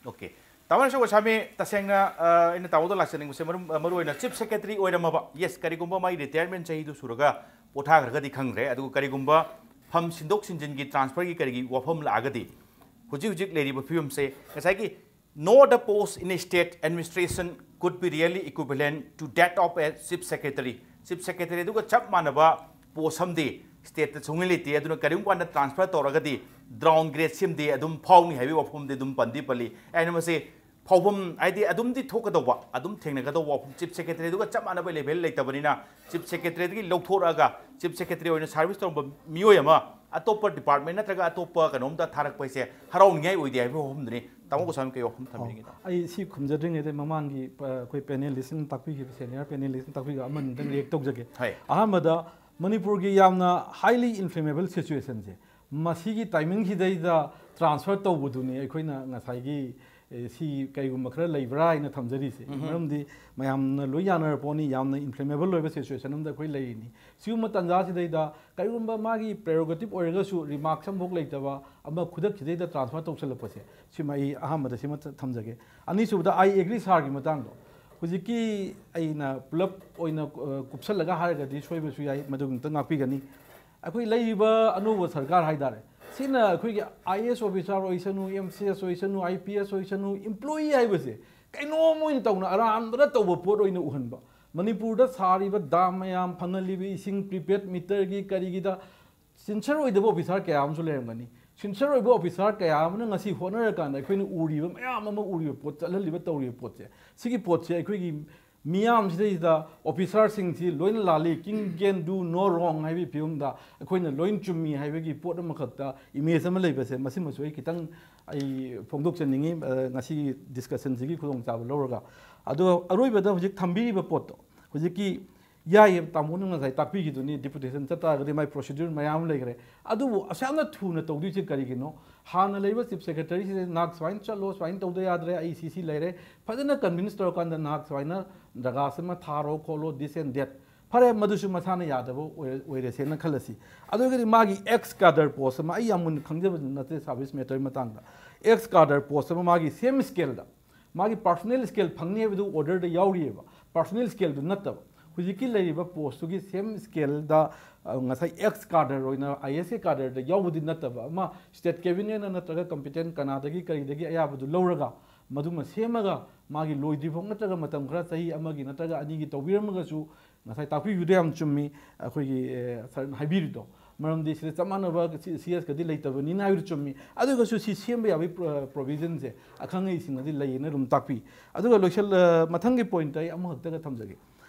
Okay. ꯇꯥꯃꯣ ꯅꯁꯨ ꯒꯣꯁꯥꯃꯤ, ꯇꯁꯦꯡꯅ, ꯑ, ꯑꯩꯅ ꯇꯥꯃꯣꯗ ꯂꯥꯛꯆꯅꯤꯡꯕꯁꯦ ꯃꯔꯨ-, ꯃꯔꯨ ꯑꯣꯏꯅ ꯆꯤꯐ ꯁꯦꯀ꯭ꯔꯦꯇꯔꯤ ꯑꯣꯏꯔꯝꯃꯕ, ꯌꯦꯁ, ꯀꯔꯤꯒꯨꯝꯕ ꯃꯥꯒꯤ ꯔꯤꯇꯥꯌꯔꯃꯦꯟ ꯆꯍꯤꯗꯨ ꯁꯨꯔꯒ ꯄꯣꯊꯥꯈ꯭ꯔꯒꯗꯤ ꯈꯪꯗ꯭ꯔꯦ, ꯑꯗꯨꯒ ꯀꯔꯤꯒꯨꯝꯕ ꯐꯝ ꯁꯤꯟꯗꯣꯛ ꯁꯤꯟꯖꯤꯟꯒꯤ, ꯇ꯭ꯔꯥꯟꯁꯐꯔꯒꯤ ꯀꯔꯤꯒꯤ ꯋꯥꯐꯝ ꯂꯥꯛꯑꯒꯗꯤ ꯍꯧꯖꯤꯛ ꯍꯧꯖꯤꯛ ꯂꯩꯔꯤꯕ ꯐꯤꯕꯝꯁꯦ ꯉꯁꯥꯏꯒꯤ no other post in state administration could be really equivalent to that of a chief secretary. Chief secretary ꯑꯗꯨꯒ ꯆꯞ ꯃꯥꯟꯅꯕ ꯄꯣꯁ ꯑꯃꯗꯤ ꯁ꯭ꯇꯦꯠꯇ ꯁꯨꯡꯂꯩ ꯂꯩꯇꯦ꯫ ꯑꯗꯨꯅ ꯀꯔꯤꯒꯨꯝꯕ ꯀꯥꯟꯗ ꯇ꯭ꯔꯥꯟꯁꯐꯔ ꯇꯧꯔꯒꯗꯤ ꯗꯥꯎꯟ ꯒ꯭ꯔꯦꯗ ꯁꯤꯃꯗꯤ ꯑꯗꯨꯝ ꯐꯥꯎꯅꯤ ꯍꯥꯏꯕꯒꯤ ꯋꯥꯐꯝꯗꯤ ꯑꯗꯨꯝ ꯄꯟꯗꯤ ꯄꯜꯂꯤ꯫ ꯑꯩꯅ ꯃꯁꯤ ꯐꯥꯎꯐꯝ ꯍꯥꯏꯗꯤ ꯑꯗꯨꯝꯗꯤ ꯊꯣꯛꯀꯗꯧꯕ, ꯑꯗꯨꯝ ꯊꯦꯡꯅꯒꯗꯧꯕ ꯋꯥꯐꯝ, ꯆꯤꯐ ꯁꯦꯀ꯭ꯔꯦꯇꯔꯤ ꯑꯗꯨꯒ ꯆꯞ ꯃꯥꯟꯅꯕ ꯂꯦꯚꯦꯜ ꯂꯩꯇꯕꯅꯤꯅ ꯆꯤꯐ ꯁꯦꯀ꯭ꯔꯦꯇꯔꯤꯗꯒꯤ ꯂꯧꯊꯣꯔꯛꯑꯒ ꯆꯤꯐ ꯁꯦꯀ꯭ꯔꯦꯇꯔꯤ ꯑꯣꯏꯅ ꯁꯥꯔꯚꯤꯁ ꯇꯧꯔꯝꯕ ꯃꯤꯑꯣꯏ ꯑꯃ ꯑꯇꯣꯞꯄ ꯗꯤꯄꯥꯔꯠꯃꯦꯟ ꯅꯠꯇ꯭ꯔꯒ ꯑꯇꯣꯞꯄ ꯀꯩꯅꯣꯝꯗ ꯊꯥꯔꯛꯄ ꯍꯥꯏꯁꯦ ꯍꯔꯥꯎꯅꯤꯡꯉꯥꯏ ꯑꯣꯏꯗꯦ ꯍꯥꯏꯕ ꯋꯥꯐꯝꯗꯨꯅꯤ꯫ ꯇꯥꯃꯣ ꯒꯣꯁꯥꯃꯤ, ꯀꯩ ꯋꯥꯐꯝ ꯊꯝꯕꯤꯅꯤꯡꯉꯤ? ꯑꯩ ꯁꯤ ꯈꯨꯝꯖꯗ꯭ꯔꯤꯉꯩꯗ ꯃꯃꯥꯡꯒꯤ, ꯑ, ꯑꯩꯈꯣꯏ ꯄꯦꯅꯦꯂꯤꯁꯁꯤꯡ ꯇꯥꯛꯄꯤꯈꯤꯕ, ꯁꯦꯅꯤꯌꯔ ꯄꯦꯅꯦꯂꯤꯁꯁꯤꯡ ꯇꯥꯛꯄꯤꯈꯤꯕ ꯑꯃꯅꯤꯗꯪ ꯔꯤꯌꯦꯛ ꯇꯧꯖꯒꯦ꯫ ꯍꯣꯏ꯫ ꯑꯍꯥꯟꯕꯗ, ꯃꯅꯤꯄꯨꯔꯒꯤ ꯌꯥꯝꯅ highly inflammable situationꯁꯦ ꯃꯁꯤꯒꯤ ꯇꯥꯏꯃꯤꯡꯁꯤꯗꯩꯗ ꯇ꯭ꯔꯥꯟꯁꯐꯔ ꯇꯧꯕꯗꯨꯅꯤ ꯑꯩꯈꯣꯏꯅ ꯉꯁꯥꯏꯒꯤ, ꯑꯦ, ꯁꯤ ꯀꯩꯒꯨꯝꯕ ꯈꯔ ꯂꯩꯕ꯭ꯔꯥ ꯍꯥꯏꯅ ꯊꯝꯖꯔꯤꯁꯦ꯫ ꯃꯔꯝꯗꯤ ꯃꯌꯥꯝꯅ ꯂꯣꯏ ꯌꯥꯅꯔ ꯄꯣꯠꯅꯤ, ꯌꯥꯝꯅ ꯏꯟꯐ꯭ꯂꯦꯃꯦꯕꯜ ꯑꯣꯏꯕ ꯁꯤꯆꯨꯋꯦꯁꯟ ꯑꯃꯗ ꯑꯩꯈꯣꯏ ꯂꯩꯔꯤꯅꯤ꯫ ꯁꯤꯒꯨꯝꯕ ꯇꯥꯟꯖꯥꯁꯤꯗꯩꯗ ꯀꯔꯤꯒꯨꯝꯕ ꯃꯥꯒꯤ ꯄ꯭ꯔꯦꯔꯣꯒꯦꯇꯤꯞ ꯑꯣꯏꯔꯒꯁꯨ ꯔꯤꯃꯥꯔꯛꯁ ꯑꯃꯐꯥꯎ ꯂꯩꯇꯕ ꯑꯃ ꯈꯨꯗꯛꯁꯤꯗꯩꯗ ꯇ꯭ꯔꯥꯟꯁꯐꯔ ꯇꯧꯁꯜꯂꯛꯄꯁꯦ, ꯁꯤꯃ ꯑꯩ ꯑꯍꯥꯟꯕꯗ ꯁꯤꯃ ꯊꯝꯖꯒꯦ꯫ ꯑꯅꯤꯁꯨꯕꯗ, I agree ꯁꯥꯔꯒꯤ ꯃꯇꯥꯡꯗꯣ꯫ ꯍꯧꯖꯤꯛꯀꯤ ꯑꯩꯅ ꯄꯨꯂꯞ ꯑꯣꯏꯅ, ꯑ, ꯀꯨꯞꯁꯜꯂꯒ ꯍꯥꯏꯔꯒꯗꯤ ꯁꯣꯏꯕꯁꯨ ꯌꯥꯏ, ꯃꯗꯨ ꯑꯝꯇ ꯉꯥꯛꯄꯤꯒꯅꯤ꯫ ꯑꯩꯈꯣꯏ ꯂꯩꯔꯤꯕ ꯑꯅꯧꯕ ꯁꯔꯀꯥꯔ ꯍꯥꯏꯇꯥꯔꯦ, ꯁꯤꯅ ꯑꯩꯈꯣꯏꯒꯤ ꯑꯥꯏ ꯑꯦ ꯑꯦꯁ ꯑꯣꯐꯤꯁꯥꯔ ꯑꯣꯏꯁꯅꯨ, ꯑꯦꯝ ꯁꯤ ꯑꯦꯁ ꯑꯣꯏꯁꯅꯨ, ꯑꯥꯏ ꯄꯤ ꯑꯦꯁ ꯑꯣꯏꯁꯅꯨ, ꯏꯝꯄ꯭ꯂꯣꯌꯤ ꯍꯥꯏꯕꯁꯦ ꯀꯩꯅꯣꯝ ꯑꯣꯏꯅ ꯇꯧꯅ, ꯑꯔꯥꯟꯕꯗ ꯇꯧꯕ ꯄꯣꯠ ꯑꯣꯏꯅ ꯎꯍꯟꯕ꯫ ꯃꯅꯤꯄꯨꯔꯗ ꯁꯥꯔꯤꯕ ꯗꯥꯝ ꯃꯌꯥꯝ, ꯐꯪꯍꯜꯂꯤꯕ ꯏꯁꯤꯡ, ꯄ꯭ꯔꯤꯄꯦꯗ ꯃꯤꯇꯔꯒꯤ ꯀꯔꯤꯒꯤꯗ ꯁꯤꯟꯁꯔ ꯑꯣꯏꯗꯕ ꯑꯣꯐꯤꯁꯥꯔ ꯀꯌꯥ ꯑꯃꯁꯨ ꯂꯩꯔꯝꯒꯅꯤ꯫ ꯁꯤꯟꯁꯔ ꯑꯣꯏꯕ ꯑꯣꯐꯤꯁꯥꯔ ꯀꯌꯥ ꯑꯃꯅ ꯉꯁꯤ ꯍꯣꯠꯅꯔꯀꯥꯟꯗ ꯑꯩꯈꯣꯏꯅ ꯎꯔꯤꯕ ꯃꯌꯥꯝ ꯑꯃ ꯎꯔꯤꯕ ꯄꯣꯠ, ꯆꯠꯍꯜꯂꯤꯕ ꯇꯧꯔꯤꯕ ꯄꯣꯠꯁꯦ, ꯁꯤꯒꯤ ꯄꯣꯠꯁꯦ ꯑꯩꯈꯣꯏꯒꯤ ꯃꯤꯌꯥꯝꯁꯤꯗꯩꯗ ꯑꯣꯐꯤꯁꯥꯔꯁꯤꯡꯁꯤ ꯂꯣꯏꯅ ꯂꯥꯜꯂꯤ, king can do no wrong ꯍꯥꯏꯕꯒꯤ ꯐꯤꯕꯝꯗ ꯑꯩꯈꯣꯏꯅ ꯂꯣꯏꯅ ꯆꯨꯝꯃꯤ ꯍꯥꯏꯕꯒꯤ ꯄꯣꯠ ꯑꯃꯈꯛꯇ ꯏꯃꯦꯖ ꯑꯃ ꯂꯩꯕꯁꯦ, ꯃꯁꯤꯃꯁꯨ ꯑꯩ ꯈꯤꯇꯪ ꯑꯩ ꯐꯣꯡꯗꯣꯛꯆꯅꯤꯡꯉꯤ, ꯑ, ꯉꯁꯤꯒꯤ ꯗꯤꯁꯀꯁꯟꯁꯤꯒꯤ ꯈꯨꯗꯣꯡꯆꯥꯕ ꯂꯧꯔꯒ꯫ ꯑꯗꯨꯒ ꯑꯔꯣꯏꯕꯗ ꯍꯧꯖꯤꯛ ꯊꯝꯕꯤꯔꯤꯕ ꯄꯣꯠꯇꯣ, ꯍꯧꯖꯤꯛꯀꯤ ꯌꯥꯏꯌꯦ, ꯇꯥꯃꯣꯅ ꯉꯁꯥꯏ ꯇꯥꯛꯄꯤꯈꯤꯗꯨꯅꯤ, ꯗꯤꯄꯨꯇꯦꯁꯟ ꯆꯠꯇꯥꯔꯒꯗꯤ ꯃꯥꯏ ꯄ꯭ꯔꯣꯁꯤꯗ꯭ꯌꯨꯔ ꯃꯌꯥꯝ ꯑꯃ ꯂꯩꯈ꯭ꯔꯦ꯫ ꯑꯗꯨꯕꯨ ꯑꯁꯨꯛ ꯌꯥꯝꯅ ꯊꯨꯅ ꯇꯧꯗꯣꯏꯁꯦ ꯀꯔꯤꯒꯤꯅꯣ? ꯍꯥꯟꯅ ꯂꯩꯕ ꯆꯤꯐ ꯁꯦꯀ꯭ꯔꯦꯇꯔꯤꯁꯤꯗ ꯅꯍꯥꯛ ꯁꯨꯃꯥꯏꯅ ꯆꯠꯂꯣ, ꯁꯨꯃꯥꯏꯅ ꯇꯧꯗ ꯌꯥꯗ꯭ꯔꯦ, ꯑꯩ ꯁꯤ ꯁꯤ ꯂꯩꯔꯦ, ꯐꯖꯅ ꯀꯟꯚꯤꯟꯁ ꯇꯧꯔꯀꯥꯟꯗ ꯅꯍꯥꯛ ꯁꯨꯃꯥꯏꯅ ꯖꯒꯥꯁꯤꯃ ꯊꯥꯔꯣ ꯈꯣꯠꯂꯣ, this and that꯫ ꯐꯔꯦ, ꯃꯗꯨꯁꯨ ꯃꯁꯥꯅ ꯌꯥꯗꯕ ꯑꯣꯏꯔ-, ꯑꯣꯏꯔꯦ ꯁꯦꯡꯅ ꯈꯜꯂꯁꯤ꯫ ꯑꯗꯨ ꯑꯣꯏꯔꯒꯗꯤ ꯃꯥꯒꯤ ꯑꯦꯛꯁ ꯀꯥꯗꯔ ꯄꯣꯁ ꯑꯃ, ꯑꯩ ꯌꯥꯝ ꯃꯨꯟꯅ ꯈꯪꯖꯕ ꯅꯠꯇꯦ ꯁꯥꯔꯚꯤꯁ ꯃꯦꯇꯔꯒꯤ ꯃꯇꯥꯡꯗ, ꯑꯦꯛꯁ ꯀꯥꯗꯔ ꯄꯣꯁ ꯑꯃ ꯃꯥꯒꯤ ꯁꯦꯝ ꯁ꯭ꯀꯦꯜꯗ ꯃꯥꯒꯤ ꯄꯥꯔꯁꯣꯅꯦꯜ ꯁ꯭ꯀꯦꯜ ꯐꯪꯅꯤ ꯍꯥꯏꯕꯗꯨ ꯑꯣꯔꯗꯔꯗ ꯌꯥꯎꯔꯤꯑꯕ, ꯄꯥꯔꯁꯣꯅꯦꯜ ꯁ꯭ꯀꯦꯜꯗꯨ ꯅꯠꯇꯕ꯫ ꯍꯧꯖꯤꯛꯀꯤ ꯂꯩꯔꯤꯕ ꯄꯣꯁꯇꯨꯒꯤ ꯁꯦꯝ ꯁ꯭ꯀꯦꯜꯗ, ꯑ, ꯉꯁꯥꯏ ꯑꯦꯛꯁ ꯀꯥꯗꯔ ꯑꯣꯏꯅ ꯑꯥꯏ ꯑꯦꯁꯀꯤ ꯀꯥꯗꯔꯗ ꯌꯥꯎꯕꯗꯤ ꯅꯠꯇꯕ ꯑꯃ, ꯁ꯭ꯇꯦꯠ ꯀꯦꯕꯤꯅꯦꯠꯅ ꯅꯠꯇ꯭ꯔꯒ ꯀꯝꯄꯤꯇꯦꯟ ꯀꯅꯥꯗꯒꯤ ꯀꯔꯤꯗꯒꯤ ꯑꯌꯥꯕꯗꯨ ꯂꯧꯔꯒ ꯃꯗꯨꯃ ꯁꯦꯝꯃꯒ ꯃꯥꯒꯤ ꯂꯣꯏꯗ꯭ꯔꯤꯐꯥꯎ ꯅꯠꯇ꯭ꯔꯒ ꯃꯇꯝ ꯈꯔ ꯆꯍꯤ ꯑꯃꯒꯤ ꯅꯠꯇ꯭ꯔꯒ ꯑꯅꯤꯒꯤ ꯇꯧꯕꯤꯔꯝꯃꯒꯁꯨ, ꯉꯁꯥꯏ ꯇꯥꯛꯄꯤꯕꯗꯣ ꯌꯥꯝ ꯆꯨꯝꯃꯤ, ꯑꯩꯈꯣꯏꯒꯤ, ꯑꯦ, ꯁꯥꯔꯅ ꯍꯥꯏꯕꯤꯔꯤꯗꯣ꯫ ꯃꯔꯝꯗꯤ ꯁꯤꯗ ꯆꯞ ꯃꯥꯟꯅꯕ ꯁꯤ ꯑꯦꯁꯀꯗꯤ ꯂꯩꯇꯕꯅꯤꯅ ꯍꯥꯏꯕꯗꯨ ꯆꯨꯝꯃꯤ꯫ ꯑꯗꯨꯒꯁꯨ ꯁꯤ ꯁꯦꯝꯕ ꯌꯥꯕꯒꯤ ꯄ꯭ꯔꯣ-, ꯄ꯭ꯔꯣꯕꯤꯖꯟꯁꯦ ꯑꯈꯪ ꯑꯍꯩꯁꯤꯡꯅꯗꯤ ꯂꯩꯌꯦꯅ ꯑꯗꯨꯝ ꯇꯥꯛꯄꯤ꯫ ꯑꯗꯨꯒ ꯂꯣꯏꯁꯜ-, ꯑ, ꯃꯊꯪꯒꯤ ꯄꯣꯏꯟꯠꯇ ꯑꯩ ꯑꯃꯈꯛꯇꯒ ꯊꯝꯖꯒꯦ꯫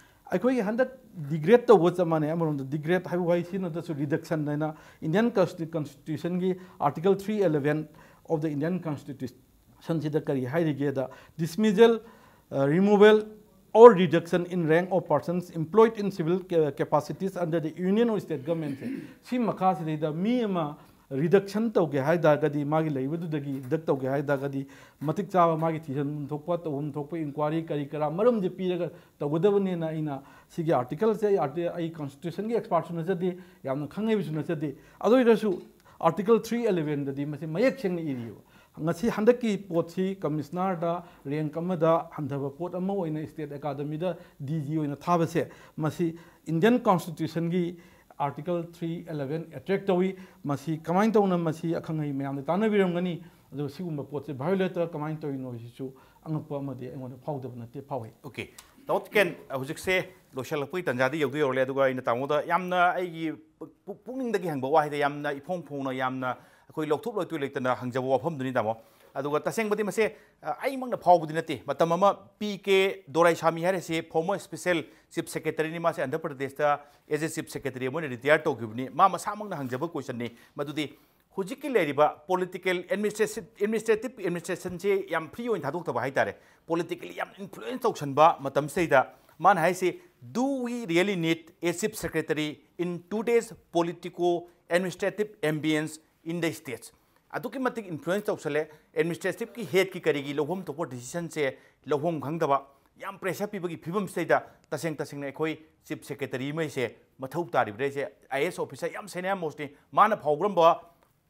ꯑꯩꯈꯣꯏꯒꯤ ꯍꯟꯗꯛ ꯗꯤꯒ꯭ꯔꯦꯗ ꯇꯧꯕ ꯆꯞ ꯃꯥꯟꯅꯩ꯫ ꯑꯃꯔꯣꯝꯗ ꯗꯤꯒ꯭ꯔꯦꯗ ꯍꯥꯏꯕ ꯋꯥꯍꯩ ꯁꯤꯖꯤꯟꯅꯗ꯭ꯔꯁꯨ ꯔꯤꯗꯛꯁꯟ ꯍꯥꯏꯅ ꯏꯟꯗꯤꯌꯟ ꯀꯟꯁꯇꯤ-, ꯀꯟꯁꯇꯤꯇ꯭ꯌꯨꯁꯟꯒꯤ article three eleven of the Indian Constitution ꯁꯟꯁꯤꯗ ꯀꯔꯤ ꯍꯥꯏꯔꯤꯒꯦꯗ, dismissal, uh, removal or reduction in rank of persons employed in civil ca-, capacities under the union or state government ꯁꯦ, ꯁꯤ ꯃꯈꯥꯁꯤꯗꯩꯗ ꯃꯤ ꯑꯃ ꯔꯤꯗꯛꯁꯟ ꯇꯧꯒꯦ ꯍꯥꯏ ꯇꯥꯔꯒꯗꯤ, ꯃꯥꯒꯤ ꯂꯩꯕꯗꯨꯗꯒꯤ ꯔꯤꯗꯛ ꯇꯧꯒꯦ ꯍꯥꯏ ꯇꯥꯔꯒꯗꯤ, ꯃꯇꯤꯛ ꯆꯥꯕ ꯃꯥꯒꯤ ꯊꯤꯖꯤꯟꯐꯝ ꯊꯣꯛꯄ, ꯇꯧꯐꯝ ꯊꯣꯛꯄ ꯏꯟꯀ꯭ꯋꯥꯔꯤ ꯀꯔꯤ ꯀꯔꯥ ꯃꯔꯝꯁꯦ ꯄꯤꯔꯒ ꯇꯧꯒꯗꯕꯅꯦꯅ ꯑꯩꯅ ꯁꯤꯒꯤ ꯑꯥꯔꯇꯤꯀꯜꯁꯦ, ꯑꯩ ꯑꯥꯔꯇꯤ-, ꯑꯩ ꯀꯟꯁꯇꯤꯇ꯭ꯌꯨꯁꯟꯒꯤ ꯑꯦꯛꯁꯄꯥꯔꯠꯁꯨ ꯅꯠꯆꯗꯦ, ꯌꯥꯝꯅ ꯈꯪ ꯍꯩꯕꯁꯨ ꯅꯠꯆꯗꯦ꯫ ꯑꯗꯨ ꯑꯣꯏꯔꯒꯁꯨ ꯑꯥꯔꯇꯤꯀꯜ three elevenꯗꯗꯤ ꯃꯁꯤ ꯃꯌꯦꯛ ꯁꯦꯡꯅ ꯏꯔꯤꯑꯕ꯫ ꯉꯁꯤ ꯍꯟꯗꯛꯀꯤ ꯄꯣꯠꯁꯤ ꯀꯃꯤꯁꯅꯔꯗ ꯔꯦꯡꯛ ꯑꯃꯗ ꯍꯟꯊꯕ ꯄꯣꯠ ꯑꯃ ꯑꯣꯏꯅ ꯁ꯭ꯇꯦꯠ ꯑꯦꯀꯥꯗꯃꯤꯗ ꯗꯤ ꯖꯤ ꯑꯣꯏꯅ ꯊꯥꯕꯁꯦ, ꯃꯁꯤ ꯏꯟꯗꯤꯌꯟ ꯀꯟꯁꯇꯤꯇ꯭ꯌꯨꯁꯟꯒꯤ ꯑꯥꯔꯇꯤꯀꯜ three eleven ꯑꯦꯇꯦꯛ ꯇꯧꯏ꯫ ꯃꯁꯤ ꯀꯃꯥꯏꯅ ꯇꯧꯅ ꯃꯁꯤ ꯑꯈꯪ ꯑꯍꯩ ꯃꯌꯥꯝꯅ ꯇꯥꯟꯅꯕꯤꯔꯝꯒꯅꯤ? ꯑꯗꯨꯒ ꯁꯤꯒꯨꯝꯕ ꯄꯣꯠꯁꯦ ꯚꯥꯏꯑꯣꯂꯦꯠ ꯇꯧꯔ ꯀꯃꯥꯏꯅ ꯇꯧꯔꯤꯅꯣ ꯁꯤꯁꯨ ꯑꯉꯛꯄ ꯑꯃꯗꯤ ꯑꯩꯉꯣꯟꯗ ꯐꯥꯎꯗꯕ ꯅꯠꯇꯦ, ꯐꯥꯎꯏ꯫ ꯑꯣꯀꯦ, ꯇꯥꯃꯣ ꯀꯦꯟ, ꯍꯧꯖꯤꯛꯁꯦ ꯂꯣꯏꯁꯤꯜꯂꯛꯄꯒꯤ ꯇꯥꯟꯖꯥꯗ ꯌꯧꯗꯤ ꯌꯧꯔꯛꯂꯦ, ꯑꯗꯨꯒ ꯑꯩꯅ ꯇꯥꯃꯣꯗ ꯌꯥꯝꯅ ꯑꯩꯒꯤ ꯄꯨ-, ꯄꯨ-, ꯄꯨꯛꯅꯤꯡꯗꯒꯤ ꯍꯪꯕ ꯋꯥꯍꯩꯗ ꯌꯥꯝꯅ ꯏꯐꯣꯡ ꯐꯣꯡꯅ, ꯌꯥꯝꯅ ꯑꯩꯈꯣꯏ ꯂꯧꯊꯣꯛ ꯂꯣꯏꯇꯣꯏ ꯂꯩꯇꯅ ꯍꯪꯖꯕ ꯋꯥꯐꯝꯗꯨꯅꯤ, ꯇꯥꯃꯣ꯫ ꯑꯗꯨꯒ ꯇꯁꯦꯡꯕꯗꯤ ꯃꯁꯦ, ꯑ, ꯑꯩꯃꯛꯅ ꯐꯥꯎꯕꯗꯤ ꯅꯠꯇꯦ꯫ ꯃꯇꯝ ꯑꯃ ꯄꯤ ꯀꯦ ꯗꯣꯔꯥꯏꯁꯥꯃꯤ ꯍꯥꯏꯔꯤꯁꯤ ꯐꯣꯔꯃꯔ ꯁ꯭ꯄꯦꯁꯦꯜ ꯆꯤꯐ ꯁꯦꯀ꯭ꯔꯦꯇꯔꯤꯅꯤ, ꯃꯥꯁꯦ ꯑꯟꯙ꯭ꯔ ꯄ꯭ꯔꯗꯦꯁꯇ ꯑꯦꯖ ꯑꯦ ꯆꯤꯐ ꯁꯦꯀ꯭ꯔꯦꯇꯔꯤ ꯑꯃ ꯑꯣꯏꯅ ꯔꯤꯇꯥꯌꯔ ꯇꯧꯈꯤꯕꯅꯤ꯫ ꯃꯥ ꯃꯁꯥꯃꯛꯅ ꯍꯪꯖꯕ ꯀꯣꯏꯁꯟꯅꯤ ꯃꯗꯨꯗꯤ, ꯍꯧꯖꯤꯛꯀꯤ ꯂꯩꯔꯤꯕ ꯄꯣꯂꯤꯇꯤꯀꯦꯜ ꯑꯦꯗꯃꯤꯅꯤꯁꯇ꯭ꯔꯦꯁꯟ, ꯑꯦꯗꯃꯤꯅꯤꯁꯇ꯭ꯔꯦꯇꯤꯞ ꯑꯦꯗꯃꯤꯅꯤꯁꯇ꯭ꯔꯦꯁꯟꯁꯦ ꯌꯥꯝ ꯐ꯭ꯔꯤ ꯑꯣꯏꯅ ꯊꯥꯗꯣꯛꯇꯕ ꯍꯥꯏꯇꯥꯔꯦ, ꯄꯣꯂꯤꯇꯤꯀꯦꯜꯂꯤ ꯌꯥꯝ ꯏꯟꯐ꯭ꯂꯨꯌꯦꯟꯁ ꯇꯧꯁꯟꯕ ꯃꯇꯝꯁꯤꯗꯩꯗ ꯃꯥꯅ ꯍꯥꯏꯁꯤ, "Do we really need a chief secretary in today's politico administrative ambience in the states?" ꯑꯗꯨꯛꯀꯤ ꯃꯇꯤꯛ ꯏꯟꯐ꯭ꯂꯨꯌꯦꯟꯁ ꯇꯧꯁꯜꯂꯦ꯫ ꯑꯦꯗꯃꯤꯅꯤꯁꯇ꯭ꯔꯦꯇꯤꯚꯀꯤ ꯍꯦꯗꯀꯤ ꯀꯔꯤꯒꯤ ꯂꯧꯐꯝ ꯊꯣꯛꯄ ꯗꯤꯁꯤꯖꯟꯁꯦ ꯂꯧꯐꯝ ꯈꯪꯗꯕ, ꯌꯥꯝ ꯄ꯭ꯔꯦꯁꯔ ꯄꯤꯕꯒꯤ ꯐꯤꯕꯝꯁꯤꯗꯩꯗ ꯇꯁꯦꯡ ꯇꯁꯦꯡꯅ ꯑꯩꯈꯣꯏ ꯆꯤꯐ ꯁꯦꯀ꯭ꯔꯦꯇꯔꯤ ꯑꯃ ꯑꯩꯁꯦ ꯃꯊꯧ ꯇꯥꯔꯤꯕ꯭ꯔꯥ? ꯑꯩꯁꯦ ꯑꯥꯏ ꯑꯦ ꯑꯦꯁ ꯑꯣꯐꯤꯁꯥꯔ ꯌꯥꯝ ꯁꯦꯅꯤꯌꯔ ꯃꯣꯁꯅꯤ, ꯃꯥꯅ ꯐꯥꯎꯈ꯭ꯔꯝꯕ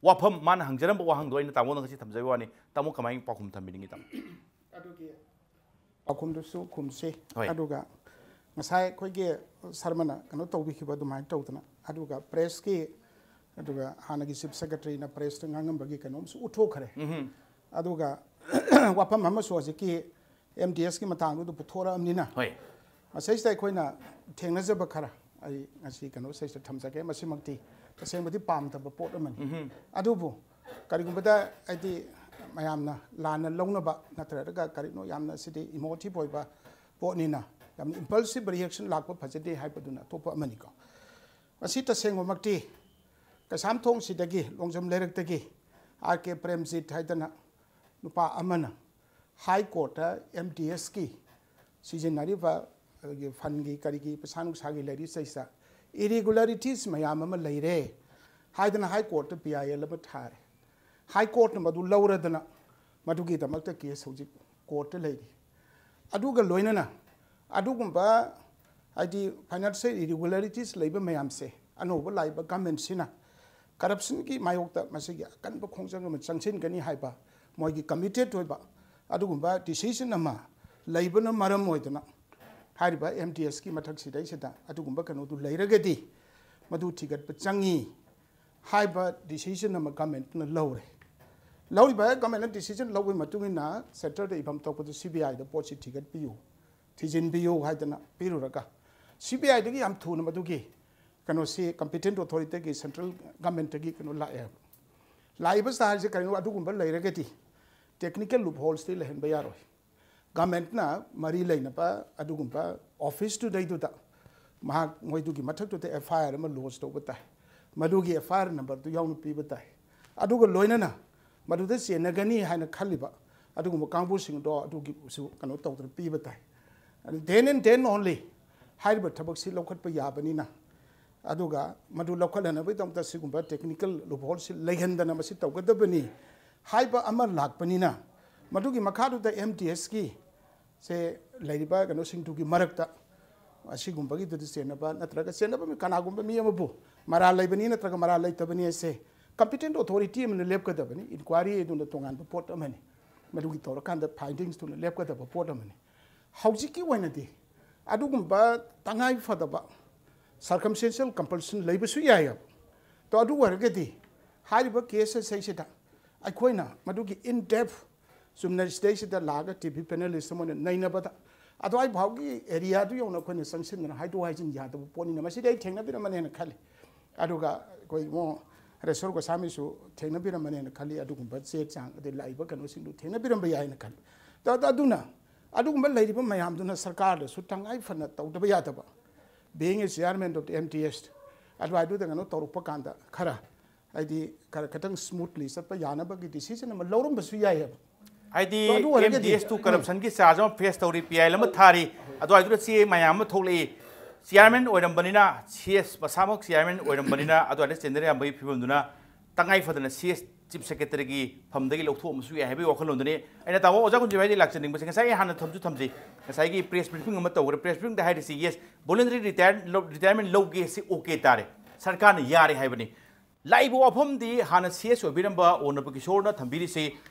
ꯋꯥꯐꯝ, ꯃꯥꯅ ꯍꯪꯖꯔꯝꯕ ꯋꯥꯍꯪꯗꯣ ꯑꯩꯅ ꯇꯥꯃꯣꯗ ꯉꯁꯤ ꯊꯝꯖꯕ ꯋꯥꯅꯤ꯫ ꯇꯥꯃꯣ, ꯀꯃꯥꯏꯅ ꯄꯥꯎꯈꯨꯝ ꯊꯝꯕꯤꯅꯤꯡꯉꯤ, ꯇꯥꯃꯣ? ꯑꯗꯨꯒꯤ ꯄꯥꯎꯈꯨꯝꯗꯨꯁꯨ ꯈꯨꯝꯁꯤ꯫ ꯍꯣꯏ꯫ ꯑꯗꯨꯒ ꯉꯁꯥꯏ ꯑꯩꯈꯣꯏꯒꯤ ꯁꯔꯃꯅ ꯀꯩꯅꯣ ꯇꯧꯕꯤꯈꯤꯕ ꯑꯗꯨꯃꯥꯏꯅ ꯇꯧꯗꯅ, ꯑꯗꯨꯒ ꯄ꯭ꯔꯦꯁꯀꯤ, ꯑꯗꯨꯒ ꯍꯥꯟꯅꯒꯤ ꯆꯤꯐ ꯁꯦꯀ꯭ꯔꯦꯇꯔꯤꯅ ꯄ꯭ꯔꯦꯁꯇ ꯉꯥꯡꯉꯝꯕꯒꯤ ꯀꯩꯅꯣꯝꯁꯨ ꯎꯠꯊꯣꯛꯈ꯭ꯔꯦ꯫ ꯎꯝꯍꯨꯝ꯫ ꯑꯗꯨꯒ ꯋꯥꯐꯝ ꯑꯃꯁꯨ ꯍꯧꯖꯤꯛꯀꯤ ꯑꯦꯝ ꯗꯤ ꯑꯦꯁꯀꯤ ꯃꯇꯥꯡꯗꯨꯗ ꯄꯨꯊꯣꯔꯛꯑꯕꯅꯤꯅ, ꯍꯣꯏ꯫ ꯃꯁꯤꯁꯤꯗ ꯑꯩꯈꯣꯏꯅ ꯊꯦꯡꯅꯖꯕ ꯈꯔ ꯑꯩ ꯉꯁꯤ ꯀꯩꯅꯣ ꯁꯤꯗꯩꯁꯤꯗ ꯊꯝꯖꯒꯦ꯫ ꯃꯁꯤꯃꯛꯇꯤ ꯇꯁꯦꯡꯕꯗꯤ ꯄꯥꯝꯗꯕ ꯄꯣꯠ ꯑꯃꯅꯤ꯫ ꯎꯝꯍꯨꯝ꯫ ꯑꯗꯨꯕꯨ ꯀꯔꯤꯒꯨꯝꯕꯗ ꯍꯥꯏꯗꯤ ꯃꯌꯥꯝꯅ ꯂꯥꯟꯅ ꯂꯧꯅꯕ ꯅꯠꯇ꯭ꯔꯒ ꯀꯔꯤꯅꯣ, ꯌꯥꯝꯅ ꯁꯤꯗꯤ ꯏꯃꯣꯇꯤꯚ ꯑꯣꯏꯕ ꯄꯣꯠꯅꯤꯅ, ꯌꯥꯝꯅ ꯏꯝꯄꯜꯁꯤꯚ ꯔꯤꯌꯦꯛꯁꯟ ꯂꯥꯛꯄ ꯐꯖꯗꯦ ꯍꯥꯏꯕꯗꯨꯅ ꯑꯇꯣꯞꯄ ꯑꯃꯅꯤꯀꯣ꯫ ꯃꯁꯤ ꯇꯁꯦꯡꯕꯃꯛꯇꯤ ꯀꯩꯁꯥꯝꯊꯣꯡꯁꯤꯗꯒꯤ, ꯂꯣꯡꯖꯝ ꯂꯩꯔꯛꯇꯒꯤ ꯑꯥꯔ ꯀꯦ ꯄ꯭ꯔꯦꯝꯖꯤꯠ ꯍꯥꯏꯗꯅ ꯅꯨꯄꯥ ꯑꯃꯅ ꯍꯥꯏ ꯀꯣꯔꯠꯇ ꯑꯦꯝ ꯗꯤ ꯑꯦꯁꯀꯤ ꯁꯤꯖꯤꯟꯅꯔꯤꯕ ꯑꯩꯈꯣꯏꯒꯤ ꯐꯟꯒꯤ ꯀꯔꯤꯒꯤ ꯄꯩꯁꯥ ꯅꯨꯡꯁꯥꯒꯤ ꯂꯩꯔꯤꯁꯩꯁꯤꯗ ꯏꯔꯤꯒꯨꯂꯔꯤꯇꯤꯁ ꯃꯌꯥꯝ ꯑꯃ ꯂꯩꯔꯦ ꯍꯥꯏꯗꯅ ꯍꯥꯏ ꯀꯣꯔꯠꯇ ꯄꯤ ꯑꯥꯏ ꯑꯦꯜ ꯑꯃ ꯊꯥꯔꯦ꯫ ꯍꯥꯏ ꯀꯣꯔꯠꯅ ꯃꯗꯨ ꯂꯧꯔꯗꯅ ꯃꯗꯨꯒꯤꯗꯃꯛꯇ ꯀꯦꯁ ꯍꯧꯖꯤꯛ ꯀꯣꯔꯠꯇ ꯂꯩꯔꯤ꯫ ꯑꯗꯨꯒ ꯂꯣꯏꯅꯅ ꯑꯗꯨꯒꯨꯝꯕ ꯍꯥꯏꯗꯤ ꯐꯥꯏꯅꯥꯟꯁꯤꯌꯦꯜ ꯏꯔꯤꯒꯨꯂꯔꯤꯇꯤꯁ ꯂꯩꯕ ꯃꯌꯥꯝꯁꯦ ꯑꯅꯧꯕ ꯂꯥꯛꯏꯕ ꯒꯃꯦꯟꯁꯤꯅ ꯀꯔꯞꯁꯟꯒꯤ ꯃꯥꯌꯣꯛꯇ ꯃꯁꯤꯒꯤ ꯑꯀꯟꯕ ꯈꯣꯡꯖꯪ ꯑꯃ ꯆꯪꯁꯤꯟꯒꯅꯤ ꯍꯥꯏꯕ ꯃꯣꯏꯒꯤ ꯀꯃꯤꯇꯦꯠ ꯑꯣꯏꯕ ꯑꯗꯨꯒꯨꯝꯕ ꯗꯤꯁꯤꯖꯟ ꯑꯃ ꯂꯩꯕꯅ ꯃꯔꯝ ꯑꯣꯏꯗꯅ ꯍꯥꯏꯔꯤꯕ ꯑꯦꯝ ꯗꯤ ꯑꯦꯁꯀꯤ ꯃꯊꯛꯁꯤꯗꯩꯁꯤꯗ ꯑꯗꯨꯒꯨꯝꯕ ꯀꯩꯅꯣꯗꯨ ꯂꯩꯔꯒꯗꯤ ꯃꯗꯨ ꯊꯤꯒꯠꯄ ꯆꯪꯉꯤ ꯍꯥꯏꯕ ꯗꯤꯁꯤꯖꯟ ꯑꯃ ꯒꯃꯦꯟꯅ ꯂꯧꯔꯦ꯫ ꯂꯧꯔꯤꯕ ꯒꯃꯦꯟꯅ ꯗꯤꯁꯤꯖꯟ ꯂꯧꯕꯒꯤ ꯃꯇꯨꯡ ꯏꯟꯅ ꯁꯦꯟꯇꯔꯗ ꯏꯐꯝ ꯊꯣꯛꯄꯗ ꯁꯤ ꯕꯤ ꯑꯥꯏꯗ ꯄꯣꯠꯁꯤ ꯊꯤꯒꯠꯄꯤꯌꯨ, ꯊꯤꯖꯤꯟꯕꯤꯌꯨ ꯍꯥꯏꯗꯅ ꯄꯤꯔꯨꯔꯒ ꯁꯤ ꯕꯤ ꯑꯥꯏꯗꯒꯤ ꯌꯥꯝ ꯊꯨꯅ ꯃꯗꯨꯒꯤ ꯀꯩꯅꯣꯁꯤ ꯀꯝꯄꯤꯇꯦꯟ ꯑꯣꯊꯣꯔꯤꯇꯤꯒꯤ ꯁꯦꯟꯇ꯭ꯔꯦꯜ ꯒꯃꯦꯟꯇꯒꯤ ꯀꯩꯅꯣ ꯂꯥꯛꯑꯦꯕ꯫ ꯂꯥꯛꯏꯕ ꯁꯥꯔꯁꯤ ꯀꯔꯤꯅꯣ, ꯑꯗꯨꯒꯨꯝꯕ ꯂꯩꯔꯒꯗꯤ ꯇꯦꯛꯅꯤꯀꯦꯜ ꯂꯨꯞ ꯍꯣꯜꯁꯇꯤ ꯂꯩꯍꯟꯕ ꯌꯥꯔꯣꯏ꯫ ꯒꯃꯦꯟꯅ ꯃꯔꯤ ꯂꯩꯅꯕ ꯑꯗꯨꯒꯨꯝꯕ ꯑꯣꯐꯤꯁꯇꯨꯗꯩꯗꯨꯗ ꯃꯍꯥꯛ ꯃꯣꯏꯗꯨꯒꯤ ꯃꯊꯛꯇꯨꯗ ꯑꯦꯐ ꯑꯥꯏ ꯑꯥꯔ ꯑꯃ ꯂꯣꯟꯁ ꯇꯧꯕ ꯇꯥꯏ꯫ ꯃꯗꯨꯒꯤ ꯑꯦꯐ ꯑꯥꯏ ꯑꯥꯔ ꯅꯝꯕꯔꯗꯨ ꯌꯥꯎꯅ ꯄꯤꯕ ꯇꯥꯏ꯫ ꯑꯗꯨꯒ ꯂꯣꯏꯅꯅ ꯃꯗꯨꯗ ꯆꯦꯟꯅꯒꯅꯤ ꯍꯥꯏꯅ ꯈꯜꯂꯤꯕ ꯑꯗꯨꯒꯨꯝꯕ ꯀꯥꯡꯕꯨꯁꯤꯡꯗꯣ ꯑꯗꯨꯒꯤꯁꯨ ꯀꯩꯅꯣ ꯇꯧꯗꯅ ꯄꯤꯕ ꯇꯥꯏ꯫ Then and then only ꯍꯥꯏꯔꯤꯕ ꯊꯕꯛꯁꯤ ꯂꯧꯈꯠꯄ ꯌꯥꯕꯅꯤꯅ, ꯑꯗꯨꯒ ꯃꯗꯨ ꯂꯧꯈꯠꯍꯟꯅꯕꯒꯤꯗꯃꯛꯇ ꯁꯤꯒꯨꯝꯕ technical loopholeꯁꯤ ꯂꯩꯍꯟꯗꯅ ꯃꯁꯤ ꯇꯧꯒꯗꯕꯅꯤ ꯍꯥꯏꯕ ꯑꯃ ꯂꯥꯛꯄꯅꯤꯅ, ꯃꯗꯨꯒꯤ ꯃꯈꯥꯗꯨꯗ ꯑꯦꯝ ꯇꯤ ꯑꯦꯁꯀꯤ ꯁꯦ ꯂꯩꯔꯤꯕ ꯀꯩꯅꯣꯁꯤꯡꯗꯨꯒꯤ ꯃꯔꯛꯇ ꯑꯁꯤꯒꯨꯝꯕꯒꯤꯗꯨꯗ ꯆꯦꯟꯅꯕ ꯅꯠꯇ꯭ꯔꯒ ꯆꯦꯟꯅꯕ ꯃꯤ, ꯀꯅꯥꯒꯨꯝꯕ ꯃꯤ ꯑꯃꯕꯨ ꯃꯔꯥꯜ ꯂꯩꯕꯅꯤ ꯅꯠꯇ꯭ꯔꯒ ꯃꯔꯥꯜ ꯂꯩꯇꯕꯅꯤ ꯍꯥꯏꯁꯦ competent authority ꯑꯃꯅ ꯂꯦꯞꯀꯗꯕꯅꯤ, inquiry ꯑꯗꯨꯅ ꯇꯣꯉꯥꯟꯕ ꯄꯣꯠ ꯑꯃꯅꯤ, ꯃꯗꯨꯒꯤ ꯇꯧꯔꯀꯥꯟꯗ findingsꯇꯨꯅ ꯂꯦꯞꯀꯗꯕ ꯄꯣꯠ ꯑꯃꯅꯤ꯫ ꯍꯧꯖꯤꯛꯀꯤ ꯑꯣꯏꯅꯗꯤ ꯑꯗꯨꯒꯨꯝꯕ ꯇꯉꯥꯏ ꯐꯗꯕ circumstantial compulsion ꯂꯩꯕꯁꯨ ꯌꯥꯏꯑꯕ꯫ ꯇꯣ ꯑꯗꯨ ꯑꯣꯏꯔꯒꯗꯤ ꯍꯥꯏꯔꯤꯕ case ꯑꯁꯤꯁꯤꯗ ꯑꯩꯈꯣꯏꯅ ꯃꯗꯨꯒꯤ in depth ꯆꯨꯝꯅ ꯁꯤꯗꯩꯁꯤꯗ ꯂꯥꯛꯑꯒ ꯇꯤ ꯚꯤ panelist ꯑꯃ ꯑꯣꯏꯅ ꯅꯩꯅꯕꯗ ꯑꯗꯨꯋꯥꯏ ꯐꯥꯎꯒꯤ areaꯗꯨ ꯌꯧꯅ ꯑꯩꯈꯣꯏꯅ ꯆꯪꯁꯤꯟꯗꯅ ꯍꯥꯏꯗꯣꯛ ꯍꯥꯏꯖꯤꯟ ꯌꯥꯗꯕ ꯄꯣꯠꯅꯤꯅ ꯃꯁꯤꯗꯤ ꯑꯩ ꯊꯦꯡꯅꯕꯤꯔꯝꯃꯅꯦꯅ ꯈꯜꯂꯤ꯫ ꯑꯗꯨꯒ ꯑꯩꯈꯣꯏ ꯏꯃꯣ ꯔꯦꯁꯣꯔ ꯒꯣꯁꯥꯃꯤꯁꯨ ꯊꯦꯡꯅꯕꯤꯔꯝꯃꯅꯦꯅ ꯈꯜꯂꯤ꯫ ꯑꯗꯨꯒꯨꯝꯕ ꯆꯦ ꯆꯥꯡ ꯑꯗꯩ ꯂꯥꯛꯏꯕ ꯀꯩꯅꯣꯁꯤꯡꯗꯨ ꯊꯦꯡꯅꯕꯤꯔꯝꯕ ꯌꯥꯏꯅ ꯈꯜꯂꯤ꯫ ꯑꯗ ꯑꯗꯨꯅ ꯑꯗꯨꯒꯨꯝꯕ ꯂꯩꯔꯤꯕ ꯃꯌꯥꯝꯗꯨꯅ ꯁꯔꯀꯥꯔꯗꯁꯨ ꯇꯉꯥꯏ ꯐꯅ ꯇꯧꯗꯕ ꯌꯥꯗꯕ, being a chairman of the M T S, ꯑꯗꯨꯋꯥꯏꯗꯨꯗ ꯀꯩꯅꯣ ꯇꯧꯔꯛꯄ ꯀꯥꯟꯗ ꯈꯔ ꯍꯥꯏꯗꯤ ꯈꯔ ꯈꯤꯇꯪ smoothly ꯆꯠꯄ ꯌꯥꯅꯕꯒꯤ decision ꯑꯃ ꯂꯧꯔꯝꯕꯁꯨ ꯌꯥꯏꯑꯕ꯫ ꯍꯥꯏꯗꯤ ꯑꯦꯝ ꯗꯤ ꯑꯦꯁ ꯇꯨ corruptionꯒꯤ charge ꯑꯃ face ꯇꯧꯔꯤ, ꯄꯤ ꯑꯥꯏ ꯑꯦꯜ ꯑꯃ ꯊꯥꯔꯤ, ꯑꯗꯨꯋꯥꯏꯗꯨꯗ ꯆꯦ ꯃꯌꯥꯝ ꯑꯃ ꯊꯣꯛꯂꯛꯏ꯫ Chairman ꯑꯣꯏꯔꯝꯕꯅꯤꯅ, ꯁꯤ ꯑꯦꯁ ꯃꯁꯥꯃꯛ chairman ꯑꯣꯏꯔꯝꯕꯅꯤꯅ ꯑꯗꯨꯋꯥꯏꯗ ꯆꯦꯟꯅꯔꯝꯕꯒꯤ ꯐꯤꯕꯝꯗꯨꯅ ꯇꯉꯥꯏ ꯐꯗꯅ ꯁꯤ ꯑꯦꯁ chief secretaryꯒꯤ ꯐꯝꯗꯒꯤ ꯂꯧꯊꯣꯛꯑꯝꯕꯁꯨ ꯌꯥꯏ ꯍꯥꯏꯕꯒꯤ ꯋꯥꯈꯜꯂꯣꯟꯗꯨꯅꯤ꯫ ꯑꯩꯅ ꯇꯥꯃꯣ ꯑꯣꯖꯥ ꯀꯨꯟꯖꯤꯠ ꯍꯣꯏꯗꯤ ꯂꯥꯛꯆꯅꯤꯡꯕꯁꯦ, ꯉꯁꯥꯏ ꯑꯩ ꯍꯥꯟꯅ ꯊꯝꯁꯨ ꯊꯝꯖꯩ, ꯉꯁꯥꯏꯒꯤ press briefing ꯑꯃ ꯇꯧꯈ꯭ꯔꯦ꯫ Press briefingꯗ ꯍꯥꯏꯔꯤꯁꯤ, yes, voluntary retire retirement ꯂꯧꯒꯦ, ꯁꯤ okay ꯇꯥꯔꯦ, ꯁꯔꯀꯥꯔꯅ ꯌꯥꯔꯦ ꯍꯥꯏꯕꯅꯤ꯫ ꯂꯥꯛꯏꯕ ꯋꯥꯐꯝꯗꯤ ꯍꯥꯟꯅ ꯁꯤ ꯑꯦꯁ ꯑꯣꯏꯕꯤꯔꯝꯕ ꯑꯣꯅꯕ ꯀꯤꯁꯣꯔꯅ ꯊꯝꯕꯤꯔꯤꯁꯤ,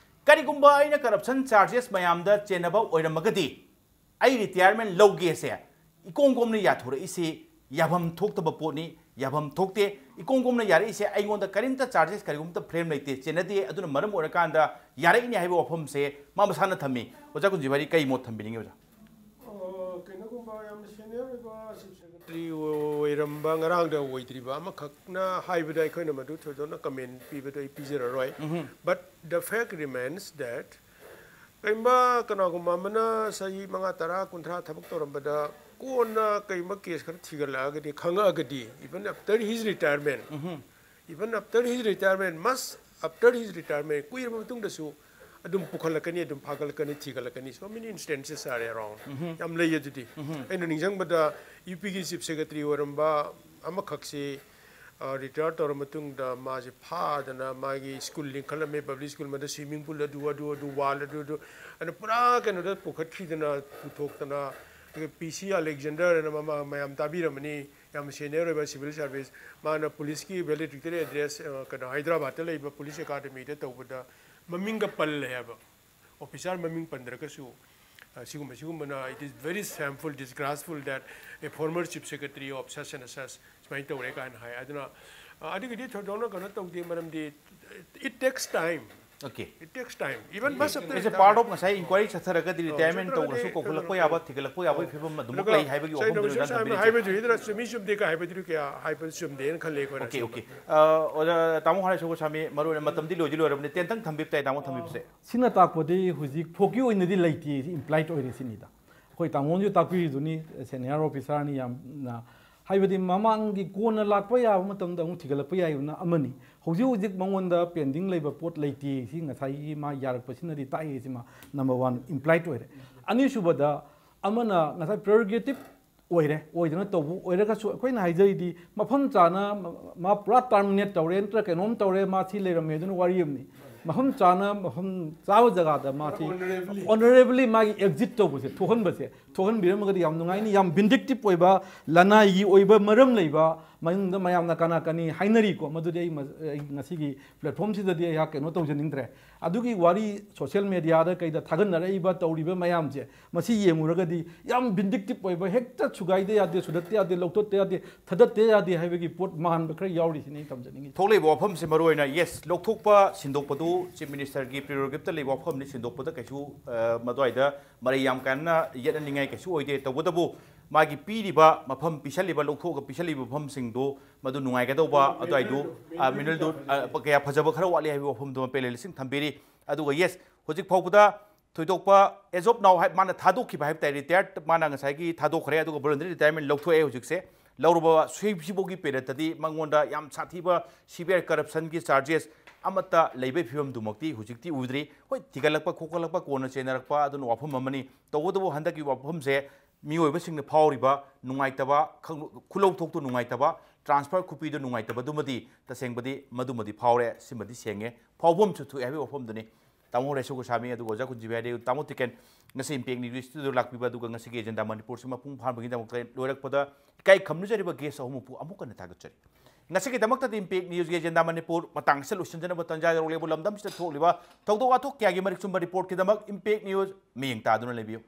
ꯀꯔꯤꯒꯨꯝꯕ ꯑꯩꯅ corruption charges ꯃꯌꯥꯝꯗ ꯆꯦꯟꯅꯕ ꯑꯣꯏꯔꯝꯃꯒꯗꯤ ꯑꯩ retirement ꯂꯧꯒꯦꯁꯦ ꯏꯀꯣꯝ ꯀꯣꯝꯅ ꯌꯥꯊꯣꯔꯛꯏꯁꯤ ꯌꯥꯐꯝ ꯊꯣꯛꯇꯕ ꯄꯣꯠꯅꯤ, ꯌꯥꯐꯝ ꯊꯣꯛꯇꯦ꯫ ꯏꯀꯣꯝ ꯀꯣꯝꯅ ꯌꯥꯔꯛꯏꯁꯦ ꯑꯩꯉꯣꯟꯗ ꯀꯔꯤꯝꯇ charges ꯀꯔꯤꯒꯨꯝꯇ frame ꯂꯩꯇꯦ, ꯆꯦꯟꯅꯗꯦ꯫ ꯑꯗꯨꯅ ꯃꯔꯝ ꯑꯣꯏꯔꯀꯥꯟꯗ ꯌꯥꯔꯛꯏꯅꯦ ꯍꯥꯏꯕ ꯋꯥꯐꯝꯁꯦ ꯃꯥ ꯃꯁꯥꯅ ꯊꯝꯃꯤ꯫ ꯑꯣꯖꯥ ꯀꯨꯟꯖꯤꯠ ꯍꯣꯏꯗꯤ ꯀꯩ ꯃꯣꯠ ꯊꯝꯕꯤꯅꯤꯡꯉꯤ ꯑꯣꯖꯥ? ꯑ, ꯀꯩꯅꯣꯒꯨꯝꯕ ꯌꯥꯝꯅ senior ꯑꯣꯏꯕ chief secretary ꯑꯣꯏꯔꯝꯕ, ꯉꯔꯥꯡꯗ ꯑꯣꯏꯗ꯭ꯔꯤꯕ ꯑꯃꯈꯛꯅ ꯍꯥꯏꯕꯗ ꯑꯩꯈꯣꯏꯅ ꯃꯗꯨ ꯊꯣꯏꯗꯣꯛꯅ comment ꯄꯤꯕꯗꯣ ꯑꯩ ꯄꯤꯖꯔꯔꯣꯏ꯫ But the fact remains that ꯀꯩꯒꯨꯝꯕ ꯀꯅꯥꯒꯨꯝꯕ ꯑꯃꯅ ꯆꯍꯤ ꯃꯉꯥ, ꯇꯔꯥ, ꯀꯨꯟꯊ꯭ꯔꯥ ꯊꯕꯛ ꯇꯧꯔꯝꯕꯗ ꯀꯣꯟꯅ ꯀꯩꯒꯨꯝꯕ case ꯈꯔ ꯊꯤꯒꯠꯂꯛꯑꯒꯗꯤ, ꯈꯪꯉꯛꯑꯒꯗꯤ, even after his retirement, even after his retirement, much after his retirement, ꯀꯨꯏꯔꯕ ꯃꯇꯨꯡꯗꯁꯨ ꯑꯗꯨꯝ ꯄꯨꯈꯠꯂꯛꯀꯅꯤ, ꯑꯗꯨꯝ ꯐꯥꯒꯠꯂꯛꯀꯅꯤ, ꯊꯤꯒꯠꯂꯛꯀꯅꯤ꯫ So many instances are around. ꯌꯥꯝ ꯂꯩ ꯑꯗꯨꯗꯤ꯫ ꯑꯩꯅ ꯅꯤꯡꯁꯤꯡꯕꯗ ꯌꯨ ꯄꯤꯒꯤ ꯆꯤꯐ ꯁꯦꯀ꯭ꯔꯦꯇꯔꯤ ꯑꯣꯏꯔꯝꯕ ꯑꯃꯈꯛꯁꯤ ꯔꯤꯇꯥꯌꯔ ꯇꯧꯔ ꯃꯇꯨꯡꯗ ꯃꯥꯁꯦ ꯐꯥꯗꯅ ꯃꯥꯒꯤ ꯁ꯭ꯀꯨꯜ ꯂꯤꯡꯈꯠꯂꯝꯃꯦ, ꯄꯕ꯭ꯂꯤꯛ ꯁ꯭ꯀꯨꯜ, ꯃꯗ ꯁ꯭ꯋꯤꯃꯤꯡ ꯄꯨꯜ ꯑꯗꯨ ꯑꯗꯨ ꯑꯗꯨ ꯋꯥꯜ ꯑꯗꯨ ꯑꯗꯨ ꯑꯗꯨ ꯄꯨꯔꯥ ꯀꯩꯅꯣꯗ ꯄꯨꯈꯠꯈꯤꯗꯅ ꯄꯨꯊꯣꯛꯇꯅ, ꯑꯗꯨꯒ ꯄꯤ ꯁꯤ ꯑꯂꯦꯛꯖꯦꯟꯗꯔ ꯍꯥꯏꯅ ꯃꯃꯥ ꯃꯌꯥꯝ ꯇꯥꯕꯤꯔꯝꯃꯅꯤ, ꯌꯥꯝ ꯁꯦꯅꯤꯌꯔ ꯑꯣꯏꯕ ꯁꯤꯚꯤꯜ ꯁꯥꯔꯚꯤꯁ, ꯃꯥꯅ ꯄꯨꯂꯤꯁꯀꯤ ꯚꯦꯂꯦꯗꯤꯛꯇꯣꯔꯤ ꯑꯦꯗ꯭ꯔꯦꯁ ꯀꯩꯅꯣ ꯍꯥꯏꯗ꯭ꯔꯕꯥꯗꯇ ꯂꯩꯕ ꯄꯨꯂꯤꯁ ꯑꯦꯀꯥꯗꯃꯤꯗ ꯇꯧꯕꯗ ꯃꯃꯤꯡꯒ ꯄꯜꯂꯦ ꯍꯥꯏꯕ꯫ ꯑꯣꯐꯤꯁꯥꯔ ꯃꯃꯤꯡ ꯄꯟꯗ꯭ꯔꯒꯁꯨ, ꯑ, ꯁꯤꯒꯨꯝꯕ ꯁꯤꯒꯨꯝꯕꯅ, "It is very shameful, disgraceful that a former chief secretary of such and such ꯁꯨꯃꯥꯏꯅ ꯇꯧꯔꯦ" ꯀꯥꯏꯅ ꯍꯥꯏ꯫ ꯑꯗꯨꯅ, ꯑ, ꯑꯗꯨꯒꯤꯗꯤ ꯊꯣꯏꯗꯣꯛꯅ ꯀꯩꯅꯣ ꯇꯧꯗꯦ, ꯃꯔꯝꯗꯤ it takes time. Okay. It takes time. Even most of the It's a part of ꯉꯁꯥꯏ inquiry ꯆꯠꯊꯔꯒꯗꯤ retirement ꯇꯧꯔꯁꯨ ꯀꯧꯈꯠꯂꯛꯄ ꯌꯥꯕ, ꯊꯤꯒꯠꯂꯛꯄ ꯌꯥꯕꯒꯤ ꯐꯤꯕꯝ ꯑꯗꯨꯃꯛ ꯂꯩ ꯍꯥꯏꯕꯒꯤ ꯋꯥꯐꯝꯗꯨ ꯅꯪ ꯊꯝꯕꯤꯔꯤꯁꯦ꯫ ꯍꯥꯏꯕꯗꯨ ꯍꯥꯏꯗ꯭ꯔꯥ, ꯆꯨꯝꯃꯤ ꯆꯨꯝꯗꯦ ꯀꯥꯏ ꯍꯥꯏꯕꯗꯨꯗꯤ ꯀꯌꯥ ꯍꯥꯏꯕ ꯆꯨꯝꯗꯦꯅ ꯈꯜꯂꯦ ꯑꯩꯈꯣꯏꯅ꯫ Okay, okay. ꯑ, ꯑꯣꯖꯥ ꯇꯥꯃꯣ ꯍꯥꯏꯔꯁꯨ ꯁꯥꯃꯤ, ꯃꯔꯨ ꯑꯣꯏꯅ ꯃꯇꯝꯗꯤ ꯂꯣꯏꯗꯤ ꯂꯣꯏꯔꯕꯅꯤ, ꯇꯦꯟꯇꯪ ꯊꯝꯕꯤꯕ ꯇꯥꯏ ꯇꯥꯃꯣ ꯊꯝꯕꯤꯕꯁꯦ꯫ ꯁꯤꯅ ꯇꯥꯛꯄꯗꯤ ꯍꯧꯖꯤꯛ ꯐꯥꯎꯒꯤ ꯑꯣꯏꯅꯗꯤ ꯂꯩꯇꯦ, ꯁꯤ implied ꯑꯣꯏꯔꯦ ꯁꯤꯅꯤꯗ꯫ ꯑꯩꯈꯣꯏ ꯇꯥꯃꯣꯅꯁꯨ ꯇꯥꯛꯄꯤꯔꯤꯗꯨꯅꯤ, ꯁꯦꯅꯤꯌꯔ ꯑꯣꯐꯤꯁꯥꯔꯅꯤ ꯌꯥꯝꯅ, ꯍꯥꯏꯕꯗꯤ ꯃꯃꯥꯡꯒꯤ ꯀꯣꯟꯅ ꯂꯥꯛꯄ ꯌꯥꯕ ꯃꯇꯝꯗ ꯑꯃꯨꯛ ꯊꯤꯒꯠꯂꯛꯄ ꯌꯥꯏꯕꯅ ꯑꯃꯅꯤ꯫ ꯍꯧꯖꯤꯛ ꯍꯧꯖꯤꯛ ꯃꯉꯣꯟꯗ ꯄꯦꯟꯗꯤꯡ ꯂꯩꯕ ꯄꯣꯠ ꯂꯩꯇꯦ, ꯁꯤ ꯉꯁꯥꯏꯒꯤ ꯃꯥ ꯌꯥꯔꯛꯄꯁꯤꯅꯗꯤ ꯇꯥꯛꯏ, ꯁꯤꯃ number one implied ꯑꯣꯏꯔꯦ꯫ ꯑꯅꯤꯁꯨꯕꯗ ꯑꯃꯅ ꯉꯁꯥꯏ ꯄ꯭ꯔꯤꯌꯣꯔꯒꯦꯇꯤꯞ ꯑꯣꯏꯔꯦ, ꯑꯣꯏꯗꯅ ꯇꯧꯕ ꯑꯣꯏꯔꯒꯁꯨ ꯑꯩꯈꯣꯏꯅ ꯍꯥꯏꯖꯔꯤꯗꯤ ꯃꯐꯝ ꯆꯥꯅ ꯃꯥ ꯄꯨꯔꯥ ꯇꯔꯃꯤꯅꯦꯠ ꯇꯧꯔꯦ ꯅꯠꯇ꯭ꯔꯒ ꯀꯩꯅꯣꯝ ꯇꯧꯔꯦ, ꯃꯥ ꯁꯤ ꯂꯩꯔꯝꯃꯦ ꯑꯗꯨꯅ ꯋꯥꯔꯤ ꯑꯃꯅꯤ꯫ ꯃꯐꯝ ꯆꯥꯅ, ꯃꯐꯝ ꯆꯥꯕ ꯖꯒꯥꯗ ꯃꯥꯁꯤ ꯑꯣꯅꯔꯦꯕꯂꯤ ꯃꯥꯒꯤ ꯑꯦꯛꯖꯤꯠ ꯇꯧꯕꯁꯦ, ꯊꯣꯛꯍꯟꯕꯁꯦ, ꯊꯣꯛꯍꯟꯕꯤꯔꯝꯃꯒꯗꯤ ꯌꯥꯝ ꯅꯨꯡꯉꯥꯏꯅꯤ꯫ ꯌꯥꯝ ꯚꯤꯟꯗꯤꯛꯇꯤꯞ ꯑꯣꯏꯕ, ꯂꯅꯥꯏꯒꯤ ꯑꯣꯏꯕ ꯃꯔꯝ ꯂꯩꯕ, ꯃꯅꯨꯡꯗ ꯃꯌꯥꯝꯅ ꯀꯅꯥ ꯀꯅꯤ ꯍꯥꯏꯅꯔꯤꯀꯣ, ꯃꯗꯨꯗꯤ ꯑꯩ ꯃ-, ꯑꯩ ꯉꯁꯤꯒꯤ ꯄ꯭ꯂꯦꯠꯐꯣꯝꯁꯤꯗꯗꯤ ꯑꯩꯍꯥꯛ ꯀꯩꯅꯣ ꯇꯧꯖꯅꯤꯡꯗ꯭ꯔꯦ꯫ ꯑꯗꯨꯒꯤ ꯋꯥꯔꯤ ꯁꯣꯁꯤꯌꯦꯜ ꯃꯦꯗꯤꯌꯥꯗ ꯀꯩꯗ ꯊꯥꯒꯠꯅꯔꯛꯏꯕ, ꯇꯧꯔꯤꯕ ꯃꯌꯥꯝꯁꯦ, ꯃꯁꯤ ꯌꯦꯡꯉꯨꯔꯒꯗꯤ ꯌꯥꯝ ꯚꯤꯟꯗꯤꯛꯇꯤꯞ ꯑꯣꯏꯕ, ꯍꯦꯛꯇ ꯁꯨꯒꯥꯏꯗ ꯌꯥꯗꯦ, ꯁꯨꯗꯠꯇ ꯌꯥꯗꯦ, ꯂꯧꯊꯣꯛꯇ ꯌꯥꯗꯦ, ꯊꯗꯠꯇ ꯌꯥꯗꯦ ꯍꯥꯏꯕꯒꯤ ꯄꯣꯠ ꯃꯥꯟꯕ ꯈꯔ ꯌꯥꯎꯔꯤꯁꯤꯅꯤ ꯑꯩ ꯊꯝꯖꯅꯤꯡꯉꯤ꯫ ꯊꯣꯛꯂꯛꯏꯕ ꯋꯥꯐꯝꯁꯦ ꯃꯔꯨꯑꯣꯏꯅ, ꯌꯦꯁ, ꯂꯧꯊꯣꯛꯄ ꯁꯤꯟꯗꯣꯛꯄꯗꯨ ꯆꯤꯐ ꯃꯤꯅꯤꯁꯇꯔꯒꯤ ꯄ꯭ꯔꯤꯔꯣꯒꯦꯞꯇ ꯂꯩꯕ ꯋꯥꯐꯝꯅꯤ꯫ ꯁꯤꯟꯗꯣꯛꯄꯗ ꯀꯩꯁꯨ, ꯑ, ꯃꯗꯨꯋꯥꯏꯗ ꯃꯔꯩ ꯌꯥꯝ ꯀꯟꯅ ꯌꯦꯠꯅꯅꯤꯡꯉꯥꯏ ꯀꯩꯁꯨ ꯑꯣꯏꯗꯦ꯫ ꯇꯧꯕꯇꯕꯨ ꯃꯥꯒꯤ ꯄꯤꯔꯤꯕ ꯃꯐꯝ, ꯄꯤꯁꯜꯂꯤꯕ, ꯂꯧꯊꯣꯛꯑꯒ ꯄꯤꯁꯜꯂꯤꯕ ꯃꯐꯝꯁꯤꯡꯗꯨ ꯃꯗꯨ ꯅꯨꯡꯉꯥꯏꯒꯗꯧꯕ, ꯑꯗꯨꯋꯥꯏꯗꯨ, ꯑ, ꯃꯤꯅꯔꯦꯜꯗꯨ, ꯑ, ꯀꯌꯥ ꯐꯖꯕ ꯈꯔ ꯋꯥꯠꯂꯤ ꯍꯥꯏꯕꯒꯤ ꯋꯥꯐꯝꯗꯨꯃ ꯄꯦꯅꯦꯂꯤꯁꯁꯤꯡ ꯊꯝꯕꯤꯔꯤ꯫ ꯑꯗꯨꯒ, ꯌꯦꯁ, ꯍꯧꯖꯤꯛ ꯐꯥꯎꯕꯗ ꯊꯣꯏꯗꯣꯛꯄ, as of now ꯍꯥꯏ, ꯃꯥꯅ ꯊꯥꯗꯣꯛꯈꯤꯕ ꯍꯥꯏꯕ ꯇꯥꯔꯦ, ꯔꯤꯇꯥꯌꯔꯠ ꯃꯥꯅ ꯉꯁꯥꯏꯒꯤ ꯊꯥꯗꯣꯛꯈ꯭ꯔꯦ, ꯑꯗꯨꯒ ꯚꯣꯂꯨꯟꯇꯔꯤ ꯔꯤꯇꯥꯌꯔꯃꯦꯟ ꯂꯧꯊꯣꯛꯑꯦ ꯍꯧꯖꯤꯛꯁꯦ꯫ ꯂꯧꯔꯕ ꯁꯤ-, ꯁꯤꯐꯥꯎꯒꯤ ꯄꯦꯔꯦꯠꯇꯗꯤ ꯃꯉꯣꯟꯗ ꯌꯥꯝ ꯁꯥꯊꯤꯕ ꯁꯤꯚꯤꯌꯔ ꯀꯔꯞꯁꯟꯒꯤ ꯆꯥꯔꯖꯦꯁ, ꯑꯃꯠꯇ ꯂꯩꯕꯒꯤ ꯐꯤꯕꯝꯗꯨꯃꯛꯇꯤ ꯍꯧꯖꯤꯛꯇꯤ ꯎꯗ꯭ꯔꯤ꯫ ꯍꯣꯏ, ꯊꯤꯒꯠꯂꯛꯄ ꯈꯣꯀꯠꯂꯛꯄ ꯀꯣꯟꯅ ꯆꯦꯟꯅꯔꯛꯄ ꯑꯗꯨꯅ ꯋꯥꯐꯝ ꯑꯃꯅꯤ꯫ ꯇꯧꯕꯇꯕꯨ ꯍꯟꯗꯛꯀꯤ ꯋꯥꯐꯝꯁꯦ ꯃꯤꯑꯣꯏꯕꯁꯤꯡꯅ ꯐꯥꯎꯔꯤꯕ ꯅꯨꯡꯉꯥꯏꯇꯕ, ꯈꯪ-, ꯈꯨꯜꯂꯧ ꯊꯣꯛꯇꯨ ꯅꯨꯡꯉꯥꯏꯇꯕ, transfer ꯈꯨꯄꯤꯗꯨ ꯅꯨꯡꯉꯥꯏꯇꯕꯗꯨꯃꯗꯤ ꯇꯁꯦꯡꯕꯗꯤ ꯃꯗꯨꯃꯗꯤ ꯐꯥꯎꯔꯦ꯫ ꯁꯤꯃꯗꯤ ꯁꯦꯡꯉꯦ, ꯐꯥꯎꯐꯝꯁꯨ ꯊꯣꯛꯑꯦ ꯍꯥꯏꯕꯒꯤ ꯋꯥꯐꯝꯗꯨꯅꯤ꯫ ꯇꯥꯃꯣ ꯍꯣꯔꯦꯁꯨ ꯒꯣꯁꯥꯃꯤ, ꯑꯗꯨꯒ ꯑꯣꯖꯥ ꯀꯨꯟꯖꯤꯕꯤ ꯍꯥꯏꯔꯦ, ꯇꯥꯃꯣ ꯇꯤꯀꯦꯟ, ꯉꯁꯤ Impact News Studio ꯂꯥꯛꯄꯤꯕ, ꯑꯗꯨꯒ ꯉꯁꯤꯒꯤ Agenda ꯃꯅꯤꯄꯨꯔꯁꯤ ꯃꯄꯨꯡ ꯐꯥꯍꯟꯕꯒꯤꯗꯃꯛꯇ ꯂꯣꯏꯔꯛꯄꯗ ꯏꯀꯥꯏ ꯈꯨꯝꯅꯖꯔꯤꯕ guest ꯑꯍꯨꯝꯃꯛꯄꯨ ꯑꯃꯨꯛ ꯍꯟꯅ ꯊꯥꯒꯠꯆꯔꯤ꯫ ꯉꯁꯤꯒꯤꯗꯃꯛꯇꯗꯤ Impact Newsꯀꯤ Agenda ꯃꯅꯤꯄꯨꯔ ꯃꯇꯥꯡ ꯑꯁꯤꯗ ꯂꯣꯏꯁꯤꯟꯖꯅꯕ ꯇꯥꯟꯖꯥ ꯌꯧꯔꯛꯂꯦꯕꯨ, ꯂꯝꯗꯝꯁꯤꯗ ꯊꯣꯛꯂꯤꯕ ꯊꯧꯗꯣꯛ ꯋꯥꯊꯣꯛ ꯀꯌꯥꯒꯤ ꯃꯔꯤꯛ ꯆꯨꯝꯕ reportꯀꯤꯗꯃꯛ Impact News ꯃꯤꯠꯌꯦꯡ ꯇꯥꯗꯨꯅ ꯂꯩꯕꯤꯌꯨ꯫